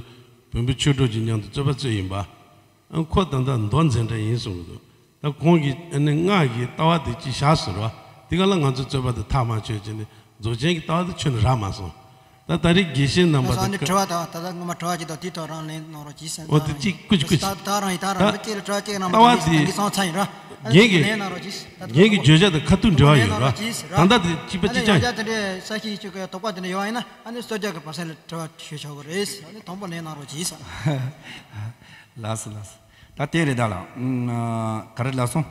བོན་པོའི་ཆོས་གྲོགས་ཀྱི་མཉམ་དུ་རྩོད་པ་རྩོད་ཡིན་པ། ཨ་ཁོ་ད་ལྟ་མདོ་འཛིན་གྲྭ་ཡིན་གསུང་གི་འདུག་ད་ཁོང་གིས་ཨ་ནི་སྔགས་ཀྱི་ལྟ་བ་དེ་ཅིག་བཞག་ཟེར་བ། དེ་ག་ལ་ང་ཚོས་རྩོད་པ་དེ་ཐག་མ་ཆོད་བྱས་ནས་རྫོགས་ཆེན་གྱི་ལྟ་བ་དེ་ཆོད་ནས་རག་མ་སོང་། ད་ད་རེས་དགེ་བཤེས་རྣམ་པ་ལགས་སོ། ཨ་ནི་དྲི་བ་དང་ད་ལྟ་སྔོན་མ་དྲི་བ་ཅིག་དང་དེའི་ཐོག་རང་ལན་གནང་རོགས་གྱིས་ཟེར། འོ་དེ་གཅིག་བསྐུལ་བསྐུལ་ད་ད་རང་ཡིན། ད་རང་མི་གཅིག་ལ་དྲི་བ་གཅིག་གནང་མ་ཐུབ་ཀྱིས་ད་གིན་སང་ཚ་ཡིན་ར། ཨ་ནི་ངེད་ཀྱི་ལན་གནང་རོགས་གྱིས། ད་ངེད་ཀྱི་བརྗོད་བྱ་དང་ཁ་ཐུག་འབྲེལ་བ་ཡོད་ར། ད་ལྟ་དེ་གཅིག་པ་གཅིག་རྐྱང་ཡིན། ཨ་ནི་ཡང་བསྐྱར་དེ་ས་ཞིག་ཅིག་གི་དོགས་པ་དེ་འདྲ་ཡོད་པ་ཡིན་ན་ཨ་ནི་སོ་བརྒྱ་གི་པར་སེན་ལ་དྲི་བ་ཞུ་ཆོག་གི་རེད། ཨ་ནི་དང་པོ་ལན་གནང་རོགས་གྱིས། ལགས་སོ་ལགས་སོ། ད་དེ་རེད་ད་ལགས། ག་རེ་ལབ་སོང་།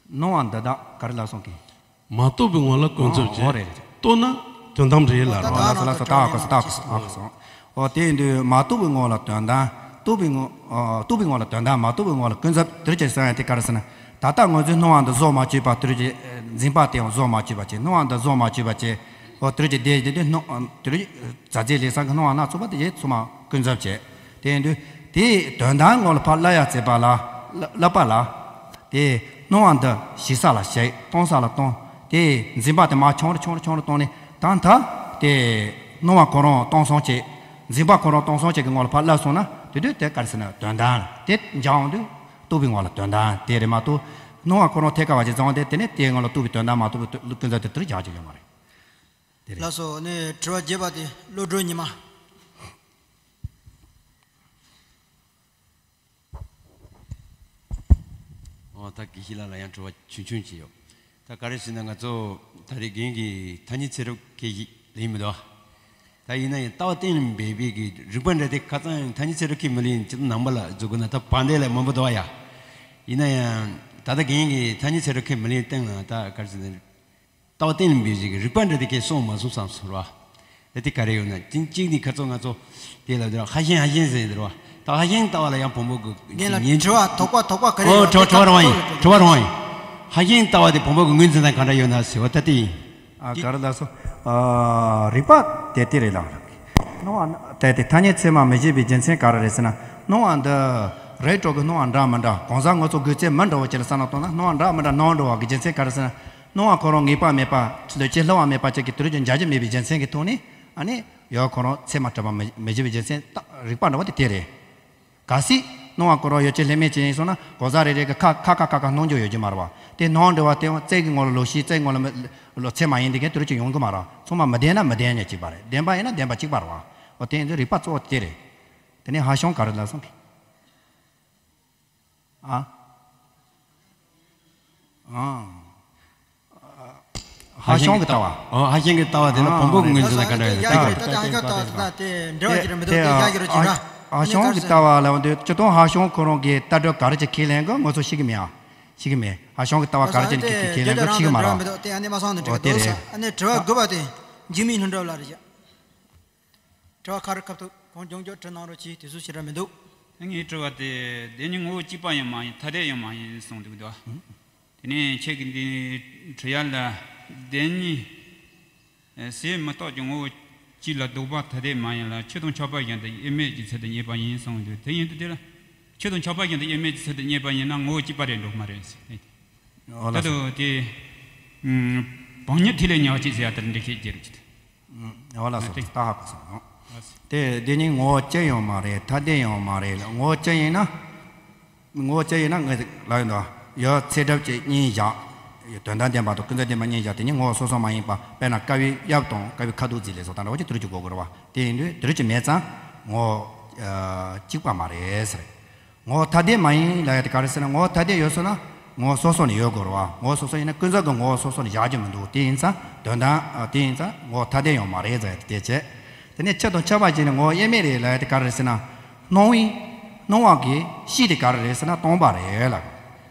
སྣང་བ་འདི་དག་ག་རེ་ལབ་སོང་གི། མ་རྟོགས་པའི་ངང་ལ་ཀུན་རྫོབ་ཅེས། ཨོ་རེད་རེད། རྟོགས་ན་དོན་དམ་རེད་ལབ་རོ། ལགས་སོ་ལགས་སོ། ད་ཨ་ཁོ་སོ་ད་ཨ་ཁོ་སོ་ཨ་ཁོ་སོ། ཨོ་དེ་ཡིན་དུས་མ་རྟོགས་པའི་ངང་ལ་དོན་དམ། རྟོགས་པའི་ངང་ཨ་རྟོགས་པའི་ངང་ལ་དོན་དམ། མ་རྟོགས་པའི་ངང་ལ་ཀུན་རྫོབ། དེ་རེད་ཅེས་ཟེར་ཡ་དེ་ག་རེ་ཟེར་ན། ད་ལྟ་ང་ཚོས་སྣང་བ་འདི་བཟོ་མ་བཅུག་པ་དེ་རེད་ཅེས། འཛིན་པ་དེ་ཡང་བཟོ་མ་བཅུག་པ་བྱས། སྣང་བ་འདི་བཟོ་མ་བཅུག་པ་བྱས། ཨོ་དེ་རེད་ཅེས་དེ་དེ་དེ་སྣང་དེ་རེད། ཛ་ཛེ་ལེགས་བཟང་གི་སྣང་བ་སྣ་ཚོགས་པ་དེ་ཡེ་ཚང་མ་ཀུན་རྫོབ་བྱས། དེ་ཡིན་དུས་དེའི་དོན་དམ་ངོ་ལ་ཕར་བསླབ་ཡ་བྱེད་པ་ལ། བསླབ་པ་ལ། དེ་སྣང་བ་འདི་ཞིག་ས་ལ་ཞིག་སྟོང་ས་ལ་སྟོང་། དེ་འཛིན་པ་དེ་མར་ཆུང་རུ་ཆུང་རུ་ཆུང་རུ་བཏང་ནས་ད་ལྟ་དེ་སྣང་བ་ཁོ་རང་སྟོང་སོང་བྱས། འཛིན་པ་ཁོ་རང་སྟོང་སོང་བྱས་ཀྱི་ངོ་ལ་ཕར་བསླབ་སོང་ན་དེ་དུས་དེ་ག་རེ་ཟེར་ན་དོན་དམ་དེ་འཇགས་འོང་དུས་རྟོགས་པའི་ངོ་ལ་དོན་དམ་དེ་རེད་མ་གཏོགས། སྣང་བ་ཁོ་རང་ཐད་ཀ་བ་ཞིག་བཟང་བ་དེ་དེ་ནས་དེའི་ངོ་ལ་རྟོགས་པའི་དོན་དམ་མ་རྟོགས་པའི་ཀུན་རྫོབ་དེ་དུས་འཇགས་ཀྱི་ཡོད་མ་རེད། དེ་རེད། ལགས་སོ། ནས་དྲི་བ་བརྒྱད་པ་དེ་བློ་གྲོས་ཉི་མ། འོ་ད་དགེ་བཤེས་ལགས་ལ་ཡང་དྲི་བ་ཆུང་ཆུང་ཅིག་ཡོད། ད་ག་རེ་ཟེར་ན་ང་ཚོ་ད་རེས་རྒན་གྱིས་ཐ་སྙད་ཚད་གྲུབ་ཁས་ལེན་མི་འདུག་ད་ཡིན་ན་ཡང་ལྟ་བ་གཏན་ལ་འབེབས་པའི་གི་རིགས་པ་འདྲ་དེ་ཁ་སང་ཡང་ཐ་སྙད་ཚད་གྲུབ་ཁས་མི་ལེན་ཅིག་ནང་པ་ལ་འཛུགས་དགོས་ན་ད་བར་འདས་ལ་མང་པོ་འདུག་ཡ། ཡིན་ན་ཡང་ད་ལྟ་རྒན་གྱིས་ཐ་སྙད་ཚད་གྲུབ་ཁས་མི་ལེན་སྟེང་ལ་ད་ག་རེ་ཟེར་ན། ལྟ་བ་གཏན་ལ་འབེབས་ཤིག་གི་རིགས་པ་འདྲ་དེ་ཁས་གསུངས་མ་གསུངས་བསམ་སོང་ར། ད་དེ་ག་རེ་ཡོད་ན་ཅིང་ཅིང་ནི་ཁ་ཚོ་ང་ཚོ་དེ་ལ་དེ་ར་ཧ་ཤེང་ཧ་ཤེང་ཟེར་དེ་ར། ད་ཧ་ཤེང་ལྟ་བ་ལ་ཡང་བོན་པོ་གི་རྒན་ལགས་ཉན་དྲི་བ་དོགས་པ་དོགས་པ་ག་རེ་ཨོ་ཡོད་དྲི་བ་དྲི་བ་རང་ཡིན། དྲི་བ་རང་ཡིན། ཧ་ཤེང་ལྟ་བ་དེ་བོན་པོ་གི་ངོས་འཛིན་སྟངས་ག་འདྲ་ཡོད་ན་ཟེར་བ་ད་དེ་ཡིན། ཨ་ག་རེ་ལ་སོ། ཨ་རིགས་པ་དེ་དེ་རེད་ལ། སྣང་བ་དེ་དེ་ཐ་སྙད་ཚད་མ་མི་བཞེད་པའི་རྒྱུ་མཚན་ག་རེ་རེད་ཟེར་ན། སྣང་བ་འདི་རིགས་དྲུག་གི་སྣང་བ་འདྲ་མི་འདྲ་གང་ཟག་ང་ཚོ་དགོས་ཚད་མི་འདྲ་བོ་ཅིག་ལ་བསམ་བློ་བཏང་ན་སྣང་བ་འདྲ་མི་འདྲ་སྣང་འགྲོ་བ་གི་རྒྱུ་མཚན་ག་རེ་ཟེར་ན། སྣང་བ་ཁོ་རང་ངེས་པ་མེད་པ། ལུས་ཅན་སླུ་བ་མེད་པ་ཅིག་གི་དུས་རྒྱུན་འཇལ་རྒྱུ་མེད་པའི་རྒྱུ་མཚན་གྱི་ཐོག་ནས་ཨ་ནི་ཡོད་ཁོ་རང་ཚད་མ་གྲུབ་པ་མི་མི་བཞེད་པའི་རྒྱུ་མཚན་ད་རིགས་པ་འདྲ་བོ་དེ་དེ་རེད། གལ་སྲིད་སྣང་བ་ཁོ་རང་ཡོད་ཅན་ལྷད་མེད་ཅན་ཡིན་སོང་ན་གང་ཟག་རེ་རེ་གི་ཁ་ཁ་ཁ་ཁ་ཁ་སྣང་རྒྱུ་ཡོད་ཀྱི་མ་རེད་བ། དེ་སྣང་འགྲོ་བ་དེ་རྩལ་གྱི་ངོ་ལ་ལོག་ཤེས་རྩལ་ངོ་ལ་མི་ལོག་ཚད་མ་ཡིན་དེ་གའི་དུས་རྒྱུན་ཡོང་གི་མ་རེད། ཚང་མ་མི་ལྡན་ན་མི་ལྡན་ཉག་གཅིག་པ་རེད། ལྡན་པ་ཡིན་ན་ལྡན་པ་གཅིག་པ་རེད་བ། འོ་དེ་ཡིན་དུས་རིགས་པ་གཙོ་བོ་དེ་རེད། དེ་ནས་ཧ་ཤང་ག་རེ་ལབ་སོང་གི། ཨ། ཨ། ཧ་ཤང་གི་ལྟ་བ། ཨ། ཧ་ཤང་གི་ལྟ་བ་དེ་ལ་ཨ་བོན་པོ་གི་ངོས་འཛིན་ལ་ག་འདྲ་ཡོད་ན་དེ་ག་རེད། ད་ཧ་ཤང་གི་ལྟ་བ་ལ་འོ་དེ་སྤྱིར་བཏང་ཧ་ཤང་གི་ལྟ་བ་ལ་འོ་དེ་སྤྱིར་བཏང་ཧ་ཤང་ཁོ་རང་གི་ལྟ་གྲུབ་ག་རེ་ཅིག་ཁས་ལེན་གི་ང་ཚོ་ཤེས་གི་མེད་ཨ། ཤེས་གི་མེད། ཧ་ཤང་གི་ལྟ་བ་ག་རེ་ཅིག་ཁས་ལེན་གི་ཤེས་གི་མ་རེད་བ། དེ་ཨ་ནི་མ་སོང་ནི་འགྲིག་གི་འདུག་ཨ་ནི་དྲི་བ་དགུ་པ་དེ་འཇིགས་མེད་ལྷུན་གྲུབ་ལ་རེད། དྲི་བ་ཁ་རི་ཁ་ཐུག་གང་མགྱོགས་མགྱོགས་དྲི་གནང་རོགས་གྱིས། དུས་ཚོད་ཞེ་དྲག་མི་འདུག་ངའི་དྲི་བ་དེ་བདེན་གཉིས་ངོ་བོ་གཅིག་པ་ཡང་མ་ཡིན་ཐ་དད་ཡང་མ་ཡིན་གསུངས་འདུག་འདུག་དེ་ནས་ཁྱེད་ཀྱི་འདི་དྲི་ཡ་ལ་བདེན་གཉིས་ཟེར་མི་རྟག་ཅིང་ངོ་བོ་གཅིག་ལ་ལྡོག་པ་ཐ་དད་མ་ཡིན་ལ་ཆོས་དང་ཁྱབ་པ་བཞིན་དུ་དབྱེར་མེད་ཀྱི་ཚུལ་དུ་རྙེད་པ་ཡིན་གསུངས་འདུག་དེ་ཡིན་དུས་དེ་ལ་ཆོས་དང་ཁྱབ་པ་བཞིན་དུ་དབྱེར་མེད་ཀྱི་ཚུལ་དུ་རྙེད་པ་ཡིན་ན་ངོ་བོ་གཅིག་པ་རེད་འགྲོ་མ་རེད་ཟེར། ད་དུ་དེ་བང་ཉིད་ཐིག་ལེ་ཉག་གཅིག་ཟེར་ཡ་ལྟར་འགྲེལ་བཤད་བརྒྱབ་ཀྱི་འདུག་འོ་ལགས་སོ། ད་ཧ་གོ་སོང་། དེ་བདེན་གཉིས་ངོ་བོ་གཅིག་ཡང་མ་རེད་ཐ་དད་ཡང་མ་རེད། ངོ་བོ་གཅིག་ཡིན་ན། ངོ་བོ་གཅིག་ཡིན་ན་ངས་ལབ་ཡོད་འདུག་ཡོད་ཚད་གྲུབ་ཀྱི་གཉིས་བཞག་དོན་དམ་བདེན་པ་དང་ཀུན་རྫོབ་བདེན་པ་གཉིས་བཞག་དེ་གཉིས་ངོ་བོ་སོ་སོ་མ་ཡིན་པ་དཔེར་ན་ཀ་བའི་དབྱིབས་དང་ཀ་བའི་ཁ་དོག་རྫས་ལས་སོགས་དང་འདྲ་བ་ཅིག་དེ་རུ་ཅིག་གོ་དགོས་རེད་བ། དེ་ཡིན་དུས་དེ་རུ་ཅིག་མེད་ཙང་ངོ་བོ་གཅིག་པ་མ་རེད་ཟེར། ངོ་བོ་ཐ་དད་མ་ཡིན་ལབ་ཡ་དེ་ག་རེ་ཟེར་ན་ངོ་བོ་ཐ་དད་ཡོད་སོང་ན་ངོ་བོ་སོ་སོ་ནས་ཡོད་དགོས་རེད་བ། ངོ་བོ་སོ་སོ་ཡིན་ན་ཀུན་རྫོབ་ཀྱི་ངོ་བོ་སོ་སོ་ནས་བཞག་རྒྱུ་མི་འདུག་དེ་ཡིན་ཙང་དོན་དམ་དེ་ཡིན་ཙང་ངོ་བོ་ཐ་དད་ཡང་མ་རེད་ཟེར་ཡ་དེ་བྱས། དེ་ནས་ཆོས་དང་ཁྱབ་པ་བྱས་ནས་ངོ་བོ་དབྱེར་མེད་རེད་ལབ་ཡ་དེ་ག་རེ་རེད་ཟེར་ན། སྣང་བའི་སྣང་བ་གི་གཤིས་དེ་ག་རེ་རེད་ཟེར་ན་སྟོང་པ་རེད་ལབ།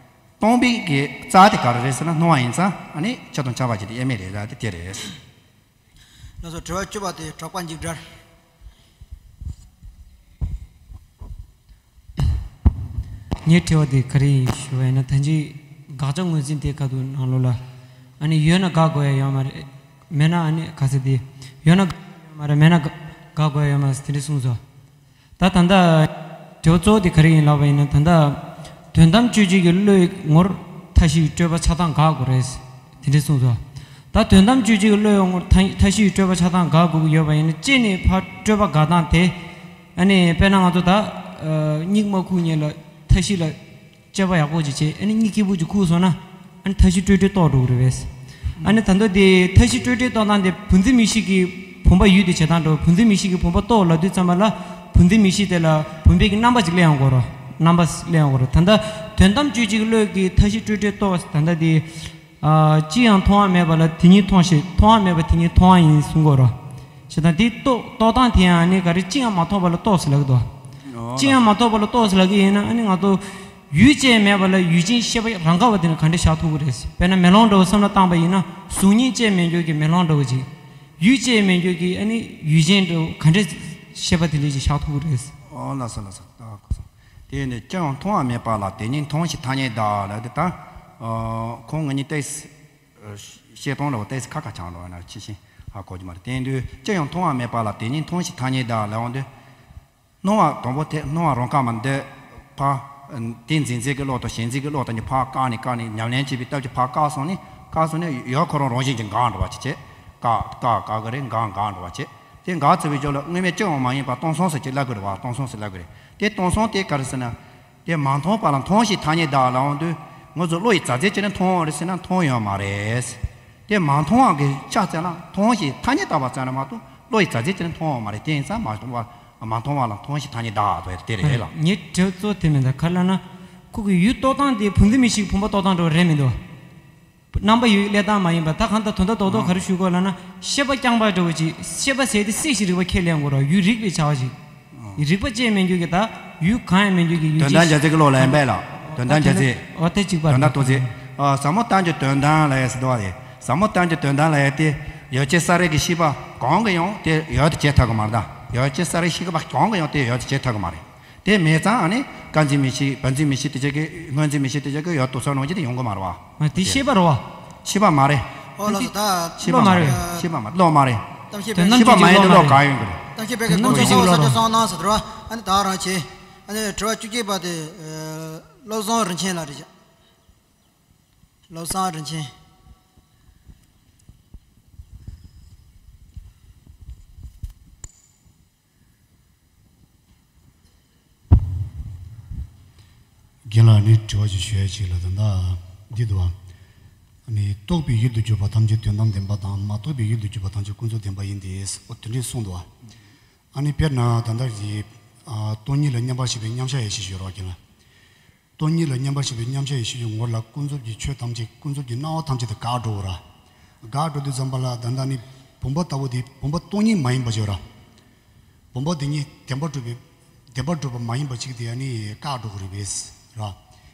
སྟོང་པའི་གི་རྩ་དེ་ག་རེ་རེད་ཟེར་ན་སྣང་བ་ཡིན་ཙང་ཨ་ནི་ཆོས་དང་ཁྱབ་པ་བྱས་ཏེ་དབྱེར་མེད་རེད་ལབ་དེ་དེ་རེད། ལགས་སོ། དྲི་བ་བཅུ་པ་དེ་གྲགས་པ་འཇིགས་བྲལ། ངའི་དྲི་བ་དེ་ག་རེ་ཡིན་ཞུ་བ་ཡིན་ན་ད་ཅི་དགག་བྱ་ངོས་འཛིན་དེ་ཁ་ཐུག་ནང་ལོགས་ལ་ཨ་ནི་ཡོད་ན་དགག་དགོས་ཡ་ཡོད་མ་རེད། མེད་ན་ཨ་ནི་ག་ཚད་དེ་ཡོད་ན་དགག་ཡོད་མ་རེད། མེད་ན་དགག་དགོས་ཡ་ཡོད་མ་རེད་དེ་འདྲ་གསུངས་སོང་། ད་ད་ལྟ་དྲི་བ་གཙོ་བོ་དེ་ག་རེ་ཡིན་ལབ་པ་ཡིན་ན་ད་ལྟ་དོན་དམ་དཔྱོད་བྱེད་ཀྱི་བློའི་ངོར་མཐའ་བཞིའི་སྤྲོས་པ་ཆགས་སྡང་དགག་དགོས་རེད་དེ་འདྲ་གསུངས་སོང་། ད་དོན་དམ་དཔྱོད་བྱེད་ཀྱི་བློའི་ངོར་མཐའ་མཐའ་བཞིའི་སྤྲོས་པ་ཆགས་སྡང་དགག་དགོས་ཀྱི་ཡོད་པ་ཡིན་ན་གཅིག་ནས་ཕར་སྤྲོས་པ་དགག་སྟངས་དེ་ཨ་ནི་དཔེར་ན་ང་ཚོ་ད་སྙིགས་མ་ཁུག་གཉིས་ལ་མཐའ་བཞི་ལ། དཔྱད་པ་ཡག་པོ་ཅིག་བྱས། ཨ་ནི་གཉིད་སྐྱིད་པོ་ཅིག་ཁུག་སོང་ན། ཨ་ནི་མཐའ་བཞི་སྤྲོས་བྲལ་རྟོགས་འགྲོ་གི་རེད་པས། ཨ་ནི་ད་ལྟ་དེ་མཐའ་བཞི་སྤྲོས་བྲལ་རྟོགས་སྟངས་དེ་བུམ་འཛིན་མིག་ཤེས་ཀྱིས་བུམ་པ་ཡུལ་དུ་བྱེད་སྟངས་འགྲོ། བུམ་འཛིན་མིག་ཤེས་ཀྱིས་བུམ་པ་རྟོགས་ལབ་དུས་ཙམ་པ་ལ། བུམ་འཛིན་མིག་ཤེས་དེ་ལ་བུམ་པའི་གི་རྣམ་པ་ཅིག་སླེབས་ཡོང་གི་རེད། རྣམ་པ་སླེབས་ཡོང་གི་རེད། ད་ལྟ་དོན་དམ་དཔྱོད་བྱེད་ཀྱི་བློ་གིས་མཐའ་བཞི་སྤྲོས་བྲལ་རྟོགས། ད་ལྟ་དེ། ཨ། ཅི་ཡང་མཐོང་བ་མེད་པ་ལ་དེ་ཉིད་མཐོང་ཞིང་། མཐོང་བ་མེད་པ་དེ་ཉིད་མཐོང་བ་ཡིན་གསུང་གི་རེད། བྱས་ཙང་དེ་རྟོགས་རྟོགས་སྟངས་དེ་ཡང་ནི་ག་རེ། ཅི་ཡང་མ་མཐོང་བ་ལ་རྟོགས་ཟེར་ལབ་ཀྱི་འདུག་ཨོ་ཅི་ཡང་མ་མཐོང་བ་ལ་རྟོགས་ཟེར་ལབ་ཀྱི་ཡིན་ན། ཨ་ནི་ང་ཚོ་ཡུལ་ཅན་མེད་པ་ལ་ཡུལ་ཅན་ཤེས་པ་རང་ག་བ་དེ་ནི་ག་འདྲས་བཞག་ཐུབ་ཀྱི་རེད། དཔེར་ན་མེ་ལོང་འདྲ་བོ་བསམ་བློ་བཏང་པ་ཡིན་ན། གཟུགས་བརྙན་ཅན་མེད་འགྱུར་གྱི་མེ་ལོང་འདྲ་བོ་ཅིག་ཡུལ་ཅན་མེད་འགྱུར་གྱི་ཨ་ནི་ཡུལ་ཅན་འདྲ་བོ་ག་འདྲས་ཤེས་པ་དེ་འདྲས་ཅིག་བཞག་ཐུབ་ཀྱི་རེད། ཨོ་ལགས་སོ་ལགས་སོ། ད་གོ་སོང་། དེ་ནི་ཅི་ཡང་མཐོང་བ་མེད་པ་ལ་དེ་ཉིད་མཐོང་ཞིང་ཐ་སྙད་གདགས་ལབ་དེ། ད་ཁོང་ང་གཉིས་ཏོག་ཙམ་བཤད་སྟངས་འདྲ་བོ་ཏོག་ཙམ་ཁ་ཁ་བྱང་འགྲོ་བ་ན་ཕྱི་བཞིན་ཧ་གོ་རྒྱུ་མ་རེད། དེ་དུས་ཅི་ཡང་མཐོང་བ་མེད་པ་ལ་དེ་ཉིད་མཐོང་ཞིང་ཐ་སྙད་གདགས་ལབ་འོང་དུས། སྣང་བ་དང་པོ་དེ་སྣང་བ་རང་ག་མ་འདི་ཕ། དེ་འཛིན་འཛིན་གྱི་བློ་དང་ཞེན་འཛིན་གྱི་བློ་དང་གཉིས་ཕར་བཀག་ནས་བཀག་ནས་ཉམས་ལེན་བྱེད་པའི་སྟབས་ཀྱིས་ཕར་བཀག་སོང་ནས། བཀག་སོང་ནས་ཡུལ་ཁོ་རང་རང་བཞིན་གྱིས་འགག་འགྲོ་བ་ཅིག་བྱེད། བཀག་བཀག་བཀག་གི་རེད། འགག་འགག་འགྲོ་བ་བྱེད། དེ་འགག་ཚར་བའི་རྗེས་ལ་དངོས་མེད་ཅི་ཡང་མ་ཡིན་པ་སྟོང་སོང་ཟེར་ཅིག་ལབ་དགོས་རེད་བ། སྟོང་སོང་ཟེར་ལབ་དགོས་རེད། དེ་སྟོང་སོང་དེ་ག་རེ་ཟེར་ན། དེ་མ་མཐོང་བ་ལ་མཐོང་ཞིང་ཐ་སྙད་གདགས་ལབ་འོང་དུས། ང་ཚོ་བློ་ཡིས་མཛའ་བརྩེ་བྱས་ནས་མཐོང་བ་རེད་ཟེར་ན་མཐོང་ཡོད་མ་རེད། དེ་མ་མཐོང་བ་གི་ཆ་ཙམ་ལ་མཐོང་ཞིང་ཐ་སྙད་བཏགས་པ་ཙམ་ལ་མ་གཏོགས་བློ་ཡིས་མཛའ་བརྩེ་བྱས་ནས་མཐོང་བ་མ་རེད། དེ་ཡིན་ཙང་མ་མཐོང་བ་མ་མཐོང་བ་ལ་མཐོང་ཞིང་ཐ་སྙད་གདགས་ཟེར་དེ་རེད་ལ། ངའི་དྲི་བ་གཙོ་བོ་དེ་མིན་ད་ག་རེ་ལབ་ན། ཁོ་གི་ཡུལ་རྟོགས་སྟངས་དེ་བུམ་འཛིན་མིག་ཤེས་བུམ་པ་རྟོགས་སྟངས་འདྲ་བོ་རེད་མི་འདུག་རྣམ་པ་ཡུལ་སླེབས་སྟངས་མ་ཡིན་པ། ད་གང་ལྟར་དོན་དག་རྡོག་རྡོག་ག་རེ་ཞུ་དགོས་ལབ་ན། ཤེས་པ་རྐྱང་པ་འདྲ་བོ་ཅིག་ཤེས་པ་ཟེར་དེ་སྲིད་ཞིའི་རིག་པ་ཁས་ལེན་དགོས་རེད། ཡུལ་རིག་པའི་བྱ་བ་ཅིག་རིག་པ་ཅན་མིན་རྒྱུ་གི་ད་ཡུལ་གང་ཡང་མིན་རྒྱུ་གི་ཡུལ་དོན་ཅན་དམ་བཅའ་ཚིག་གི་བློ་ལ་ཡང་འབད་ལ། དོན་དམ་བཅའ་ཚིག་འོ་དེ་གཅིག་པ་དོན་དམ་རེད། ཐོག་ཚིག་ཨ། ཟབ་མོ་གཏན་གྱི་དོན་དམ་ལ་ཡང་ཟེར་དོ་བ་ཡིན། ཟབ་མོ་གཏན་གྱི་དོན་དམ་ལ་ཡང་དེ་ཡོད་ཅེས་ས་རེ་གི་ཤེས་པ་གང་གིས་ཡང་དེ་ཡོད་དུ་བྱེད་ཐུབ་ཀྱི་མ་རེད། ད་ཡོད་ཅེས་ས་རེ་ཤེས་པ་གང་གིས་ཡང་དེ་ཡོད་དུ་བྱེད་ཐུབ་ཀྱི་མ་རེད། དེ་མེད་ཙང་ཨ་ནི་ཀ་འཛིན་མིག་ཤེས་བ་འཛིན་མིག་ཤེས་དེ་ཅག་གི་སྔོ་འཛིན་མིག་ཤེས་དེ་ཅག་གི་ཡོད་དུ་སོང་ནང་བཞིན་དེ་ཡོང་གི་མ་རེད་བ། དེ་ཤེས་པ་རེད་བ། ཤེས་པ་མ་རེད། ཨོ་ལགས་སོ། ད་ཤེས་པ་མ་རེད། ཤེས་པ་མ་རེད། བློ་མ་རེད། གཏམ་བཤད་དོན་དམ་ཤེས་པ་མ་ཡིན་ན་བློ་གང་ཡོང་གི་རེད། གཏམ་བཤད་པའི་གི་དོན་དམ་དོན་དམ་ཅིག་ཅིག་ས་བློ་ཆ་རེད་བ། གསང་གནང་ཟེར་དུས་ཨ་ནི་ད་རང་བྱེད། ཨ་ནི་དྲི་བ་བཅུ་གཅིག་པ་དེ། བློ་བཟང་རིན་ཆེན་ལགས་རེད། བློ་བཟང་རིན་ཆེན། རྒན་ལགས་ནི་དྲི་བ་ཞིག་ཞུ་ཡ་ཅིག་ལ་ད་ལྟ་འདི་འདུག་བ། ཨ་ནི་རྟོགས་པའི་ཡུལ་དུ་གྱུར་པ་ཐམས་ཅད་དོན་དམ་བདེན་པ་དང་། མ་རྟོགས་པའི་ཡུལ་དུ་གྱུར་པ་ཐམས་ཅད་ཀུན་རྫོབ་བདེན་པ་ཡིན་ཏེ། ཨོ་དེ་འདྲས་གསུངས་འདུག་བ། ཨ་ནི་དཔེར་ན་ད་ལྟ་གི་ཨ་སྟོང་ཉིད་ལ་མཉམ་པར་ཞེན་པའི་མཉམ་གཞག་ཡེ་ཤེས་ཞིག་ཡོད་རེད་བ་རྒན་ལགས། སྟོང་ཉིད་ལ་མཉམ་པར་ཞེན་པའི་མཉམ་གཞག་ཡེ་ཤེས་ཀྱི་ངོར་ལ་ཀུན་རྫོབ་ཀྱི་ཆོས་ཐམས་ཅད་ཀུན་རྫོབ་ཀྱི་སྣང་བ་ཐམས་ཅད་དེ་འགག་འགྲོ་གི་རེད། འགག་འགྲོ་དུས་ཙམ་པ་ལ་ད་ལྟ་ནི་བུམ་པ་ལྟ་བུ་དེ་བུམ་པ་སྟོང་ཉིད་མ་ཡིན་པ་ཅིག་ཡོད་རེད། བུམ་པ་དེ་ཉིད་བདེན་པར་གྲུབ་པའི་བདེན་པར་གྲུབ་པ་མ་ཡིན་པ་ཅིག་དེ་ཨ་ནི་བཀག་འགྲོ་གི་རེད་པས་ར།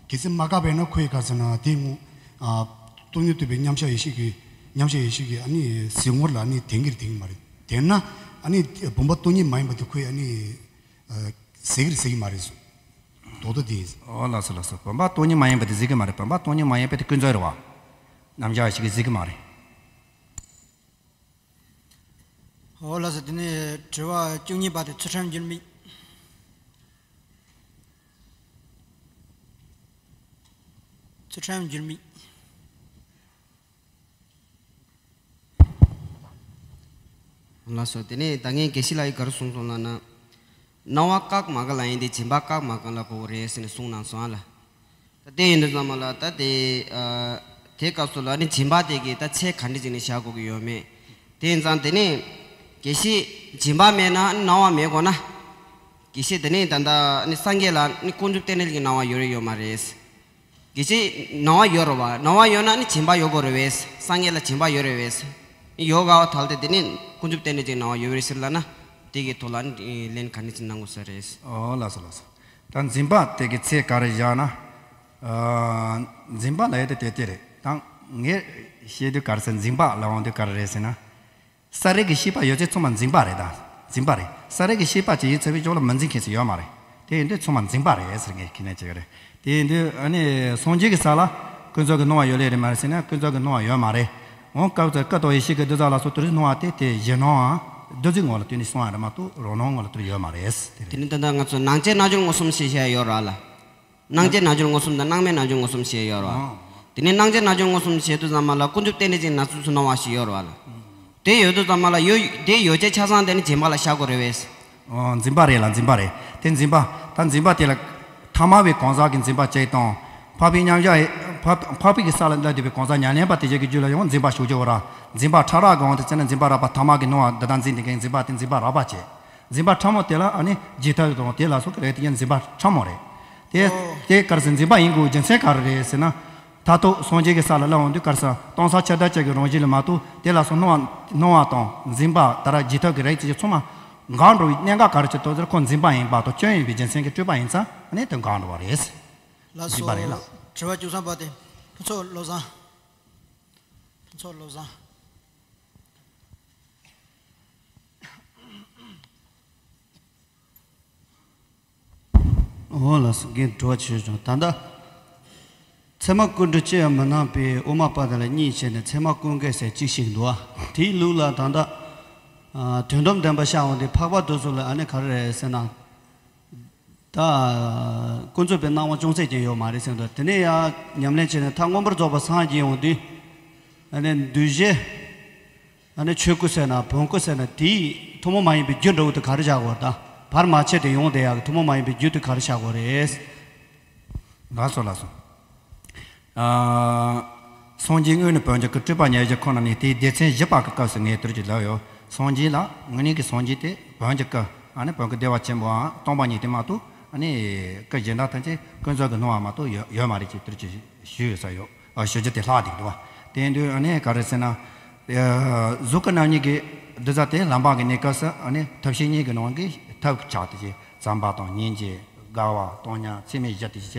གལ་སྲིད་མ་བཀག་པ་ཡིན་ན་ཁོས་ག་ཟེར་ན་དེ་ངོ་། ཨ། སྟོང་ཉིད་རྟོགས་པའི་མཉམ་གཞག་ཡེ་ཤེས་ཀྱི་མཉམ་གཞག་ཡེ་ཤེས་ཀྱི་ཨ་ནི་གཟིགས་ངོར་ལ་ཨ་ནི་ལྡན་གྱི་རེད་ལྡན་གྱི་མ་རེད། ལྡན་ན་ཨ་ནི་བུམ་པ་སྟོང་ཉིད་མ་ཡིན་པ་དེ་ཁོས་ཨ་ནི། ཨ། གཟིགས་ཀྱི་རེད་གཟིགས་ཀྱི་མ་རེད་གསུངས། རྡོག་རྡོག་དེ་ཡིན། ཨོ་ལགས་སོ་ལགས་སོ། བུམ་པ་སྟོང་ཉིད་མ་ཡིན་པ་དེ་གཟིགས་ཀྱི་མ་རེད། བུམ་པ་སྟོང་ཉིད་མ་ཡིན་པ་དེ་ཀུན་རྫོབ་རེད་བ། མཉམ་གཞག་ཡེ་ཤེས་ཀྱིས་གཟིགས་ཀྱི་མ་རེད། ཨོ་ལགས་སོ། དེ་ནས་དྲི་བ་བཅུ་གཉིས་པ་དེ་ཚུལ་ཁྲིམས་འགྱུར་མེད། ཚུལ་ཁྲིམས་འགྱུར་མེད། ལགས་སོ། དེ་ནས་ད་ངས་དགེ་བཤེས་ལགས་ཀྱིས་ག་རེ་གསུངས་སོང་ལབ་ན། སྣང་བ་བཀག་མ་བཀག་ལ་ཡིན་ཏེ་སྦྱིན་པ་བཀག་མ་བཀག་ལ་གོ་གི་རེད་ཟེར་ནས་གསུངས་གནང་སོང་ཨ་ལ། ད་དེ་ཡིན་དུས་ཙམ་པ་ལ་ད་དེ། ཨ། དེ་སྐབས་སུ་ལ་ནི་སྦྱིན་པ་དེ་གི་ད་ཚད་ག་འདྲ་ཅིག་ནས་བཞག་དགོས་ཀྱི་ཡོད་མེད། དེ་ཡིན་ཙང་དེ་ནས་དགེ་བཤེས་སྦྱིན་པ་མེད་ན་སྣང་བ་མེད་དགོས་ན། དགེ་བཤེས་དེ་ནས་ད་ལྟ་ནི་སངས་རྒྱས་ལ་ནི་ཀུན་རྫོབ་རྟེན་འབྲེལ་གྱི་སྣང་བ་ཡོད་རེད་ཡོད་མ་རེད། དགེ་བཤེས་སྣང་བ་ཡོད་རེད་བ། སྣང་བ་ཡོད་ན་ནི་སྦྱིན་པ་ཡོད་དགོས་རེད་བས། སངས་རྒྱས་ལ་སྦྱིན་པ་ཡོད་རེད་བས། ཡོད་དགའ་བ་ཐལ་ཏེ་དེ་ནས་ཀུན་རྫོབ་རྟེན་འབྲེལ་གྱི་སྣང་བ་ཡོད་རེད་ཟེར་ལབ་ན། དེ་གི་ཐོག་ལ་ནི་ལན་ག་འདྲ་ཅིག་གནང་དགོས་ས་རེད། ཨོ་ལགས་སོ་ལགས་སོ། ད་འཛིན་པ་དེ་གི་ཚད་ག་རེ་བཞག་ན། ཨ། འཛིན་པ་ལབ་ཡ་དེ་དེ་དེ་རེད། ད་ངས་བཤད་དུས་ག་རེ་ཟེར། འཛིན་པ་ལབ་འོང་དུས་ག་རེ་རེད་ཟེར་ན། ས་རིག་གི་ཤེས་པ་ཡོད་ཚད་ཚང་མ་འཛིན་པ་རེད་ད། འཛིན་པ་རེད། ས་རིག་གི་ཤེས་པ་ཅིག་ཡོད་ཚད་པའི་ཕྱོགས་ལ་མི་འཛིན་མཁན་ཞིག་ཡོད་མ་རེད། དེ་ཡིན་དུས་ཚང་མ་འཛིན་པ་རེད་ཟེར་ངས་ཁས་ལེན་བྱེད་ཀྱི་རེད། དེ་ཡིན་དུས་ཨ་ནི་སངས་རྒྱས་ཀྱི་ས་ལ་ཀུན་རྫོབ་ཀྱི་སྣང་བ་ཡོད་ལེ་རེད་མ་རེད་ཟེར་ན། ཀུན་རྫོབ་ཀྱི་སྣང་བ་ཡོད་མ་རེད། འོང་སྐབས་དེར་ཀུན་རྟོག་ཡེ་ཤེས་ཀྱི་རྡུལ་ཚོགས་ལ་སོགས་དེ་རིགས་སྣང་བ་དེ་དེ་གཞན་སྣང་ཨ། རྡུལ་གྱི་ངོ་ལ་བལྟས་ནས་སོང་བ་རེད་མ་གཏོགས་རང་སྣང་ངོ་ལ་དེ་རིགས་ཡོད་མ་རེད། དེ་རེད། དེ་ནི་ད་ལྟ་ང་ཚོ་སྣང་བྱེད་རྣལ་འབྱོར་མངོན་སུམ་ཞེས་བཤད་ཡོད་ར་ལ། སྣང་བྱེད་རྣལ་འབྱོར་མངོན་སུམ་དང་སྣང་མེད་རྣལ་འབྱོར་མངོན་སུམ་ཞེས་ཡོད་ར། ཨ། དེ་ནས་སྣང་བྱེད་རྣལ་འབྱོར་མངོན་སུམ་ཞེས་དུས་ཙམ་པ་ལ་ཀུན་རྫོབ་རྟེན་འབྲེལ་ཅན་ནང་ཚུད་སུ་སྣང་བ་ཞིག་ཡོད་ར་ལ། དེ་ཡོད་དུས་ཙམ་པ་ལ་ཡོད་དེ་ཡོད་ཚད་ཆ་ཚང་དེ་ནི་སྦྱིན་པ་ལ་བཞག་དགོས་རེད་བས། ཨོ། འཛིན་པ་རེད་ལ། འཛིན་པ་རེད། དེ་འཛིན་པ། ད་འཛིན་པ་དེ་ལ་ཐ་མལ་པའི་གང་ཟག་གི་འཛིན་པ་གཅིག་དང་ འཕགས་པའི་མཉམ་གཞག་ཡི་འཕགས་འཕགས་པའི་གི་ས་ལ་སླེབས་བསྡད་པའི་གང་ཟག་ཉམས་ལེན་པ་དེ་ཅིག་གི་རྒྱུད་ལ་ཡང་འཛིན་པ་ཞུགས་ཀྱི་ཡོད་ར། འཛིན་པ་ཕྲ་རགས་གང་དེ་བཙལ་ན་འཛིན་པ་རགས་པ་ཐ་མ་གི་སྣང་བ་འདི་དག་འཛིན་བསྡད་མཁན་འཛིན་པ་དེ་འཛིན་པ་རགས་པ་བྱས། འཛིན་པ་ཕྲ་མོ་དེ་ལ་ཨ་ནི་འཇིག་ཐབས་དང་དེ་ལ་སོགས་ཀྱི་རེད། དེ་ཀྱང་འཛིན་པ་ཕྲ་མོ་རེད། དེ་ཨོ། དེ་ག་རེ་ཟེར་འཛིན་པ་ཡིན་དགོས་རྒྱུ་མཚན་ག་རེ་རེད་ཟེར་ན། མཐར་ཐུག་སངས་རྒྱས་ཀྱི་ས་ལ་སླེབས་འོང་དུས་ག་རེ་ཟེར་སྟོང་གསལ་ཁྱབ་བརྡལ་ཅན་གྱི་རང་བཞིན་ལ་མ་གཏོགས་དེ་ལ་སོགས་སྣང་བ་སྣང་བ་དང་འཛིན་པ་ད་ར་འཇིག་ཐབས་ཀྱི་རིགས་དེ་ཚོ་ཚང་མ་འགག་འགྲོ་བའི་གནད་འགག་ག་རེ་ཆེ་ཏོག་ཙམ་ཁོ་འཛིན་པ་ཡིན་པ་དང་སྐྱོན་ཡིན་པའི་རྒྱུ་མཚན་གྱིས་སྤྲོས་པ་ཡིན་ཙང་ཨ་ནི་དེ་འགག་འགྲོ་བ་རེད། ལགས་འཛིན་པ་རེད་ལགས། སོ། དྲི་བ་བཅུ་ཐམ་པ་དེ་ཕུན་ཚོགས་བློ་བཟང་། ཕུན་ཚོགས་བློ་བཟང་། འོ་ལགས་སོ། རྒན་དྲི་བ་ཆེ་བྱུང་། ད་ལྟ་ཚད་མ་ཀུན་གྲུབ་ཅི་ཡང་མི་སྣང་བའི་དབུ་མ་པ་དེ་ལ་གཉིས་ཕྱེ་ནས་ཚད་མ་ཀུན་དགའི་ཟེར་གཅིག་ཞིག་འདུག་ཨ། དེའི་ལུགས་ལ་ད་ལྟ་ཨ་དོན་དམ་བདེན་པ་ཤར་འོང་དུས་འཕགས་པ་དེ་ཚོ་ལ་ཨ་ནི་ག་རེ་རེད་ཟེར་ན། ད་ཀུན་རྫོབ་པའི་སྣང་བ་ཅུང་ཟད་ཀྱང་ཡོད་མ་རེད་ཟེར་འདུག་དེ་ནས་ཡང་ཉམས་ལེན་བྱས་ནས་མཐར་མངོན་པར་རྫོགས་པ་སངས་རྒྱས་ཡོང་དུས་ཨ་ནི་འདུས་བྱས། ཨ་ནི་ཆོས་སྐུ་ཟེར་ན་བོན་སྐུ་ཟེར་ན་དེའི་ཐུན་མོང་མ་ཡིན་པའི་རྒྱུ་འདྲ་བོ་དེ་ག་རེ་བཞག་དགོས་རེད། ད་བར་མ་ཆད་དུ་ཡོང་བསྡད་ཡག་གི་ཐུན་མོང་མ་ཡིན་པའི་རྒྱུ་དེ་ག་རེ་བཞག་དགོས་རེད། ལགས་སོ་ལགས་སོ། ཨ། སངས་རྒྱས་དངོས་ནི་བོན་སྐུ་སྤྲུལ་པ་ཉེར་བཞི་ཁོ་ན་ནི་དེའི་སྡེ་ཚན་བཞི་པ་གི་སྐབས་སུ་ངས་དེར་གྱི་ལབ་ཡོད། སངས་རྒྱས་ལ་དངོས་གནས་ཀྱི་སངས་རྒྱས་དེ་བོན་གྱི་སྐུ་ཨ་ནི་བོན་སྐུ་བདེ་བ་ཆེན་པོའམ་སྟོང་པ་ཉིད་དེ་མ་གཏོགས་ཨ་ནི་སྐུ་གཞན་དག་ཐམས་ཅད་ཀུན་རྫོབ་ཀྱི་སྣང་བ་མ་གཏོགས་ཡོད་ཡོད་མ་རེད་ཅེས་དེར་གྱི་ཞུས་ཡོད་ས་ཡོད། ཨ་ཞུ་རྒྱུ་དེ་ལྷག་བསྡད་འདུག་བ། དེ་ཡིན་དུས་ཨ་ནི་ག་རེ་ཟེར་ན། ཨ་གཟུགས་སྐུ་རྣམ་གཉིས་ཀྱི་འདི་ཚོ་དེ་ལམ་པ་གི་གནས་སྐབས་སུ་ཨ་ནི་ཐབས་ཤེས་གཉིས་ཀྱི་ནང་གི་ཐབས་ཀྱི་ཆ་དེ་བྱས་བརྩམ་པ་དང་སྙིང་རྗེ་དགའ་བ་བཏང་སྙོམས་ཚད་མེད་བཞི་དེ་བྱས་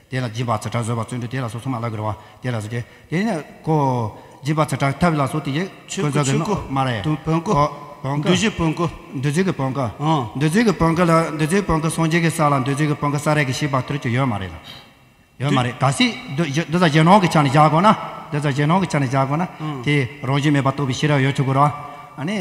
དེ་ལ་སྦྱིན་པ་ཚིག་ཕྲད་བཟོད་པ་བརྩོན་འགྲུས་དེ་ལ་སོགས་ཚང་མ་ལབ་དགོས་རེད་བ། དེ་ལ་སོགས་ཀྱི་དེ་ནི་ཁོ་སྦྱིན་པ་ཚིག་ཕྲད་ཐབས་ལ་སོགས་དེ་བྱས་ཆོས་ཀུན་རྫོབ་ཀྱི་སྣང་། མ་རེད། དུ་བོན་སྐུ། ཨོ་བོན་སྐུ། འདུས་བྱས་བོན་སྐུ། འདུས་བྱས་ཀྱི་བོན་སྐུ། ཨང་། འདུས་བྱས་ཀྱི་བོན་སྐུ་ལ་འདུས་བྱས་བོན་སྐུ་སངས་རྒྱས་ཀྱི་ས་ལ་འདུས་བྱས་ཀྱི་བོན་སྐུ་ས་ར་གི་ཤེས་པ་དེར་གྱི་ཡོད་མ་རེད་ལ། ཡོད་མ་རེད། གལ་སྲིད་འདི་འདི་ཚོ་གཞན་སྣང་གི་ཆ་ནས་བཞག་དགོས་ན། འདི་ཚོ་གཞན་སྣང་གི་ཆ་ནས་བཞག་དགོས་ན། ཨང་། དེ་རང་བཞིན་མེད་པར་རྟོགས་པའི་ཤེས་རབ་ཡོད་ཆོག་གི་རེད་བ། ཨ་ནི་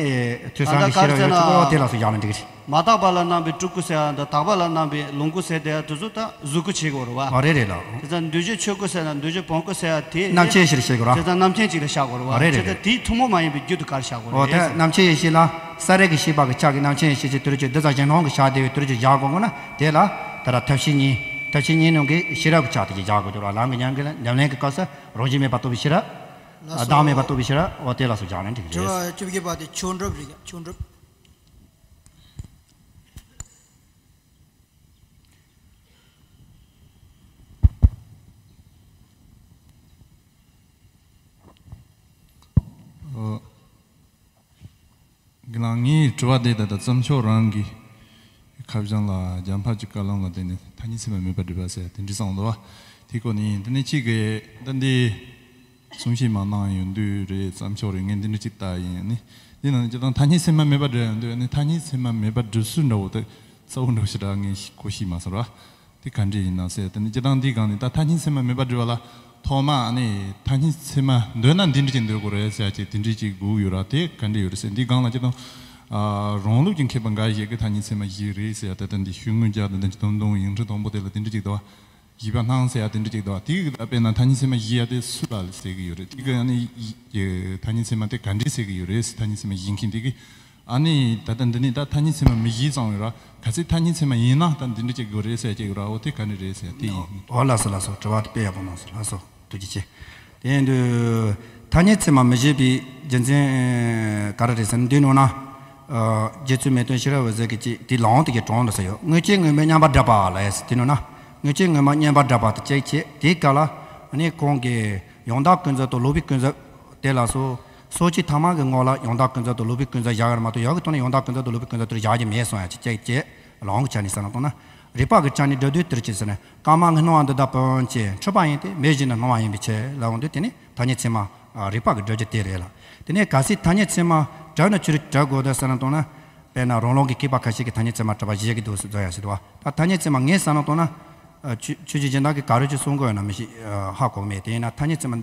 ཐོས་བསམ་གྱི་ཤེས་རབ་ཡོད་ཆོག་གི་རེད་བ། དེ་ལ་སོགས་བཞག་ན་འགྲིག་གི་རེད། མ་དག་པ་ལ་སྣང་བའི་སྤྲུལ་སྐུ་ཟེར་ཡ་དང་དག་པ་ལ་སྣང་བའི་ལོངས་སྐུ་ཟེར་དེ་དེ་ཚོ་ད་གཟུགས་སྐུ་བྱེད་དགོས་རེད་བ། ཨ་རེད་རེད་ལགས། དེ་ཚོ་འདུས་བྱས་ཆོས་སྐུ་ཟེར་ན་འདུས་བྱས་བོན་སྐུ་ཟེར་ཡ་དེ་རྣམ་མཁྱེན་ཞིག་ལ་བཤད་དགོས་རེད་བ། ཨ་རེད་རེད་དེ་ལགས། ཚོ་རྣམ་མཁྱེན་ཅིག་ལ་བཤད་དགོས་རེད་བ། ཨ་རེད་རེད་རེད། དེ་ཚོ་དེའི་ཐུན་མོང་མ་ཡིན་པའི་རྒྱུ་དེ་ག་རེ་བཞག་དགོས་རེད། འོ་དེ་རྣམ་མཁྱེན་ཡེ་ཤེས་ལ་ས་ར་གི་ཤེས་པ་གི་ཆ་གི་རྣམ་མཁྱེན་ཡེ་ཤེས་ཀྱི་དུས་ཀྱི་འདི་ཚོ་གཞན་སྣང་གི་ཆ་དེ་བའི་དུས་ཀྱི་བཞག་དགོས་དགོས་ན་དེ་ལ་ད་ར་ཐབས་ཤེས་གཉིས་ཐབས་ཤེས་གཉིས་ནང་གི་ཤེས་རབ་ཀྱི་ཆ་དེ་ཀྱི་བཞག་དགོས་ཀྱི་རེད་བ། ལམ་གྱི་ཉམས་ཀྱི་ཉམས་ལེན་གྱི་སྐབས་སུ་རང་བཞིན་མེད་པར་རྟོགས་པའི་ཤེས་རབ། ལགས་སོ། བདག་མེད་པར་རྟོགས་པའི་ཤེས་རབ་འོ་དེ་ལ་སོགས་བཞག་ན་འགྲིག་གི་རེད། དྲི་བ་བཅུ་བཞི་པ་དེ་ཆོས་སྒྲུབ་རེད། ཆོས་སྒྲུབ། ཨོ། ངའི་དྲི་བ་དེ་ད་ལྟ་རྩྭ་མཆོག་རང་གི་ཁ་བྱང་ལ་རྒྱ་འཕགས་ཀྱི་བཀའ་གླང་ལ་བརྟེན་ནས་ཐ་སྙད་ཚད་མ་མེད་པར་སྒྲུབ་པ་ཟེར་དེ་འདྲ་གསུངས་འདུག་བ། དེ་ཁོ་ནི་དེ་ནས་གཅིག་གི་ད་འདི་གསུང་བཤད་མ་གནང་ཡོང་དུས་རེད། རྩྭ་མཆོག་རེད། ངས་འདི་འདྲ་གཅིག་ལྟ་ཡིན་ནི། འདི་ནང་ནས་ཅི་དང་ཐ་སྙད་ཚད་མ་མེད་པར་སྒྲུབ་ཡོང་དུས་ནི་ཐ་སྙད་ཚད་མ་མེད་པར་སྒྲུབ་ཚུལ་འདྲ་བོ་དེ་གཙོ་བོ་འདྲ་བོ་ཞེ་དྲག་ངས་གོ་ཤེས་མ་སོང་ར། དེ་ག་འདྲས་ཡིན་ན་ཟེར་དེ་ནི་སྤྱིར་བཏང་འདིའི་སྒང་ནས་ད་ཐ་སྙད་ཚད་མ་མེད་པར་སྒྲུབ་པ་ལ་ཐོག་མ་ནི་ཐ་སྙད་ཚད་མ་འདོད་ན་འདི་འདྲ་ཅིག་འདོད་དགོས་རེད་ཟེར་ཡ་ཅིག་དེ་འདྲས་ཅིག་དགོས་ཡོད་ར། དེ་ག་འདྲས་ཡོད་རེད་ཟེར་འདིའི་སྒང་ལ་སྤྱིར་བཏང་ཨ་རང་ལུགས་ཀྱི་མཁས་པ་འགའ་ཞིག་གིས་ཐ་སྙད་ཚད་མ་བཞི་རེད་ཟེར་ཡ་ད་ལྟ་འདི་ཤུལ་དངོས་རྒྱག་དང་དོན་གྱི་དོན་སྟོང་ཡིག་འབྲུ་དང་པོ་དེ་ལ་དེ་འདྲས་ཅིག་འདུག་བ། བཞི་པ་སྣང་ཟེར་ཡ་དེ་འདྲས་ཅིག་འདུག་བ། དེ་གི་ད་དཔེར་ན་ཐ་སྙད་ཚད་མ་བཞི་ཡ་དེ་སུ་ལ་ཟེར་གི་ཡོད་རེད། དེ་གི་ཨ་ནི་ཐ་སྙད་ཚད་མ་དེ་ག་འདྲས་ཟེར་གི་ཡོད་རེད། ཐ་སྙད་ཚད་མ་བཞི་མཁན་དེ་གི་ཨ་ནི་ད་ལྟ་འདི་ནི་ད་ཐ་སྙད་ཚད་མ་མི་བཞི་ཙམ་ཡོད་ར། གལ་སྲིད་ཐ་སྙད་ཚད་མ་ཡིན་ན་ད་འདི་འདྲ་ཅིག་དགོས་རེད་ཟེར་ཅིག་ཡོད་ར། འོ་དེ་ག་འདྲ་རེད་ཟེར་དེ་ཡིན། འོ་ལགས་སོ་ལགས་སོ། དྲི་བ་དེ་དཔེ་ཡག་པོ་གནང་སོང་། ལགས་སོ་ཐུགས་རྗེ་ཆེ། དེ་ཡིན་དུས་ཐ་སྙད་ཚད་མ་མི་བཞི་པའི་རྒྱུ་མཚན་ག་རེ་རེད་ཟེར་ན་འདི་ནང་ན་རྗེ་བཙུན་མེས་སྟོན་ཤེས་རབ་འོད་ཟེར་གྱིས་ཅིག་དེ་ལའང་དེ་གི་གྲངས་འདྲ་ས་ཡོད། དངོས་གཅིག་དངོས་མེད་མཉམ་པར་བསྒྲགས་པ་ལ་ཡ་ཟེར་དེ་ནང་ན་དངོས་གཅིག་དངོས་མེད་མཉམ་པར་བསྒྲགས་པ་དེ་གཅིག་བྱས་དེའི་སྐབས་ལ་ཨ་ནི་ཁོང་གིས། ཡང་དག་ཀུན་རྫོབ་དང་ལོག་པའི་ཀུན་རྫོབ་དེ་ལ་སོགས། སོ་སྐྱེ་ཐ་མ་གི་ངོ་ལ་ཡང་དག་ཀུན་རྫོབ་དང་ལོག་པའི་ཀུན་རྫོབ་བཞག་ཡོད་མ་གཏོགས་ཡོད་ཀྱི་ཐོག་ནས་ཡང་དག་ཀུན་རྫོབ་དང་ལོག་པའི་ཀུན་རྫོབ་དེར་བཞག་རྒྱུ་མེད་གསུང་ཡ་ཅིག་ཅིག་ཅིག་ལའང་གི་ཆ་ནས་བསམ་བློ་བཏང་ན། རིགས་པ་གི་ཆ་ནས་འགྲོ་དུས་དེར་ཅི་ཟེར་ན་སྐར་མ་ངི་སྣང་བ་འདི་དག་བོན་ཅེས་འཁྲུལ་པ་ཡིན་ཏེ་མེད་བཞིན་དུ་སྣང་བ་ཡིན་པའི་ཕྱིར་ལབ་འོང་དུས་དེ་ནི་ཐ་སྙད་ཚད་མ་རིགས་པ་གི་སྒྲུབ་བྱེད་དེ་རེད་ལ། དེ་ནས་གལ་སྲིད་ཐ་སྙད་ཚད་མ་གྲུབ་ན་ཆི་རུ་གྲུབ་དགོས་འདུག་བསམ་བློ་བཏང་ན། དཔེར་ན་རང་ལུགས་ཀྱི་མཁས་པ་ཁ་ཤས་ཀྱིས་ཐ་སྙད་ཚད་མ་གྲུབ་པ་བཞེད་ཀྱི་འདུག་ཟེར་བཟོ་ཡ་ཞིག་འདུག་བ། ད་ཐ་སྙད་ཚད་མ་ངས་བསམ་བློ་བཏང་ན། ཆོས་ཆོས་བརྒྱུད་གཞན་དག་གིས་ག་རེ་ཅིག་གསུང་གི་ཡོད་ན་མི་ཤེས། ཧ་གོ་མེད། དེ་ཡིན་ན་ཐ་སྙད་ཚད་མ་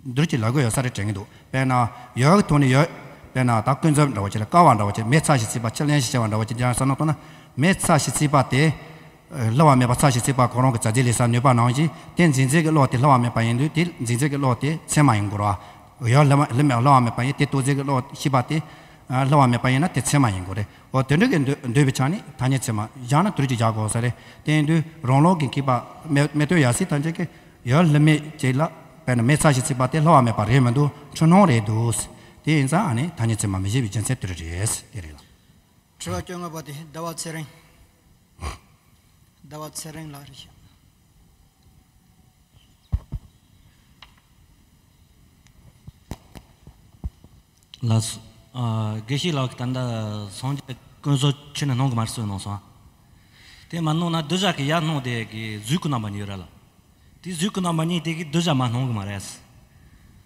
འདིར་ཅིག་ལབ་དགོས་ཡོད་ས་རེད་དྲན་གྱི་འདུག་དཔེར་ན་ཡོད་ཀྱི་ཐོག་ནས་ཡོད། དཔེར་ན་ད་ཀུན་རྫོབ་འདྲ་བོ་ཅིག་ལ་བསྐལ་བ་འདྲ་བོ་ཅིག་མེ་ཚ་ཞིང་ཚིག་པ་ཆུ་ལེན་ཞིང་བྱེད་པ་འདྲ་བོ་ཅིག་ཀྱང་བསམ་བློ་བཏང་ན། མེ་ཚ་ཞིང་ཚིག་པ་དེ། བསླུ་བ་མེད་པ་ཚ་ཞིང་ཚིག་པ་ཁོ་རང་གི་བྱ་རྫས་ལས་ས་ནུས་པ་ནང་བཞིན་དེ་འཛིན་ཚད་ཀྱི་བློ་དེ་བསླུ་བ་མེད་པ་ཡིན་དུས་དེ་འཛིན་ཚད་ཀྱི་བློ་དེ་ཚད་མ་ཡིན་དགོས་ར། ཡོད་བསླུ་བ་བསླུ་མེད་བསླུ་བ་མེད་པ་ཡིན་དེ་རྟོགས་ཚད་ཀྱི་བློ་ཤེས་པ་དེ། བསླུ་བ་མེད་པ་ཡིན་ན་དེ་ཚད་མ་ཡིན་དགོས་རེད། འོ་དེ་འདྲ་གི་འདོད་འདོད་པའི་ཆ་ནས་ཐ་སྙད་ཚད་མ་བཞག་ན་དུས་ཀྱི་བཞག་དགོས་ས་རེད། དེ་ཡིན་དུས་རང་ལུགས་ཀྱི་མཁས་པ་མེ་མེ་སྟོན་ཡབ་སྲས་ཐམས་ཅད་ཀྱིས། ཡུལ་ལྷད་མེད་ཅིག་ལ་དཔེར་ན་མེ་ཚ་ཞིག་ཚིག་པ་དེ་ལྷོད་པ་མེད་པ་རེད་མི་འདུག་འཁྲུལ་སྣང་རེད་འདུག་དེ་ཡིན་ཙང་ཨ་ནི་ཐ་སྙད་ཚད་མ་མི་བཞེད་པའི་རྒྱུ་མཚན་དེ་རེད། དེ་རེད་ལ། དྲི་བ་བཅོ་ལྔ་པ་དེ་ཟླ་བ་ཚེ་རིང་། ཟླ་བ་ཚེ་རིང་ལགས་རེད་ཤག་ལགས་སོ། ཨ། དགེ་བཤེས་ལགས་ཀྱིས་ད་ལྟ་སངས་རྒྱས་ཀུན་རྫོབ་ཆོས་ནི་སྣང་གི་མ་རེད་གསུངས་གནང་སོང་། དེ་མ་སྣང་ན་གདུལ་བྱ་གི་ཡར་སྣང་དེ་གི་གཟུགས་ཀྱི་རྣམ་པ་གཉིས་ཡོད་ར་ལ། དེ་གཟུགས་ཀྱི་རྣམ་པ་གཉིས་དེ་གི་གདུལ་བྱ་མ་སྣང་གི་མ་རེད།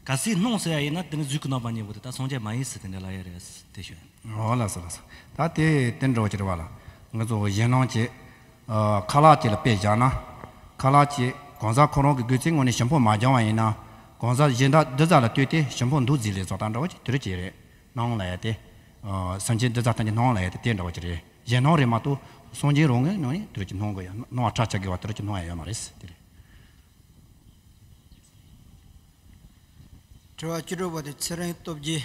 གལ་སྲིད་སྣང་ཟེར་ཡ་ཡིན་ན་དེ་ནི་གཟུགས་ཀྱི་རྣམ་པ་གཉིས་པོ་དེ་ད་སངས་རྒྱས་མ་ཡིན་ཟེར་དེ་འདྲ་ལབ་ཡ་རེད་དེ་ཞུ། འོ་ལགས་སོ་ལགས་སོ། ད་དེ་དེ་འདྲ་བོ་ཅིག་རེད་བ་ལ། ང་ཚོ་གཞན་སྣང་གི་ཨ། ཁ་ལག་ཅིག་ལ་དཔེ་བཞག་ན། ཁ་ལག་ཅིག་གང་ཟག་ཁོ་རང་གི་འགོས་ཚད་ངོས་ནས་ཞིམ་པོ་མ་སྦྱངས་པ་ཡིན་ན། གང་ཟག་གཞན་དག་གདུལ་བྱ་ལ་ལྟོས་ཏེ་ཞིམ་པོ་འདུག་ཟེར་ལས་བཟོ་ལྟ་འདྲ་བོ་ཅིག་དེ་རུ་ཅིག་རེད། སྣང་ལབ་ཡ་དེ། ཨ། སེམས་ཅན་གདུལ་བྱ་ཐམས་ཅད་སྣང་ལབ་ཡ་དེ་དེ་འདྲ་བོ་ཅིག་རེད། གཞན་སྣང་རེད་མ་གཏོགས་སངས་རྒྱས་རང་ངོས་ནས་དེ་རུ་ཅིག་སྣང་གི་ཡོད། སྣང་བ་ཁྲ་ཆག་གི་བ་དེ་རུ་ཅིག་སྣང་ཡ་ཡོད་མ་རེད་དེ་རེད། དྲི་བ་བཅུ་དྲུག་པ་དེ་ཚེ་རིང་སྟོབས་རྒྱས།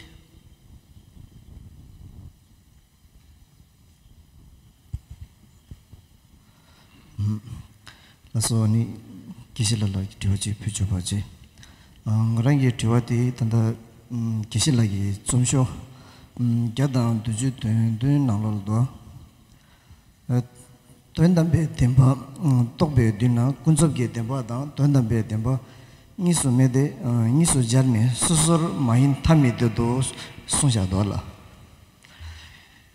ལགས་སོ། ཨ་ནི་དགེ་བཤེས་ལགས་ལ་དྲི་བ་ཅིག་ཕུལ་ཆོག་པ་བྱས། ཨ། ང་རང་གི་དྲི་བ་དེ་ད་ལྟ་ཨམ། དགེ་བཤེས་ལགས་ཀྱི་རྩོམ་ཤོག་ཨམ། བརྒྱ་དང་བདུན་ཅུ་དོན་བདུན་ནང་ལོགས་ལ་འདུག་ཨ། དོན་དམ་པའི་བདེན་པ་ཨམ། རྟོགས་པའི་མདུན་ན་ཀུན་རྫོབ་ཀྱི་བདེན་པ་དང་དོན་དམ་པའི་བདེན་པ་གཉིས་སུ་མེད་དེ། ཨ། གཉིས་སུ་སྦྱར་ནས་སོ་སོར་མ་ཡིན་ཐ་མི་དད་དོ་གསུངས་བཞག་འདུག་ལ།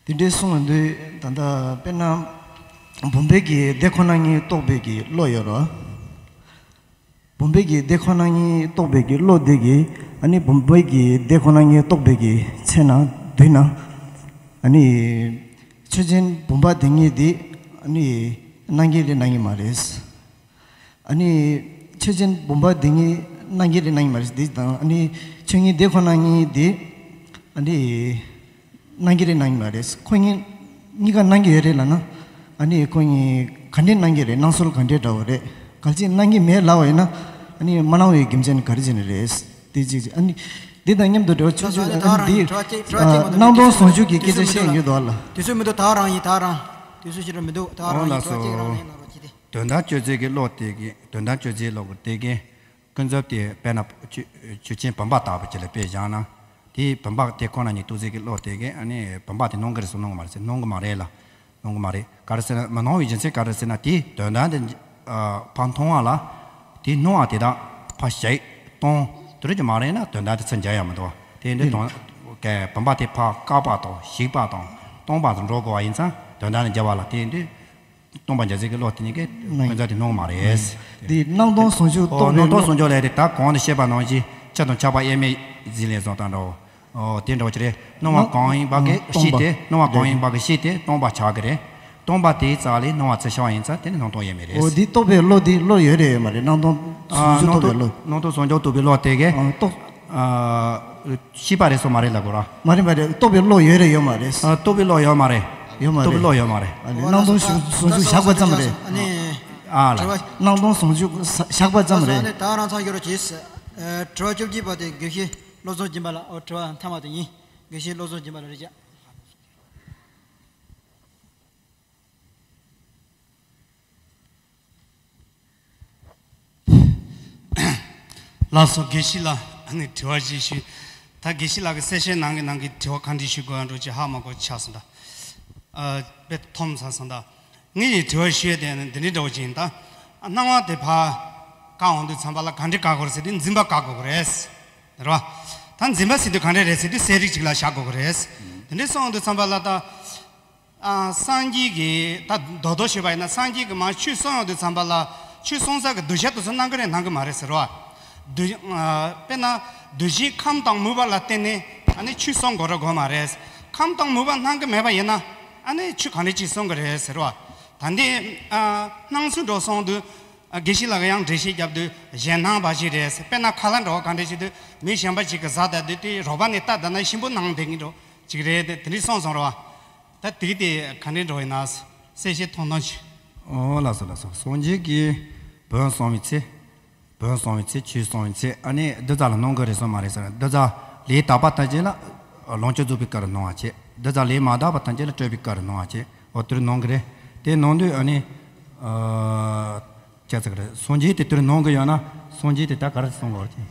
དེ་འདྲའི་གསུང་བ་འདི་ད་ལྟ་དཔེར་ན་བུམ་པའི་གི་དེ་ཁོ་ན་ཉིད་རྟོགས་པའི་གི་བློ་ཡོད་རོ། བུམ་པའི་གི་དེ་ཁོ་ན་ཉིད་རྟོགས་པའི་གི་བློ་དེ་གི་ཨ་ནི་བུམ་པའི་གི་དེ་ཁོ་ན་ཉིད་རྟོགས་པའི་གི་ཚེ་ན་དུས་ན་ཨ་ནི་ཆོས་ཅན་བུམ་པ་དེ་ཉིད་དེ་ཨ་ནི་སྣང་གི་རེད་སྣང་གི་མ་རེད། ཨ་ནི་ཆོས་ཅན་བུམ་པ་འདི་ཉིད་སྣང་གི་རེད་སྣང་གི་མ་རེད་འདི་དང་ཨ་ནི་ཆོས་ཉིད་འདི་ཁོ་ན་ཉིད་འདི་ཨ་ནི་སྣང་གི་རེད་སྣང་གི་མ་རེད། ཁོ་གཉིས་གཉིས་ཀ་སྣང་གི་ཡོད་རེད་ལབ་ན་ཨ་ནི་ཁོ་གཉིས་ག་འདྲས་སྣང་གི་རེད། སྣང་ཚུལ་ག་འདྲས་འདྲ་བོ་རེད། གལ་སྲིད་སྣང་གི་མེད་ལབ་པ་ཡིན་ན་ཨ་ནི་མ་སྣང་བའི་རྒྱུ་མཚན་ག་རེ་བྱས་ནས་རེད། འདི་གཅིག་ཨ་ནི་འདི་དང་མཉམ་དུ་འབྲེལ་བ་ཆོས་ཅན་ཨ་ནི་འདི་སྣང་སྟོང་ཟུང་འཇུག་གི་སྐད་ཆ་བཤད་ཡོད་འདུག་ལ། དུས་ཚོད་མི་འདུག་ད་རང་ཡིན་ད་རང་དུས་ཚོད་ཞིག་ར་མི་འདུག་ད་རང་ཡིན་ད་རང་གཅིག་རང་ཡིན་ལ་རོ་གཅིག་དེ། དོན་དམ་དཔྱོད་རྩལ་གྱི་བློ་དེ་གིས། དོན་དམ་དཔྱོད་རྩལ་གློ་བུར་དེ་གིས་ཀུན་རྫོབ་དེ་དཔེར་ན་ཆོས་ཆོས་ཅན་བུམ་པ་ལྟ་བུ་ཅིག་ལ་དཔེ་བཞག་ན། དེའི་བུམ་པ་དེ་ཁོ་ན་ཉིད་རྟོགས་རྩལ་གྱི་བློ་དེ་གིས་ཨ་ནི་བུམ་པ་དེ་སྣང་གི་རེད་ཟེར་སྣང་གི་མ་རེད་ཟེར། སྣང་གི་མ་རེད་ལ། སྣང་གི་མ་རེད། ག་རེ་ཟེར་ན་མི་སྣང་བའི་རྒྱུ་མཚན་ག་རེ་ཟེར་ན་དེའི་དོན་དམ་དེ་ཕར་མཐོང་བ་ལ། དེའི་སྣང་བ་དེ་དག་ཕར་ཞིག་སྟོང་དེ་རིགས་ཀྱི་མ་རེད་ན་དོན་དམ་དེ་ཚུར་འཇལ་ཡ་མི་འདུག་དེ་འདི་དོན་ག་བུམ་པ་དེ་ཕར་བཀག་པ་དང་ཞིག་པ་དང་སྟོང་པ་དུ་འགྲོ་དགོས་པ་ཡིན་ཙང་དོན་དམ་ལ་འཇལ་བ་ལ་དེ་འདི། སྟོང་པ་འཇལ་རྩལ་གྱི་བློ་དེ་ཉིད་ཀྱིས་ཀུན་རྫོབ་དེ་སྣང་གི་མ་རེད། འདི་སྣང་སྟོང་ཟུང་འཇུག་རྟོགས་པའི་བློ། སྣང་སྟོང་ཟུང་འཇུག་ལས་དེ་ད་གོང་དུ་བཤད་པ་ནང་བཞིན་ཆུ་དང་ཆར་པ་དབྱེར་མེད་ཟིལ་ལས་བཟུང་དང་འདྲ་བོ། ཨོ་དེ་འདྲ་བོ་ཅིག་རེད། སྣང་བ་གང་ཡིན་པ་གི་གཤིས་དེ། སྣང་བ་གང་ཡིན་པ་གི་གཤིས་དེ་སྟོང་པ་ཆགས་ཀྱི་རེད། སྟོང་པ་དེའི་རྩ་ལས་སྣང་བ་ཚུར་ཤར་བ་ཡིན་ཙང་དེ་ནི་སྣང་སྟོང་དབྱེར་མེད་རེད། འོ་འདི་རྟོགས་པའི་བློ་འདི་བློ་ཡོད་རེད་ཡོད་མ་རེད། སྣང་སྟོང་ཟུང་འཇུག་རྟོགས་པའི་བློ། སྣང་སྟོང་ཟུང་འཇུག་རྟོགས་པའི་བློ་དེ་གིས། ཨ་རྟོགས། ཨ། ཤེས་པ་རེད་སོ་མ་རེད་ལ་གོ་ར། མ་རེད་མ་རེད། རྟོགས་པའི་བློ་ཡོད་རེད་ཡོད་མ་རེད། ཨ། རྟོགས་པའི་བློ་ཡོད་མ་རེད། ཡོད་མ་རེད། རྟོགས་པའི་བློ་ཡོད་མ་རེད། ཨ་ནི་སྣང་སྟོང་ཟུང་ཟུང་འཇུག་བཞག་པ་ཙམ་རེད། ཨ་ནི། ཨ་ལ། སྣང་སྟོང་ཟུང་འཇུག་བཞག་པ་ཙམ་རེད། ད་རང་ཚང་ཡོད་རོགས་གྱིས། ཨ། དྲི་བ་བཅོ་བརྒྱད་པ་དེ་དགེ་བཤེས་བློ་བཟང་སྦྱིན་པ་ལ། ཨོ་དྲི་བ་མཐའ་མ་དེ་ཡིན། དགེ་བཤེས་བློ་བཟང་སྦྱིན་པ་ལ་རེད་ཅག་ལགས་སོ། དགེ་བཤེས་ལགས། ཨ་ནི་དྲི་བ་ཞིག་ཞུ། ད་དགེ་བཤེས་ལགས་ཀྱི་གསལ་བཤད་ནང་གི་ནང་གི་དྲི་བ་ག་འདྲ་ཞུ་དགོས་ཡ་འགྲོ་ཅིག་ཧ་མ་གོ་ཆགས་སོང་ད། ཨ། དཔེ་ཐོམ་ཚར་སོང་ད། ངས་ཡི་དྲི་བ་ཞུ་ཡ་དེ་ནི་འདི་འདྲའི་འདྲ་བོ་ཅིག་ཡིན་ད། སྣང་བ་དེ་ཕར་བཀག་འོང་དུས་ཙམ་པ་ལ་ག་འདྲ་བཀག་དགོས་རེད་ཟེར་དུས་འཛིན་པ་བཀག་དགོས་ཀྱི་རེད། རེད་བ། ད་འཛིན་པ་ཟེར་དུས་ག་འདྲ་རེད་ཟེར་དུས་གསལ་རིག་ཅིག་ལ་བཞག་དགོས་ཀྱི་རེད། དེ་འདྲའི་སོང་འོང་དུས་ཙམ་པ་ལ་ད། ཨ། སངས་རྒྱས་ཀྱི་ད་རྡོག་རྡོག་ཞུས་པ་ཡིན་ན་སངས་རྒྱས་ཀྱིས་མར་ཆོས་གསུང་ཡོང་དུས་ཙམ་པ་ལ་ཆོས་གསུང་ས་གི་གདུལ་བྱ་དེ་ཚོ་སྣང་གི་རེད་སྣང་གི་མ་རེད་ཟེར་བ། གདུལ། ཨ། དཔེར་ན་གདུལ་བྱའི་ཁམས་དང་མོས་པ་ལ་བརྟེན་ནས་ཨ་ནི་ཆོས་གསུང་དགོས་ར་དགོས་མ་རེད། ཁམས་དང་མོས་པ་སྣང་གི་མེད་པ་ཡིན་ན་ཨ་ནི་ཆོས་ག་འདྲ་ཅིག་གསུང་གི་རེད་ཟེར་བ། ད་འདི། ཨ། སྣང་ཚུལ་འགྲོ་སོང་དུས། ཨ། དགེ་བཤེས་ལགས་ཀྱིས་ཡང་འགྲེལ་བཤད་བརྒྱབ་དུས་གཞན་སྣང་འབའ་ཞིག་རེད། དཔེར་ན་ཁ་ལག་འདྲ་བ་ག་འདྲ་ཞིག་དུས་མི་གཞན་པ་ཞིག་གིས་ཟ་བསྡད་དུས་དེ་རོགས་པ་ནས་ལྟ་བསྡད་ན་ཞིམ་པོ་སྣང་བསྡད་མཁན་འདྲ་ཅིག་རེད། དེ་འདྲ་གསུངས་སོང་རེད་བ། ད་དེ་དེ་ག་འདྲ་འགྲོ་ཡིན་ན་གསལ་བཤད་ཐུང་ཐུང་ཞིག་ཨོ་ལགས་སོ་ལགས་སོ། སངས་རྒྱས་ཀྱིས་བོན་གསུང་བའི་ཚེ། བོན་གསུང་བའི་ཚེ། ཆོས་གསུང་བའི་ཚེ། ཨ་ནི་གདུལ་བྱ་ལ་སྣང་གི་རེད་སོང་མ་རེད་ཟེར། གདུལ་བྱ་ལས་དག་པ་ཐམས་ཅད་ལ་ལོངས་སྤྱོད་རྫོགས་པའི་སྐབས་སུ་སྣང་བ་བྱེད། གདུལ་བྱ་ལས་མ་དག་པ་ཐམས་ཅད་ལ་སྤྲོས་པའི་སྐབས་སུ་སྣང་བ་བྱེད། འོ་དེར་སྣང་གི་རེད། དེ་སྣང་དུས་ཨ་ནི། ཨ། ཅི་ཟེར་གི་རེད། སངས་རྒྱས་དེ་དེར་སྣང་གི་ཡོད་ན། སངས་རྒྱས་དེ་ད་ག་རེ་གསུང་དགོས་རེད།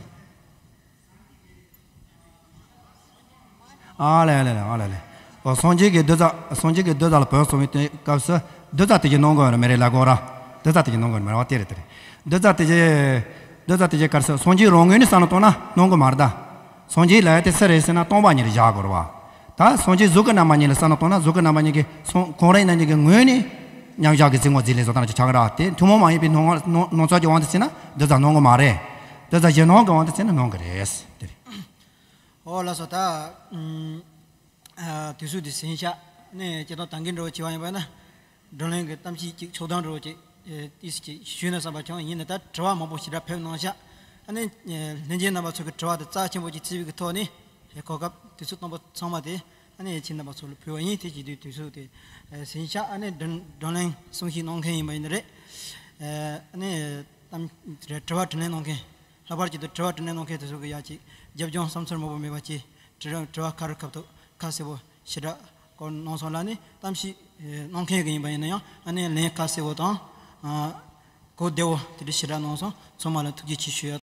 ཨ་ལེ་ཨ་ལེ་ཨ་ལེ་ཨ་ལེ། ཨོ་སངས་རྒྱས་ཀྱི་གདུལ་བྱ་སངས་རྒྱས་ཀྱི་གདུལ་བྱ་ལ་བོན་གསུང་བའི་དེ་སྐབས་སུ་གདུལ་བྱ་དེ་ཅིག་སྣང་གི་ཡོད་ནི་མ་རེད་ལབ་དགོས་ར། གདུལ་བྱ་དེ་ཅིག་སྣང་གི་ཡོད་ནི་མ་རེད་བ། དེ་རེད་དེ་རེད། གདུལ་བྱ་དེ་ཅིག་གདུལ་བྱ་དེ་ཅིག་ག་རེ་ཟེར། སངས་རྒྱས་རང་ངོས་ནས་བསམ་བློ་བཏང་ན་སྣང་གི་མ་རེད་ད། སངས་རྒྱས་ལབ་ཡ་དེ་སུ་རེད་ཟེར་ན་སྟོང་པ་ཉིད་ལ་བཞག་དགོས་རེད་བ། ད་སངས་རྒྱས་གཟུགས་ཀྱི་རྣམ་པ་གཉིས་ལ་བསམ་བློ་བཏང་ན་གཟུགས་ཀྱི་རྣམ་པ་གཉིས་ཀྱིས་སོང་ཁོང་རང་རྣམ་གཉིས་ཀྱི་ངོས་ནས་མཉམ་བཞག་གི་རྫས་ངོ་རྫས་ལས་བཟོ་ལྟ་ན་ཆགས་ཀྱི་རེད་བ། དེ་ཐུན་མོང་མ་ཡིན་པའི་སྣང་ངོ་སྣང་སྣང་ཚུལ་གྱི་དབང་དུ་བྱས་ན་གདུལ་བྱ་སྣང་གི་མ་རེད། གདུལ་བྱ་གཞན་སྣང་གི་དབང་དུ་བྱས་ན་སྣང་གི་རེད། དེ་རེད། ཨོ་ལགས་སོ། ད་ཨ་དུས་ཚོད་འདི་ཟིན་ཤག་ནས་སྤྱིར་བཏང་ད་གིན་འདྲ་བོ་བྱས་པ་ཡིན་པ་ན། བགྲོ་གླེང་གི་གཏམ་བཤད་ཅིག་ཕྱོགས་སྡོམ་འདྲ་བོ་ཅིག་ཨེ་ཏིས་ཅིག་ཞུས་ན་བསམ་པ་བྱུང་། ཡིན་ན་ད་དྲི་བ་མང་པོ་ཞེ་དྲག་ཕེབས་གནང་ཤག་ཨ་ནི་ཨེ་ལྷན་རྒྱས་རྣམ་པ་ཚོ་གི་དྲི་བ་དེ་རྩ་ཆེན་པོ་ཅིག་བརྩིས་པའི་གི་ཐོག་ནས་ཨེ་གོ་སྐབས་དུས་ཚོད་བཏང་པ་ཚང་མ་དེ་ཨ་ནི་ཁྱེད་རྣམ་པ་ཚོ་ལ་ཕུལ་བ་ཡིན། དེ་བྱེད་དུས་དུས་ཚོད་དེ་ཨེ་ཟིན་ཤག་ཨ་ནི་བགྲོ་བགྲོ་གླེང་གསུང་བཤད་གནང་མཁན་ཡིན་པ་ཡིན་ན་རེད། ཨེ་ཨ་ནི་གཏམ་དྲི་བ་དྲིས་ལན་གནང་མཁན། ལྷག་པར་གྱི་དུ་དྲི་བ་དྲིས་ལན་གནང་མཁན་དེ་ཚོ་གི་ཡ་ཅིག་རྒྱབ་ལྗོངས་བསམ་ཚུལ་མང་པོ་མེད་པ་ཅིག་དྲི་ར་དྲི་བ་ཁ་རི་ཁ་ཐུག་ཁ་གསལ་པོ་ཞེ་དྲག་སྐོར་གནང་སོང་ལ་ནི། གཏམ་བཤད་གནང་མཁན་གི་ཡིན་པ་ཡིན་ན་ཡང་ཨ་ནི་ལན་ཁ་གསལ་པོ་དང་གོ་བདེ་བོ་དེ་འདྲ་ཞེ་དྲག་གནང་སོང་། ཚང་མ་ལ་ཐུགས་རྗེ་ཆེ་ཞུ་ཡ།